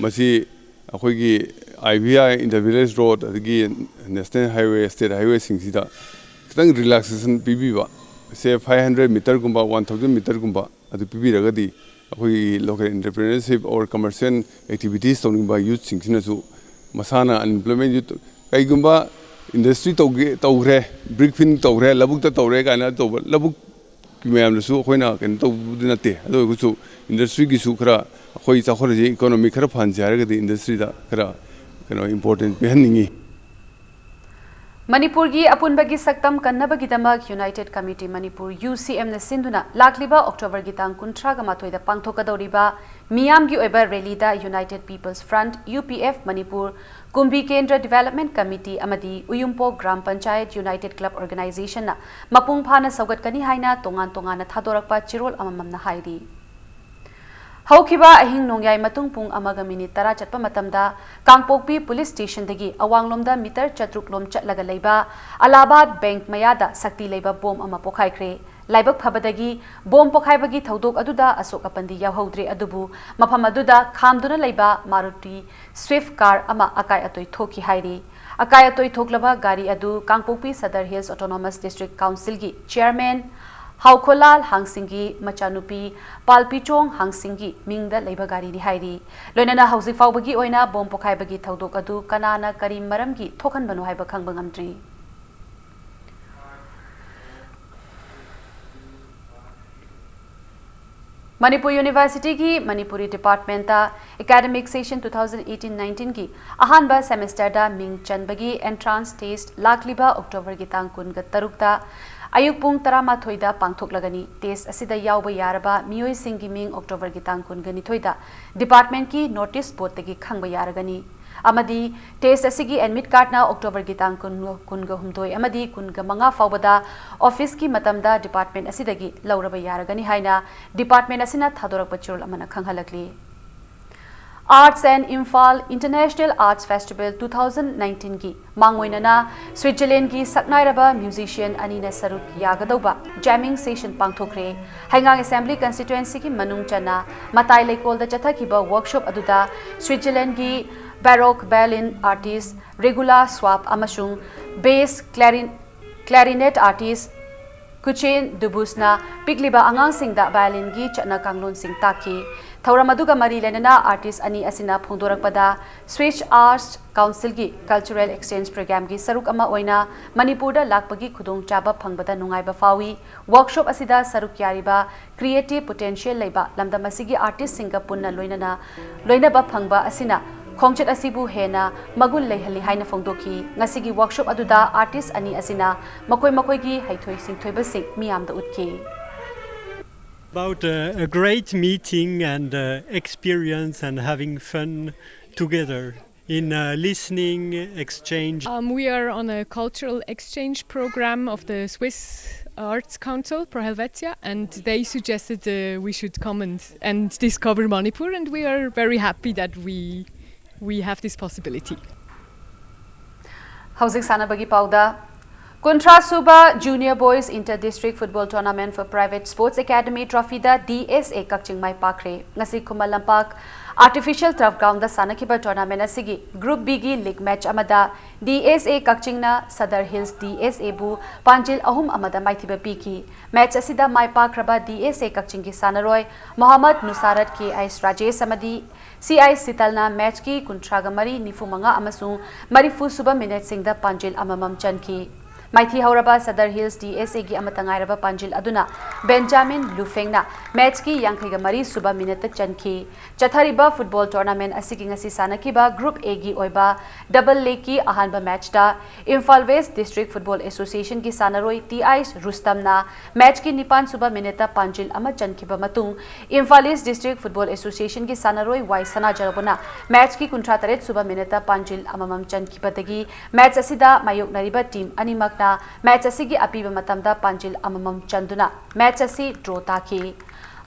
ꯃꯁꯤ ꯑꯩꯈꯣꯏꯒꯤ I V I, inter village road, ꯑꯗꯒꯤ national highway, state highwayꯁꯤꯡꯁꯤꯗ ꯈꯤꯇꯪ relaxation ꯄꯤꯕꯤꯕ, ꯁꯦ five hundred meterꯒꯨꯝꯕ, one thousand meterꯒꯨꯝꯕ ꯑꯗꯨ ꯄꯤꯕꯤꯔꯒꯗꯤ ꯑꯩꯈꯣꯏꯒꯤ local entrepreneurship or commercial activities ꯇꯧꯅꯤꯡꯕ youthꯁꯤꯡꯁꯤꯅꯁꯨ ꯃꯁꯥꯅ unemployment youth, ꯀꯩꯒꯨꯝꯕ industry ꯇꯧꯒꯦ, ꯇꯧꯈ꯭ꯔꯦ, brick fill ꯇꯧꯈ꯭ꯔꯦ, ꯂꯧꯕꯨꯛꯇ ꯇꯧꯔꯦ ꯀꯥꯏꯅ ꯇꯧꯕ, ꯂꯧꯕꯨꯛꯀꯤ ꯃꯌꯥꯝꯗꯁꯨ ꯑꯩꯈꯣꯏꯅ ꯀꯩꯅꯣ ꯇꯧꯕꯗꯤ ꯅꯠꯇꯦ꯫ ꯑꯗꯨ ꯑꯣꯏꯔꯒꯁꯨ industryꯒꯤꯁꯨ ꯈꯔ ꯑꯩꯈꯣꯏ ꯆꯥꯎꯈꯠꯂꯁꯤ, economy ꯈꯔ ꯐꯍꯟꯁꯤ ꯍꯥꯏꯔꯒꯗꯤ industryꯗ ꯈꯔ ꯀꯩꯅꯣ important ꯄꯤꯍꯟꯅꯤꯡꯉꯤ꯫ ꯃꯅꯤꯄꯨꯔꯒꯤ ꯑꯄꯨꯟꯕꯒꯤ ꯁꯛꯇꯝ ꯀꯟꯅꯕꯒꯤꯗꯃꯛ United Committee Manipur, UCM ꯅ ꯁꯤꯟꯗꯨꯅ ꯂꯥꯛꯂꯤꯕ ꯑꯣꯛꯇꯣꯕꯔꯒꯤ ꯇꯥꯡ ꯀꯨꯟꯊ꯭ꯔꯥꯒ ꯃꯥꯊꯣꯏꯗ ꯄꯥꯡꯊꯣꯛꯀꯗꯧꯔꯤꯕ ꯃꯤꯌꯥꯝꯒꯤ ꯑꯣꯏꯕ ꯔꯦꯂꯤꯗ United People's Front, UPF, Manipur, ꯀꯨꯝꯕꯤ ꯀꯦꯟꯗ꯭ꯔ Development Committee ꯑꯃꯗꯤ Uyumpok gram panchayat United Club Organization ꯅ ꯃꯄꯨꯡ ꯐꯥꯅ ꯁꯧꯒꯠꯀꯅꯤ ꯍꯥꯏꯅ ꯇꯣꯉꯥꯟ ꯇꯣꯉꯥꯟꯅ ꯊꯥꯗꯣꯔꯛꯄ ꯆꯦꯔꯣꯜ ꯑꯃꯃꯝꯅ ꯍꯥꯏꯔꯤ꯫ ꯍꯧꯈꯤꯕ ꯑꯍꯤꯡ ꯅꯣꯡꯌꯥꯏ ꯃꯇꯨꯡ ꯄꯨꯡ ꯑꯃꯒ ꯃꯤꯅꯤꯠ ꯇꯔꯥ ꯆꯠꯄ ꯃꯇꯝꯗ ꯀꯥꯡꯄꯣꯛꯄꯤ ꯄꯨꯂꯤꯁ ꯁ꯭ꯇꯦꯁꯟꯗꯒꯤ ꯑꯋꯥꯡꯂꯣꯝꯗ ꯃꯤꯇꯔ ꯆꯥꯇ꯭ꯔꯨꯛ ꯂꯣꯝ ꯆꯠꯂꯒ ꯂꯩꯕ ꯑꯂꯥꯍꯥꯕꯥꯗ ꯕꯦꯡꯛ ꯃꯌꯥꯗ ꯁꯛꯇꯤ ꯂꯩꯕ ꯕꯣꯝ ꯑꯃ ꯄꯣꯈꯥꯏꯈ꯭ꯔꯦ꯫ ꯂꯥꯏꯕꯛ ꯐꯕꯗꯒꯤ ꯕꯣꯝ ꯄꯣꯈꯥꯏꯕꯒꯤ ꯊꯧꯗꯣꯛ ꯑꯗꯨꯗ ꯑꯁꯣꯛ ꯑꯄꯟꯗꯤ ꯌꯥꯎꯍꯧꯗ꯭ꯔꯦ, ꯑꯗꯨꯕꯨ ꯃꯐꯝ ꯑꯗꯨꯗ ꯈꯥꯝꯗꯨꯅ ꯂꯩꯕ ꯃꯥꯔꯨꯇꯤ ꯁ꯭ꯋꯤꯐ ꯀꯥꯔ ꯑꯃ ꯑꯀꯥꯏ ꯑꯇꯣꯏ ꯊꯣꯛꯈꯤ ꯍꯥꯏꯔꯤ꯫ ꯑꯀꯥꯏ ꯑꯇꯣꯏ ꯊꯣꯛꯂꯕ ꯒꯥꯔꯤ ꯑꯗꯨ ꯀꯥꯡꯄꯣꯛꯄꯤ ꯁꯗꯔ ꯍꯤꯜꯁ ꯑꯣꯇꯣꯅꯣꯃꯁ ꯗꯤꯁꯇ꯭ꯔꯤꯛ ꯀꯥꯎꯟꯁꯤꯜꯒꯤ ꯆꯤꯌꯔꯃꯦꯟ ꯍꯥꯎꯈꯣꯂꯥꯜ ꯍꯥꯡꯁꯤꯡꯒꯤ ꯃꯆꯥꯅꯨꯄꯤ ꯄꯥꯜꯄꯤꯆꯣꯡ ꯍꯥꯡꯁꯤꯡꯒꯤ ꯃꯤꯡꯗ ꯂꯩꯕ ꯒꯥꯔꯤꯅꯤ ꯍꯥꯏꯔꯤ꯫ ꯂꯣꯏꯅꯅ ꯍꯧꯖꯤꯛ ꯐꯥꯎꯕꯒꯤ ꯑꯣꯏꯅ ꯕꯣꯝ ꯄꯣꯈꯥꯏꯕꯒꯤ ꯊꯧꯗꯣꯛ ꯑꯗꯨ ꯀꯅꯥꯅ ꯀꯔꯤ ꯃꯔꯝꯒꯤ ꯊꯣꯛꯍꯟꯕꯅꯣ ꯍꯥꯏꯕ ꯈꯪꯕ ꯉꯝꯗ꯭ꯔꯤ꯫ ꯃꯅꯤꯄꯨꯔ ꯌꯨꯅꯤꯚꯔꯁꯤꯇꯤꯒꯤ Manipuri department academic session two thousand eighteen nineteen ꯒꯤ ꯑꯍꯥꯟꯕ ꯁꯦꯃꯦꯁꯇꯔꯗ ꯃꯤꯡ ꯆꯟꯕꯒꯤ ꯑꯦꯟꯇ꯭ꯔꯥꯟꯁ ꯇꯦꯁ ꯂꯥꯛꯂꯤꯕ ꯑꯣꯛꯇꯣꯕꯔꯒꯤ ꯇꯥꯡ ꯀꯨꯟꯒ ꯇꯔꯨꯛꯇ ꯑꯌꯨꯛ ꯄꯨꯡ ꯇꯔꯥꯃꯥꯊꯣꯏꯗ ꯄꯥꯡꯊꯣꯛꯂꯒꯅꯤ꯫ ꯇꯦꯁ ꯑꯁꯤꯗ ꯌꯥꯎꯕ ꯌꯥꯔꯕ ꯃꯤꯑꯣꯏꯁꯤꯡꯒꯤ ꯃꯤꯡ ꯑꯣꯛꯇꯣꯕꯔꯒꯤ ꯇꯥꯡ ꯀꯨꯟꯒ ꯅꯤꯊꯣꯏꯗ ꯗꯤꯄꯥꯔꯠꯃꯦꯟꯀꯤ ꯅꯣꯇꯤꯁ ꯕꯣꯔꯗꯇꯒꯤ ꯈꯪꯕ ꯌꯥꯔꯒꯅꯤ꯫ ꯑꯃꯗꯤ ꯇꯦꯁ ꯑꯁꯤꯒꯤ ꯑꯦꯗꯃꯤꯠ ꯀꯥꯔꯗꯅ ꯑꯣꯛꯇꯣꯕꯔꯒꯤ ꯇꯥꯡ ꯀꯨꯟ, ꯀꯨꯟꯒ ꯍꯨꯝꯗꯣꯏ ꯑꯃꯗꯤ ꯀꯨꯟꯒ ꯃꯉꯥ ꯐꯥꯎꯕꯗ ꯑꯣꯐꯤꯁꯀꯤ ꯃꯇꯝꯗ ꯗꯤꯄꯥꯔꯠꯃꯦꯟ ꯑꯁꯤꯗꯒꯤ ꯂꯧꯔꯕ ꯌꯥꯔꯒꯅꯤ ꯍꯥꯏꯅ ꯗꯤꯄꯥꯔꯠꯃꯦꯟ ꯑꯁꯤꯅ ꯊꯥꯗꯣꯔꯛꯄ ꯆꯦꯔꯣꯜ ꯑꯃꯅ ꯈꯪꯍꯜꯂꯛꯂꯤ꯫ Arts and Imphal International Arts Festival two thousand nineteen ꯒꯤ ꯃꯥꯡꯑꯣꯏꯅꯅ ꯁ꯭ꯋꯤꯠꯖꯔꯂꯦꯟꯒꯤ ꯁꯛꯅꯥꯏꯔꯕ ꯃ꯭ꯌꯨꯖꯤꯁꯤꯌꯟ ꯑꯅꯤꯅ ꯁꯔꯨꯛ ꯌꯥꯒꯗꯧꯕ ꯖꯦꯃꯤꯡ ꯁꯦꯁꯟ ꯄꯥꯡꯊꯣꯛꯈ꯭ꯔꯦ꯫ ꯍꯩꯉꯥꯡ ꯑꯦꯁꯦꯝꯕ꯭ꯂꯤ ꯀꯟꯁꯇꯤꯇ꯭ꯋꯦꯟꯁꯤꯒꯤ ꯃꯅꯨꯡ ꯆꯟꯅ ꯃꯇꯥꯏ ꯂꯩꯀꯣꯜꯗ ꯆꯠꯊꯈꯤꯕ ꯋꯥꯔꯛꯁꯣꯞ ꯑꯗꯨꯗ ꯁ꯭ꯋꯤꯠꯖꯔꯂꯦꯟꯒꯤ ꯕꯦꯔꯣꯛ ꯚꯥꯏꯑꯣꯂꯤꯟ ꯑꯥꯔꯇꯤꯁ ꯔꯤꯒꯨꯂꯥ ꯁ꯭ꯋꯥꯞ ꯑꯃꯁꯨꯡ ꯕꯦꯁ ꯀ꯭ꯂꯦꯔꯤꯟ-, ꯀ꯭ꯂꯦꯔꯤꯅꯦꯠ ꯑꯥꯔꯇꯤꯁ ꯀꯨꯆꯦꯟ ꯗꯨꯕꯨꯁꯅ ꯄꯤꯛꯂꯤꯕ ꯑꯉꯥꯡꯁꯤꯡꯗ ꯚꯥꯏꯑꯣꯂꯤꯟꯒꯤ ꯆꯠꯅ ꯀꯥꯡꯂꯣꯟꯁꯤꯡ ꯇꯥꯛꯈꯤ꯫ ꯊꯧꯔꯝ ꯑꯗꯨꯒ ꯃꯔꯤ ꯂꯩꯅꯅ ꯑꯥꯔꯇꯤꯁ ꯑꯅꯤ ꯑꯁꯤꯅ ꯐꯣꯡꯗꯣꯔꯛꯄꯗ, ꯁ꯭ꯋꯤꯁ ꯑꯥꯔꯠꯁ ꯀꯥꯎꯟꯁꯤꯜꯒꯤ ꯀꯜꯆꯔꯦꯜ ꯑꯦꯛꯁꯆꯦꯟꯖ ꯄ꯭ꯔꯣꯒ꯭ꯔꯥꯝꯒꯤ ꯁꯔꯨꯛ ꯑꯃ ꯑꯣꯏꯅ ꯃꯅꯤꯄꯨꯔꯗ ꯂꯥꯛꯄꯒꯤ ꯈꯨꯗꯣꯡꯆꯥꯕ ꯐꯪꯕꯗ ꯅꯨꯡꯉꯥꯏꯕ ꯐꯥꯎꯏ꯫ ꯋꯥꯔꯛꯁꯣꯞ ꯑꯁꯤꯗ ꯁꯔꯨꯛ ꯌꯥꯔꯤꯕ ꯀ꯭ꯔꯤꯌꯦꯇꯤꯚ ꯄꯣꯇꯦꯟꯁꯤꯌꯦꯜ ꯂꯩꯕ ꯂꯝꯗꯝ ꯑꯁꯤꯒꯤ ꯑꯥꯔꯇꯤꯁꯁꯤꯡꯒ ꯄꯨꯟꯅ ꯂꯣꯏꯅꯅ ꯂꯣꯏꯅꯕ ꯐꯪꯕ ꯑꯁꯤꯅ ꯈꯣꯡꯆꯠ ꯑꯁꯤꯕꯨ ꯍꯦꯟꯅ ꯃꯒꯨꯟ ꯂꯩꯍꯜꯂꯤ ꯍꯥꯏꯅ ꯐꯣꯡꯗꯣꯛꯈꯤ꯫ ꯉꯁꯤꯒꯤ workshop ꯑꯗꯨꯗ artist ꯑꯅꯤ ꯑꯁꯤꯅ ꯃꯈꯣꯏ ꯃꯈꯣꯏꯒꯤ ꯍꯩꯊꯣꯏ ꯁꯤꯡꯊꯣꯏꯕꯁꯤꯡ ꯃꯤꯌꯥꯝꯗ ꯎꯠꯈꯤ꯫ About uh, a great meeting and uh, experience and having fun together in uh, listening, exchange. Um, we are on a cultural exchange program of the Swiss Arts Council, Pro Helvetia, and they suggested uh, we should come and, and discover Manipur, and we are very happy that we, we have this possibility. ꯍꯧꯖꯤꯛ ꯁꯥꯟꯅꯕꯒꯤ ꯄꯥꯎꯗ, ꯀꯨꯟꯊ꯭ꯔꯥ ꯁꯨꯕ Junior Boys Inter District Football Tournament for Private Sports Academy Trophyꯗ D S A ꯀꯛꯆꯤꯡ ꯃꯥꯏ ꯄꯥꯛꯈ꯭ꯔꯦ꯫ ꯉꯁꯤ Khuman Lampak Artificial Turf Groundꯗ ꯁꯥꯟꯅꯈꯤꯕ tournamentꯒꯤ Group Bꯒꯤ league match ꯑꯃꯗ D S A ꯀꯛꯆꯤꯡꯅ Sadar Hills D S Aꯕꯨ ꯄꯥꯟꯖꯤꯜ ꯑꯍꯨꯝ ꯑꯃꯗ ꯃꯥꯏꯊꯤꯕ ꯄꯤꯈꯤ꯫ Match ꯑꯁꯤꯗ ꯃꯥꯏ ꯄꯥꯛꯈ꯭ꯔꯕ D S A ꯀꯛꯆꯤꯡꯒꯤ ꯁꯥꯟꯅꯔꯣꯏ ꯃꯣꯍꯝꯃꯗ ꯅꯨꯁꯥꯔꯠ, K I ꯔꯥꯖꯦꯁ ꯑꯃꯗꯤ C I ꯁꯤꯇꯜꯅ matchꯀꯤ ꯀꯨꯟꯊ꯭ꯔꯥꯒ ꯃꯔꯤ, ꯅꯤꯐꯨ ꯃꯉꯥ ꯑꯃꯁꯨꯡ ꯃꯔꯤꯐꯨ ꯁꯨꯕ minuteꯁꯤꯡꯗ ꯄꯥꯟꯖꯤꯜ ꯑꯃꯃꯝ ꯆꯟꯈꯤ꯫ ꯃꯥꯏꯊꯤ ꯍꯧꯔꯕ Sadar Hills D S Aꯒꯤ ꯑꯃꯠꯇ ꯉꯥꯏꯔꯕ ꯄꯥꯟꯖꯤꯜ ꯑꯗꯨꯅ Benjamin Lufengꯅ matchꯀꯤ ꯌꯥꯡꯈꯩꯒ ꯃꯔꯤ ꯁꯨꯕ minuteꯇ ꯆꯟꯈꯤ꯫ ꯆꯠꯊꯔꯤꯕ football tournament ꯑꯁꯤꯒꯤ ꯉꯁꯤ ꯁꯥꯟꯅꯈꯤꯕ Group Aꯒꯤ ꯑꯣꯏꯕ double legꯀꯤ ꯑꯍꯥꯟꯕ matchꯇ Imphal West District Football Associationꯒꯤ ꯁꯥꯟꯅꯔꯣꯏ T I ꯔꯨꯁꯇꯝꯅ matchꯀꯤ ꯅꯤꯄꯥꯟ ꯁꯨꯕ minuteꯇ ꯄꯥꯟꯖꯤꯜ ꯑꯃ ꯆꯟꯈꯤꯕ ꯃꯇꯨꯡ, Imphal East District Football Associationꯒꯤ ꯁꯥꯟꯅꯔꯣꯏ Y ꯁꯅꯥꯖꯥꯎꯕꯅ matchꯀꯤ ꯀꯨꯟꯊ꯭ꯔꯥ ꯇꯔꯦꯠ ꯁꯨꯕ minuteꯇ ꯄꯥꯟꯖꯤꯜ ꯑꯃꯃꯝ ꯆꯟꯈꯤꯕꯗꯒꯤ match ꯑꯁꯤꯗ ꯃꯥꯌꯣꯛꯅꯔꯤꯕ team ꯑꯅꯤꯃꯛꯅ match ꯑꯁꯤꯒꯤ ꯑꯄꯤꯕ ꯃꯇꯝꯗ ꯄꯥꯟꯖꯤꯜ ꯑꯃꯃꯝ ꯆꯟꯗꯨꯅ match ꯑꯁꯤ draw ꯇꯥꯈꯤ꯫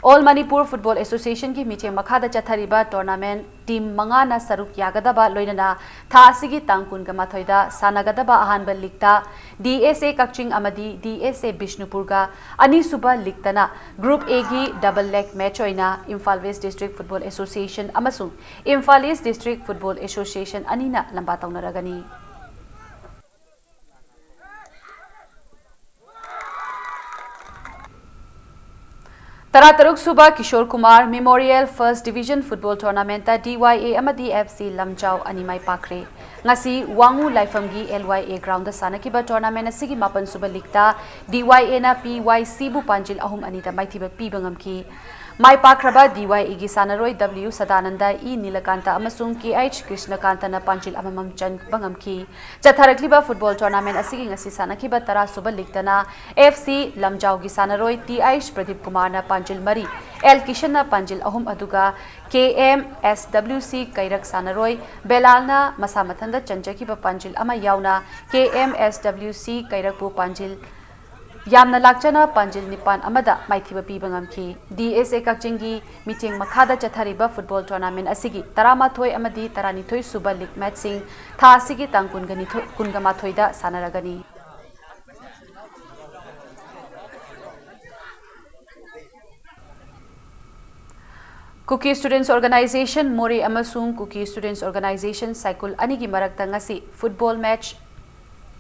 All Manipur Football Associationꯒꯤ ꯃꯤꯠꯌꯦꯡ ꯃꯈꯥꯗ ꯆꯠꯊꯔꯤꯕ tournament team ꯃꯉꯥꯅ ꯁꯔꯨꯛ ꯌꯥꯒꯗꯕ ꯂꯣꯏꯅꯅ ꯊꯥ ꯑꯁꯤꯒꯤ ꯇꯥꯡ ꯀꯨꯟꯒ ꯃꯥꯊꯣꯏꯗ ꯁꯥꯟꯅꯒꯗꯕ ꯑꯍꯥꯟꯕ leagueꯇ D S A ꯀꯛꯆꯤꯡ ꯑꯃꯗꯤ D S A ꯕꯤꯁꯅꯨꯄꯨꯔꯒ, ꯑꯅꯤꯁꯨꯕ leagueꯇꯅ Group Aꯒꯤ double leg match ꯑꯣꯏꯅ Imphal West District Football Association ꯑꯃꯁꯨꯡ Imphal East District Football Association ꯑꯅꯤꯅ ꯂꯝꯕꯥ ꯇꯧꯅꯔꯒꯅꯤ꯫ ꯇꯔꯥꯇꯔꯨꯛ ꯁꯨꯕ Kishore Kumar Memorial First Division Football Tournamentꯇ D Y A ꯑꯃꯗꯤ F C ꯂꯝꯖꯥꯎ ꯑꯅꯤ ꯃꯥꯏ ꯄꯥꯛꯈ꯭ꯔꯦ꯫ ꯉꯁꯤ ꯋꯥꯉꯨ ꯂꯥꯏꯐꯝꯒꯤ L Y A groundꯗ ꯁꯥꯟꯅꯈꯤꯕ tournament ꯑꯁꯤꯒꯤ ꯃꯥꯄꯟ ꯁꯨꯕ leagueꯇ D Y Aꯅ P Y Cꯕꯨ ꯄꯥꯟꯖꯤꯜ ꯑꯍꯨꯝ ꯑꯅꯤꯗ ꯃꯥꯏꯊꯤꯕ ꯄꯤꯕ ꯉꯝꯈꯤ꯫ ꯃꯥꯏ ꯄꯥꯛꯈ꯭ꯔꯕ D Y Aꯒꯤ ꯁꯥꯟꯅꯔꯣꯏ W ꯁꯗꯥꯅꯟꯗ, E ꯅꯤꯂꯀꯥꯟꯇ ꯑꯃꯁꯨꯡ K H ꯀ꯭ꯔꯤꯁꯅꯀꯥꯟꯇꯅ ꯄꯥꯟꯖꯤꯜ ꯑꯃꯃꯝ ꯆꯟꯕ ꯉꯝꯈꯤ꯫ ꯆꯠꯊꯔꯛꯂꯤꯕ football tournament ꯑꯁꯤꯒꯤ ꯉꯁꯤ ꯁꯥꯟꯅꯈꯤꯕ ꯇꯔꯥ ꯁꯨꯕ leagueꯇꯅ F C ꯂꯝꯖꯥꯎꯒꯤ ꯁꯥꯟꯅꯔꯣꯏ T H ꯄ꯭ꯔꯗꯤꯞ ꯀꯨꯃꯥꯔꯅ ꯄꯥꯟꯖꯤꯜ ꯃꯔꯤ, L ꯀꯤꯁꯟꯅ ꯄꯥꯟꯖꯤꯜ ꯑꯍꯨꯝ, ꯑꯗꯨꯒ K M S W C ꯀꯩꯔꯛ ꯁꯥꯟꯅꯔꯣꯏ ꯕꯦꯂꯥꯜꯅ ꯃꯁꯥ ꯃꯊꯟꯇ ꯆꯟꯖꯈꯤꯕ ꯄꯥꯟꯖꯤꯜ ꯑꯃ ꯌꯥꯎꯅ K M S W C ꯀꯩꯔꯛꯄꯨ ꯄꯥꯟꯖꯤꯜ ꯌꯥꯝꯅ ꯂꯥꯛꯆꯅ ꯄꯥꯟꯖꯤꯜ ꯅꯤꯄꯥꯟ ꯑꯃꯗ ꯃꯥꯏꯊꯤꯕ ꯄꯤꯕ ꯉꯝꯈꯤ꯫ D S A ꯀꯛꯆꯤꯡꯒꯤ ꯃꯤꯠꯌꯦꯡ ꯃꯈꯥꯗ ꯆꯠꯊꯔꯤꯕ football tournament ꯑꯁꯤꯒꯤ ꯇꯔꯥꯃꯥꯊꯣꯏ ꯑꯃꯗꯤ ꯇꯔꯥꯅꯤꯊꯣꯏ ꯁꯨꯕ league matchꯁꯤꯡ ꯊꯥ ꯑꯁꯤꯒꯤ ꯇꯥꯡ ꯀꯨꯟꯒꯅꯤꯊꯣꯏ, ꯀꯨꯟꯒꯃꯥꯊꯣꯏꯗ ꯁꯥꯟꯅꯔꯒꯅꯤ꯫ Kuki Students Organisation ꯃꯣꯔꯦ ꯑꯃꯁꯨꯡ Kuki Students Organisation ꯁꯥꯏꯀꯨꯜ ꯑꯅꯤꯒꯤ ꯃꯔꯛꯇ ꯉꯁꯤ football match,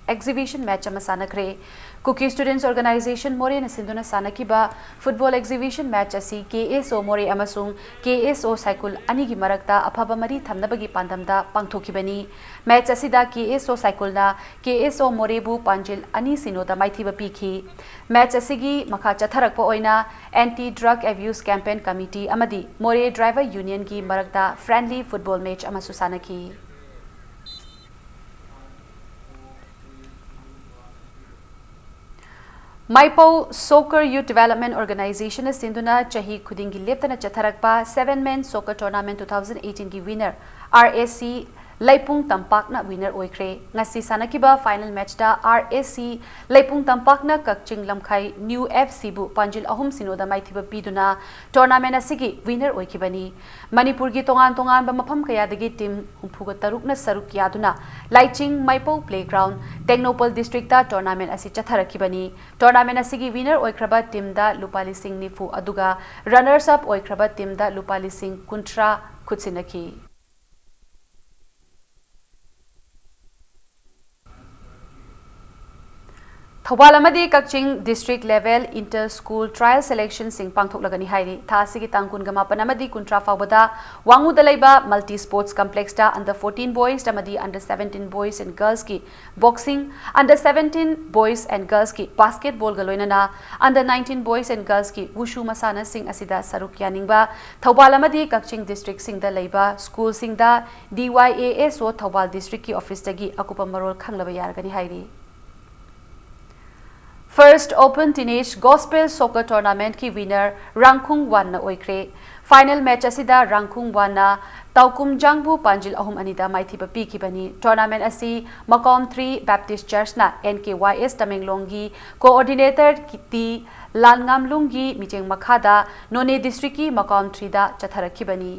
exhibition match ꯑꯃ ꯁꯥꯟꯅꯈ꯭ꯔꯦ꯫ Kuki Students Organisation ꯃꯣꯔꯦꯅ ꯁꯤꯟꯗꯨꯅ ꯁꯥꯟꯅꯈꯤꯕ football exhibition match ꯑꯁꯤ K S O ꯃꯣꯔꯦ ꯑꯃꯁꯨꯡ K S O ꯁꯥꯏꯀꯨꯜ ꯑꯅꯤꯒꯤ ꯃꯔꯛꯇ ꯑꯐꯕ ꯃꯔꯤ ꯊꯝꯅꯕꯒꯤ ꯄꯥꯟꯗꯝꯗ ꯄꯥꯡꯊꯣꯛꯈꯤꯕꯅꯤ꯫ Match ꯑꯁꯤꯗ K S O ꯁꯥꯏꯀꯨꯜꯅ K S O ꯃꯣꯔꯦꯕꯨ ꯄꯥꯟꯖꯤꯜ ꯑꯅꯤ ꯁꯤꯅꯣꯗ ꯃꯥꯏꯊꯤꯕ ꯄꯤꯈꯤ꯫ Match ꯑꯁꯤꯒꯤ ꯃꯈꯥ ꯆꯠꯊꯔꯛꯄ ꯑꯣꯏꯅ Anti Drug Abuse Campaign Committee ꯑꯃꯗꯤ ꯃꯣꯔꯦ Driver Unionꯒꯤ ꯃꯔꯛꯇ friendly football match ꯑꯃꯁꯨ ꯁꯥꯟꯅꯈꯤ꯫ ꯃꯥꯏꯄꯧ Soccer Youth Development Organizationꯅ ꯁꯤꯟꯗꯨꯅ ꯆꯍꯤ ꯈꯨꯗꯤꯡꯒꯤ ꯂꯦꯞꯇꯅ ꯆꯠꯊꯔꯛꯄ Seven Man Soccer Tournament two thousand eighteenꯒꯤ winner R A C ꯂꯩꯄꯨꯡ ꯇꯝꯄꯥꯛꯅ winner ꯑꯣꯏꯈ꯭ꯔꯦ꯫ ꯉꯁꯤ ꯁꯥꯟꯅꯈꯤꯕ final matchꯇ R A C ꯂꯩꯄꯨꯡ ꯇꯝꯄꯥꯛꯅ Kakching Lamkhai New F Cꯕꯨ ꯄꯥꯟꯖꯤꯜ ꯑꯍꯨꯝ ꯁꯤꯅꯣꯗ ꯃꯥꯏꯊꯤꯕ ꯄꯤꯗꯨꯅ tournament ꯑꯁꯤꯒꯤ winner ꯑꯣꯏꯈꯤꯕꯅꯤ꯫ ꯃꯅꯤꯄꯨꯔꯒꯤ ꯇꯣꯉꯥꯟ ꯇꯣꯉꯥꯟꯕ ꯃꯐꯝ ꯀꯌꯥꯗꯒꯤ team ꯍꯨꯝꯐꯨꯒ ꯇꯔꯨꯛꯅ ꯁꯔꯨꯛ ꯌꯥꯗꯨꯅ ꯂꯥꯏꯆꯤꯡ ꯃꯥꯏꯄꯧ playground, ꯇꯦꯡꯅꯧꯄꯜ districtꯇ tournament ꯑꯁꯤ ꯆꯠꯊꯔꯛꯈꯤꯕꯅꯤ꯫ Tournament ꯑꯁꯤꯒꯤ winner ꯑꯣꯏꯈ꯭ꯔꯕ teamꯗ ꯂꯨꯄꯥ ꯂꯤꯁꯤꯡ ꯅꯤꯐꯨ ꯑꯗꯨꯒ runners up ꯑꯣꯏꯈ꯭ꯔꯕ teamꯗ ꯂꯨꯄꯥ ꯂꯤꯁꯤꯡ ꯀꯨꯟꯊ꯭ꯔꯥ ꯈꯨꯠꯁꯤꯟꯅꯈꯤ꯫ ꯊꯧꯕꯥꯜ ꯑꯃꯗꯤ ꯀꯛꯆꯤꯡ district level inter school trial selectionꯁꯤꯡ ꯄꯥꯡꯊꯣꯛꯂꯒꯅꯤ ꯍꯥꯏꯔꯤ꯫ ꯊꯥ ꯑꯁꯤꯒꯤ ꯇꯥꯡ ꯀꯨꯟꯒ ꯃꯥꯄꯟ ꯑꯃꯗꯤ ꯀꯨꯟꯊ꯭ꯔꯥ ꯐꯥꯎꯕꯗ ꯋꯥꯡꯉꯨꯗ ꯂꯩꯕ multi sports complexꯇ under fourteen boys ꯑꯃꯗꯤ under seventeen boys and girlsꯀꯤ boxing, under seventeen boys and girlsꯀꯤ basketballꯒ ꯂꯣꯏꯅꯅ under nineteen boys and girlsꯀꯤ wushu ꯃꯁꯥꯟꯅꯁꯤꯡ ꯑꯁꯤꯗ ꯁꯔꯨꯛ ꯌꯥꯅꯤꯡꯕ ꯊꯧꯕꯥꯜ ꯑꯃꯗꯤ ꯀꯛꯆꯤꯡ districtꯁꯤꯡꯗ ꯂꯩꯕ schoolꯁꯤꯡꯗ D Y A S O Thoubal districtꯀꯤ officeꯇꯒꯤ ꯑꯀꯨꯞꯄ ꯃꯔꯣꯜ ꯈꯪꯂꯕ ꯌꯥꯔꯒꯅꯤ ꯍꯥꯏꯔꯤ꯫ First Open Teenage Gospel Soccer Tournamentꯀꯤ winner ꯔꯥꯡꯈꯨꯡ ꯋꯥꯟꯅ ꯑꯣꯏꯈ꯭ꯔꯦ꯫ Final match ꯑꯁꯤꯗ ꯔꯥꯡꯈꯨꯡ ꯋꯥꯟꯅ ꯇꯥꯎꯀꯨꯝꯖꯥꯡꯕꯨ ꯄꯥꯟꯖꯤꯜ ꯑꯍꯨꯝ ꯑꯅꯤꯗ ꯃꯥꯏꯊꯤꯕ ꯄꯤꯈꯤꯕꯅꯤ꯫ Tournament ꯑꯁꯤ ꯃꯀꯥꯎꯝ three Baptist Churchꯅ N K Y S ꯇꯃꯦꯡꯂꯣꯡꯒꯤ coordinator ꯇꯤ ꯂꯥꯟꯉꯥꯝꯂꯨꯡꯒꯤ ꯃꯤꯠꯌꯦꯡ ꯃꯈꯥꯗ ꯅꯣꯅꯦ districtꯀꯤ ꯃꯀꯥꯎꯝ threeꯗ ꯆꯠꯊꯔꯛꯈꯤꯕꯅꯤ꯫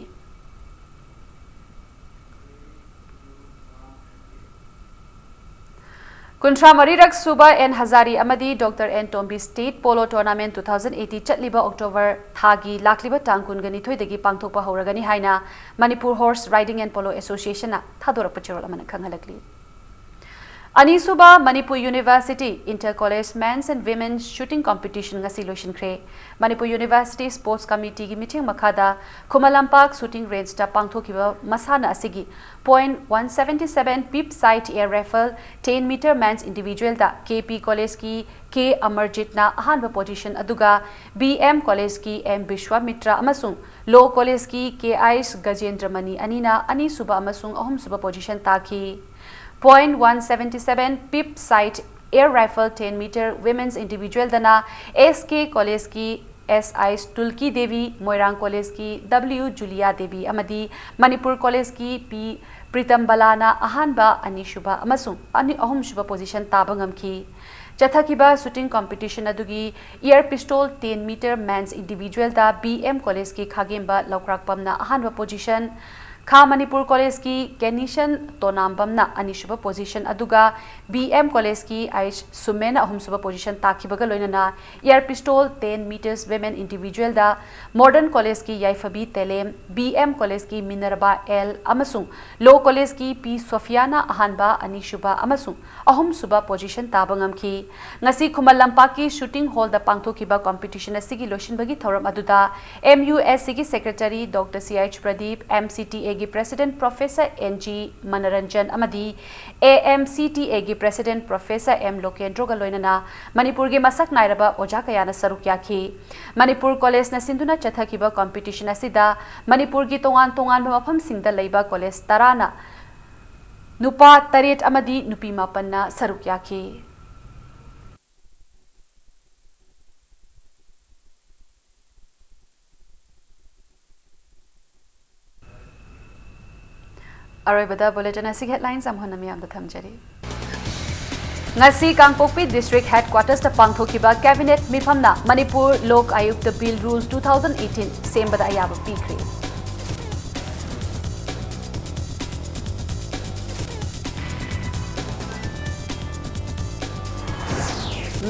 ꯀꯨꯟꯊ꯭ꯔꯥ ꯃꯔꯤꯔꯛ ꯁꯨꯕ ꯑꯦꯟ ꯍꯖꯥꯔꯤ ꯑꯃꯗꯤ doctor N Tombi State Polo Tournament two thousand eighteen ꯆꯠꯂꯤꯕ October ꯊꯥꯒꯤ ꯂꯥꯛꯂꯤꯕ ꯇꯥꯡ ꯀꯨꯟꯒ ꯅꯤꯊꯣꯏꯗꯒꯤ ꯄꯥꯡꯊꯣꯛꯄ ꯍꯧꯔꯒꯅꯤ ꯍꯥꯏꯅ Manipur Horse Riding and Polo Associationꯅ ꯊꯥꯗꯣꯔꯛꯄ ꯆꯦꯔꯣꯜ ꯑꯃꯅ ꯈꯪꯍꯜꯂꯛꯂꯤ꯫ ꯑꯅꯤꯁꯨꯕ Manipur University Inter College Men's and Women's Shooting Competition ꯉꯁꯤ ꯂꯣꯏꯁꯤꯟꯈ꯭ꯔꯦ꯫ Manipur University Sports Committeeꯒꯤ ꯃꯤꯠꯌꯦꯡ ꯃꯈꯥꯗ ꯈꯨꯃꯟ ꯂꯝꯄꯥꯛ shooting rangeꯇ ꯄꯥꯡꯊꯣꯛꯈꯤꯕ ꯃꯁꯥꯟꯅ ꯑꯁꯤꯒꯤ point one seventy seven pip sight air rifle ten meter men's individualꯗ K P Collegeꯀꯤ K Amarjitꯅ ꯑꯍꯥꯟꯕ position ꯑꯗꯨꯒ B M Collegeꯀꯤ M Vishwamitra ꯑꯃꯁꯨꯡ Law Collegeꯀꯤ K H Gajendramani ꯑꯅꯤꯅ ꯑꯅꯤꯁꯨꯕ ꯑꯃꯁꯨꯡ ꯑꯍꯨꯝꯁꯨꯕ position ꯇꯥꯈꯤ꯫ Point one seventy seven pip sight air rifle ten meter women's individualꯗꯅ S K Collegeꯀꯤ S I Tulki Devi, Moirang Collegeꯀꯤ W Julia Devi ꯑꯃꯗꯤ Manipur Collegeꯀꯤ P Pritam Balaꯅ ꯑꯍꯥꯟꯕ, ꯑꯅꯤꯁꯨꯕ ꯑꯃꯁꯨꯡ ꯑꯅꯤ-, ꯑꯍꯨꯝꯁꯨꯕ position ꯇꯥꯕ ꯉꯝꯈꯤ꯫ ꯆꯠꯊꯈꯤꯕ shooting competition ꯑꯗꯨꯒꯤ air pistol ten meter men's individualꯗ B M Collegeꯀꯤ ꯈꯥꯒꯦꯝꯕ ꯂꯧꯀ꯭ꯔꯥꯛꯄꯝꯅ ꯑꯍꯥꯟꯕ position, ꯈꯥ ꯃꯅꯤꯄꯨꯔ ꯀꯣꯂꯦꯖꯀꯤ ꯀꯦꯅꯤꯁꯟ ꯇꯣꯅꯥꯝꯕꯝꯅ ꯑꯅꯤꯁꯨꯕ position ꯑꯗꯨꯒ B M ꯀꯣꯂꯦꯖꯀꯤ H ꯁꯨꯃꯦꯟꯅ ꯑꯍꯨꯝꯁꯨꯕ position ꯇꯥꯈꯤꯕꯒ ꯂꯣꯏꯅꯅ air pistol ten meters women individualꯗ Modern ꯀꯣꯂꯦꯖꯀꯤ ꯌꯥꯏꯐꯕꯤ ꯇꯦꯂꯦꯝ, B M ꯀꯣꯂꯦꯖꯀꯤ ꯃꯤꯅꯔꯕꯥ L ꯑꯃꯁꯨꯡ Law ꯀꯣꯂꯦꯖꯀꯤ P ꯁꯣꯐꯤꯌꯥꯅ ꯑꯍꯥꯟꯕ, ꯑꯅꯤꯁꯨꯕ ꯑꯃꯁꯨꯡ ꯑꯍꯨꯝꯁꯨꯕ position ꯇꯥꯕ ꯉꯝꯈꯤ꯫ ꯉꯁꯤ ꯈꯨꯃꯟ ꯂꯝꯄꯥꯛꯀꯤ shooting hallꯗ ꯄꯥꯡꯊꯣꯛꯈꯤꯕ competition ꯑꯁꯤꯒꯤ ꯂꯣꯏꯁꯤꯟꯕꯒꯤ ꯊꯧꯔꯝ ꯑꯗꯨꯗ MUSCꯒꯤ secretary Doctor C H Pradeep, MCTAꯒꯤ president Professor N G ꯃꯅꯔꯟꯖꯟ ꯑꯃꯗꯤ AMCTAꯒꯤ president Professor M ꯂꯣꯀꯦꯟꯗ꯭ꯔꯣꯒ ꯂꯣꯏꯅꯅ ꯃꯅꯤꯄꯨꯔꯒꯤ ꯃꯁꯛ ꯅꯥꯏꯔꯕ ꯑꯣꯖꯥ ꯀꯌꯥꯅ ꯁꯔꯨꯛ ꯌꯥꯈꯤ꯫ ꯃꯅꯤꯄꯨꯔ ꯀꯣꯂꯦꯖꯅ ꯁꯤꯟꯗꯨꯅ ꯆꯠꯊꯈꯤꯕ competition ꯑꯁꯤꯗ ꯃꯅꯤꯄꯨꯔꯒꯤ ꯇꯣꯉꯥꯟ ꯇꯣꯉꯥꯟꯕ ꯃꯐꯝꯁꯤꯡꯗ ꯂꯩꯕ ꯀꯣꯂꯦꯖ ꯇꯔꯥꯅ ꯅꯨꯄꯥ ꯇꯔꯦꯠ ꯑꯃꯗꯤ ꯅꯨꯄꯤ ꯃꯥꯄꯟꯅ ꯁꯔꯨꯛ ꯌꯥꯈꯤ꯫ ꯑꯔꯣꯏꯕꯗ bulletin ꯑꯁꯤꯒꯤ headlines ꯑꯃꯨꯛ ꯍꯟꯅ ꯃꯤꯌꯥꯝꯗ ꯊꯝꯖꯔꯤ꯫ ꯉꯁꯤ ꯀꯥꯡꯄꯣꯛꯄꯤ district headquartersꯇ ꯄꯥꯡꯊꯣꯛꯈꯤꯕ cabinet ꯃꯤꯐꯝꯅ ꯃꯅꯤꯄꯨꯔ ꯂꯣꯛ ꯑꯌꯨꯛꯇ bill rules two thousand eighteen ꯁꯦꯝꯕꯗ ꯑꯌꯥꯕ ꯄꯤꯈ꯭ꯔꯦ꯫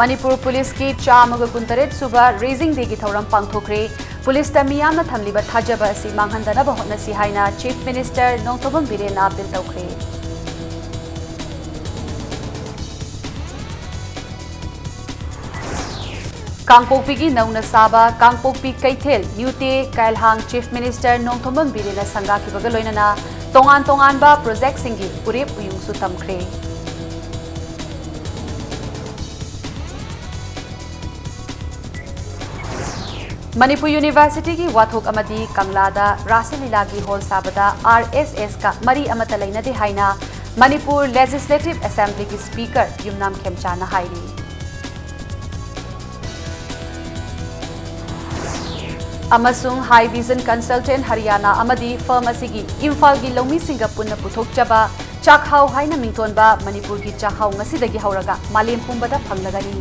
ꯃꯅꯤꯄꯨꯔ ꯄꯨꯂꯤꯁꯀꯤ ꯆꯥꯝꯃꯒ ꯀꯨꯟꯇꯔꯦꯠ ꯁꯨꯕ Raising Dayꯒꯤ ꯊꯧꯔꯝ ꯄꯥꯡꯊꯣꯛꯈ꯭ꯔꯦ꯫ ꯄꯨꯂꯤꯁꯇ ꯃꯤꯌꯥꯝꯅ ꯊꯝꯂꯤꯕ ꯊꯥꯖꯕ ꯑꯁꯤ ꯃꯥꯡꯍꯟꯗꯅꯕ ꯍꯣꯠꯅꯁꯤ ꯍꯥꯏꯅ Chief Minister ꯅꯣꯡꯊꯣꯝꯕꯝ ꯕꯤꯔꯦꯟꯅ appeal ꯇꯧꯈ꯭ꯔꯦ꯫ ꯀꯥꯡꯄꯣꯛꯄꯤꯒꯤ ꯅꯧꯅ ꯁꯥꯕ ꯀꯥꯡꯄꯣꯛꯄꯤ ꯀꯩꯊꯦꯜ ꯅ꯭ꯌꯨꯇꯦ ꯀꯥꯏꯜꯍꯥꯡ Chief Minister ꯅꯣꯡꯊꯣꯝꯕꯝ ꯕꯤꯔꯦꯟꯅ ꯁꯪꯒꯥꯈꯤꯕꯒ ꯂꯣꯏꯅꯅ ꯇꯣꯉꯥꯟ ꯇꯣꯉꯥꯟꯕ projectꯁꯤꯡꯒꯤ ꯎꯔꯦꯞ ꯎꯌꯨꯡꯁꯨ ꯇꯝꯈ꯭ꯔꯦ꯫ ꯃꯅꯤꯄꯨꯔ Universityꯒꯤ ꯋꯥꯊꯣꯛ ꯑꯃꯗꯤ ꯀꯪꯂꯥꯗ ꯔꯥꯁ ꯂꯤꯂꯥꯒꯤ hall ꯁꯥꯕꯗ RSSꯀ ꯃꯔꯤ ꯑꯃꯠꯇ ꯂꯩꯅꯗꯦ ꯍꯥꯏꯅ ꯃꯅꯤꯄꯨꯔ Legislative Assemblyꯒꯤ Speaker ꯌꯨꯝꯅꯥꯝ ꯈꯦꯝꯆꯥꯅ ꯍꯥꯏꯔꯤ꯫ ꯑꯃꯁꯨꯡ High Vision Consultant ꯍꯔꯤꯌꯥꯅꯥ ꯑꯃꯗꯤ firm ꯑꯁꯤꯒꯤ ꯏꯝꯐꯥꯜꯒꯤ ꯂꯧꯃꯤꯁꯤꯡꯒ ꯄꯨꯟꯅ ꯄꯨꯊꯣꯛꯆꯕ ꯆꯥꯛꯍꯥꯎ ꯍꯥꯏꯅ ꯃꯤꯡꯊꯣꯟꯕ ꯃꯅꯤꯄꯨꯔꯒꯤ ꯆꯥꯛꯍꯥꯎ ꯉꯁꯤꯗꯒꯤ ꯍꯧꯔꯒ ꯃꯥꯂꯦꯝ ꯄꯨꯝꯕꯗ ꯐꯪꯂꯒꯅꯤ꯫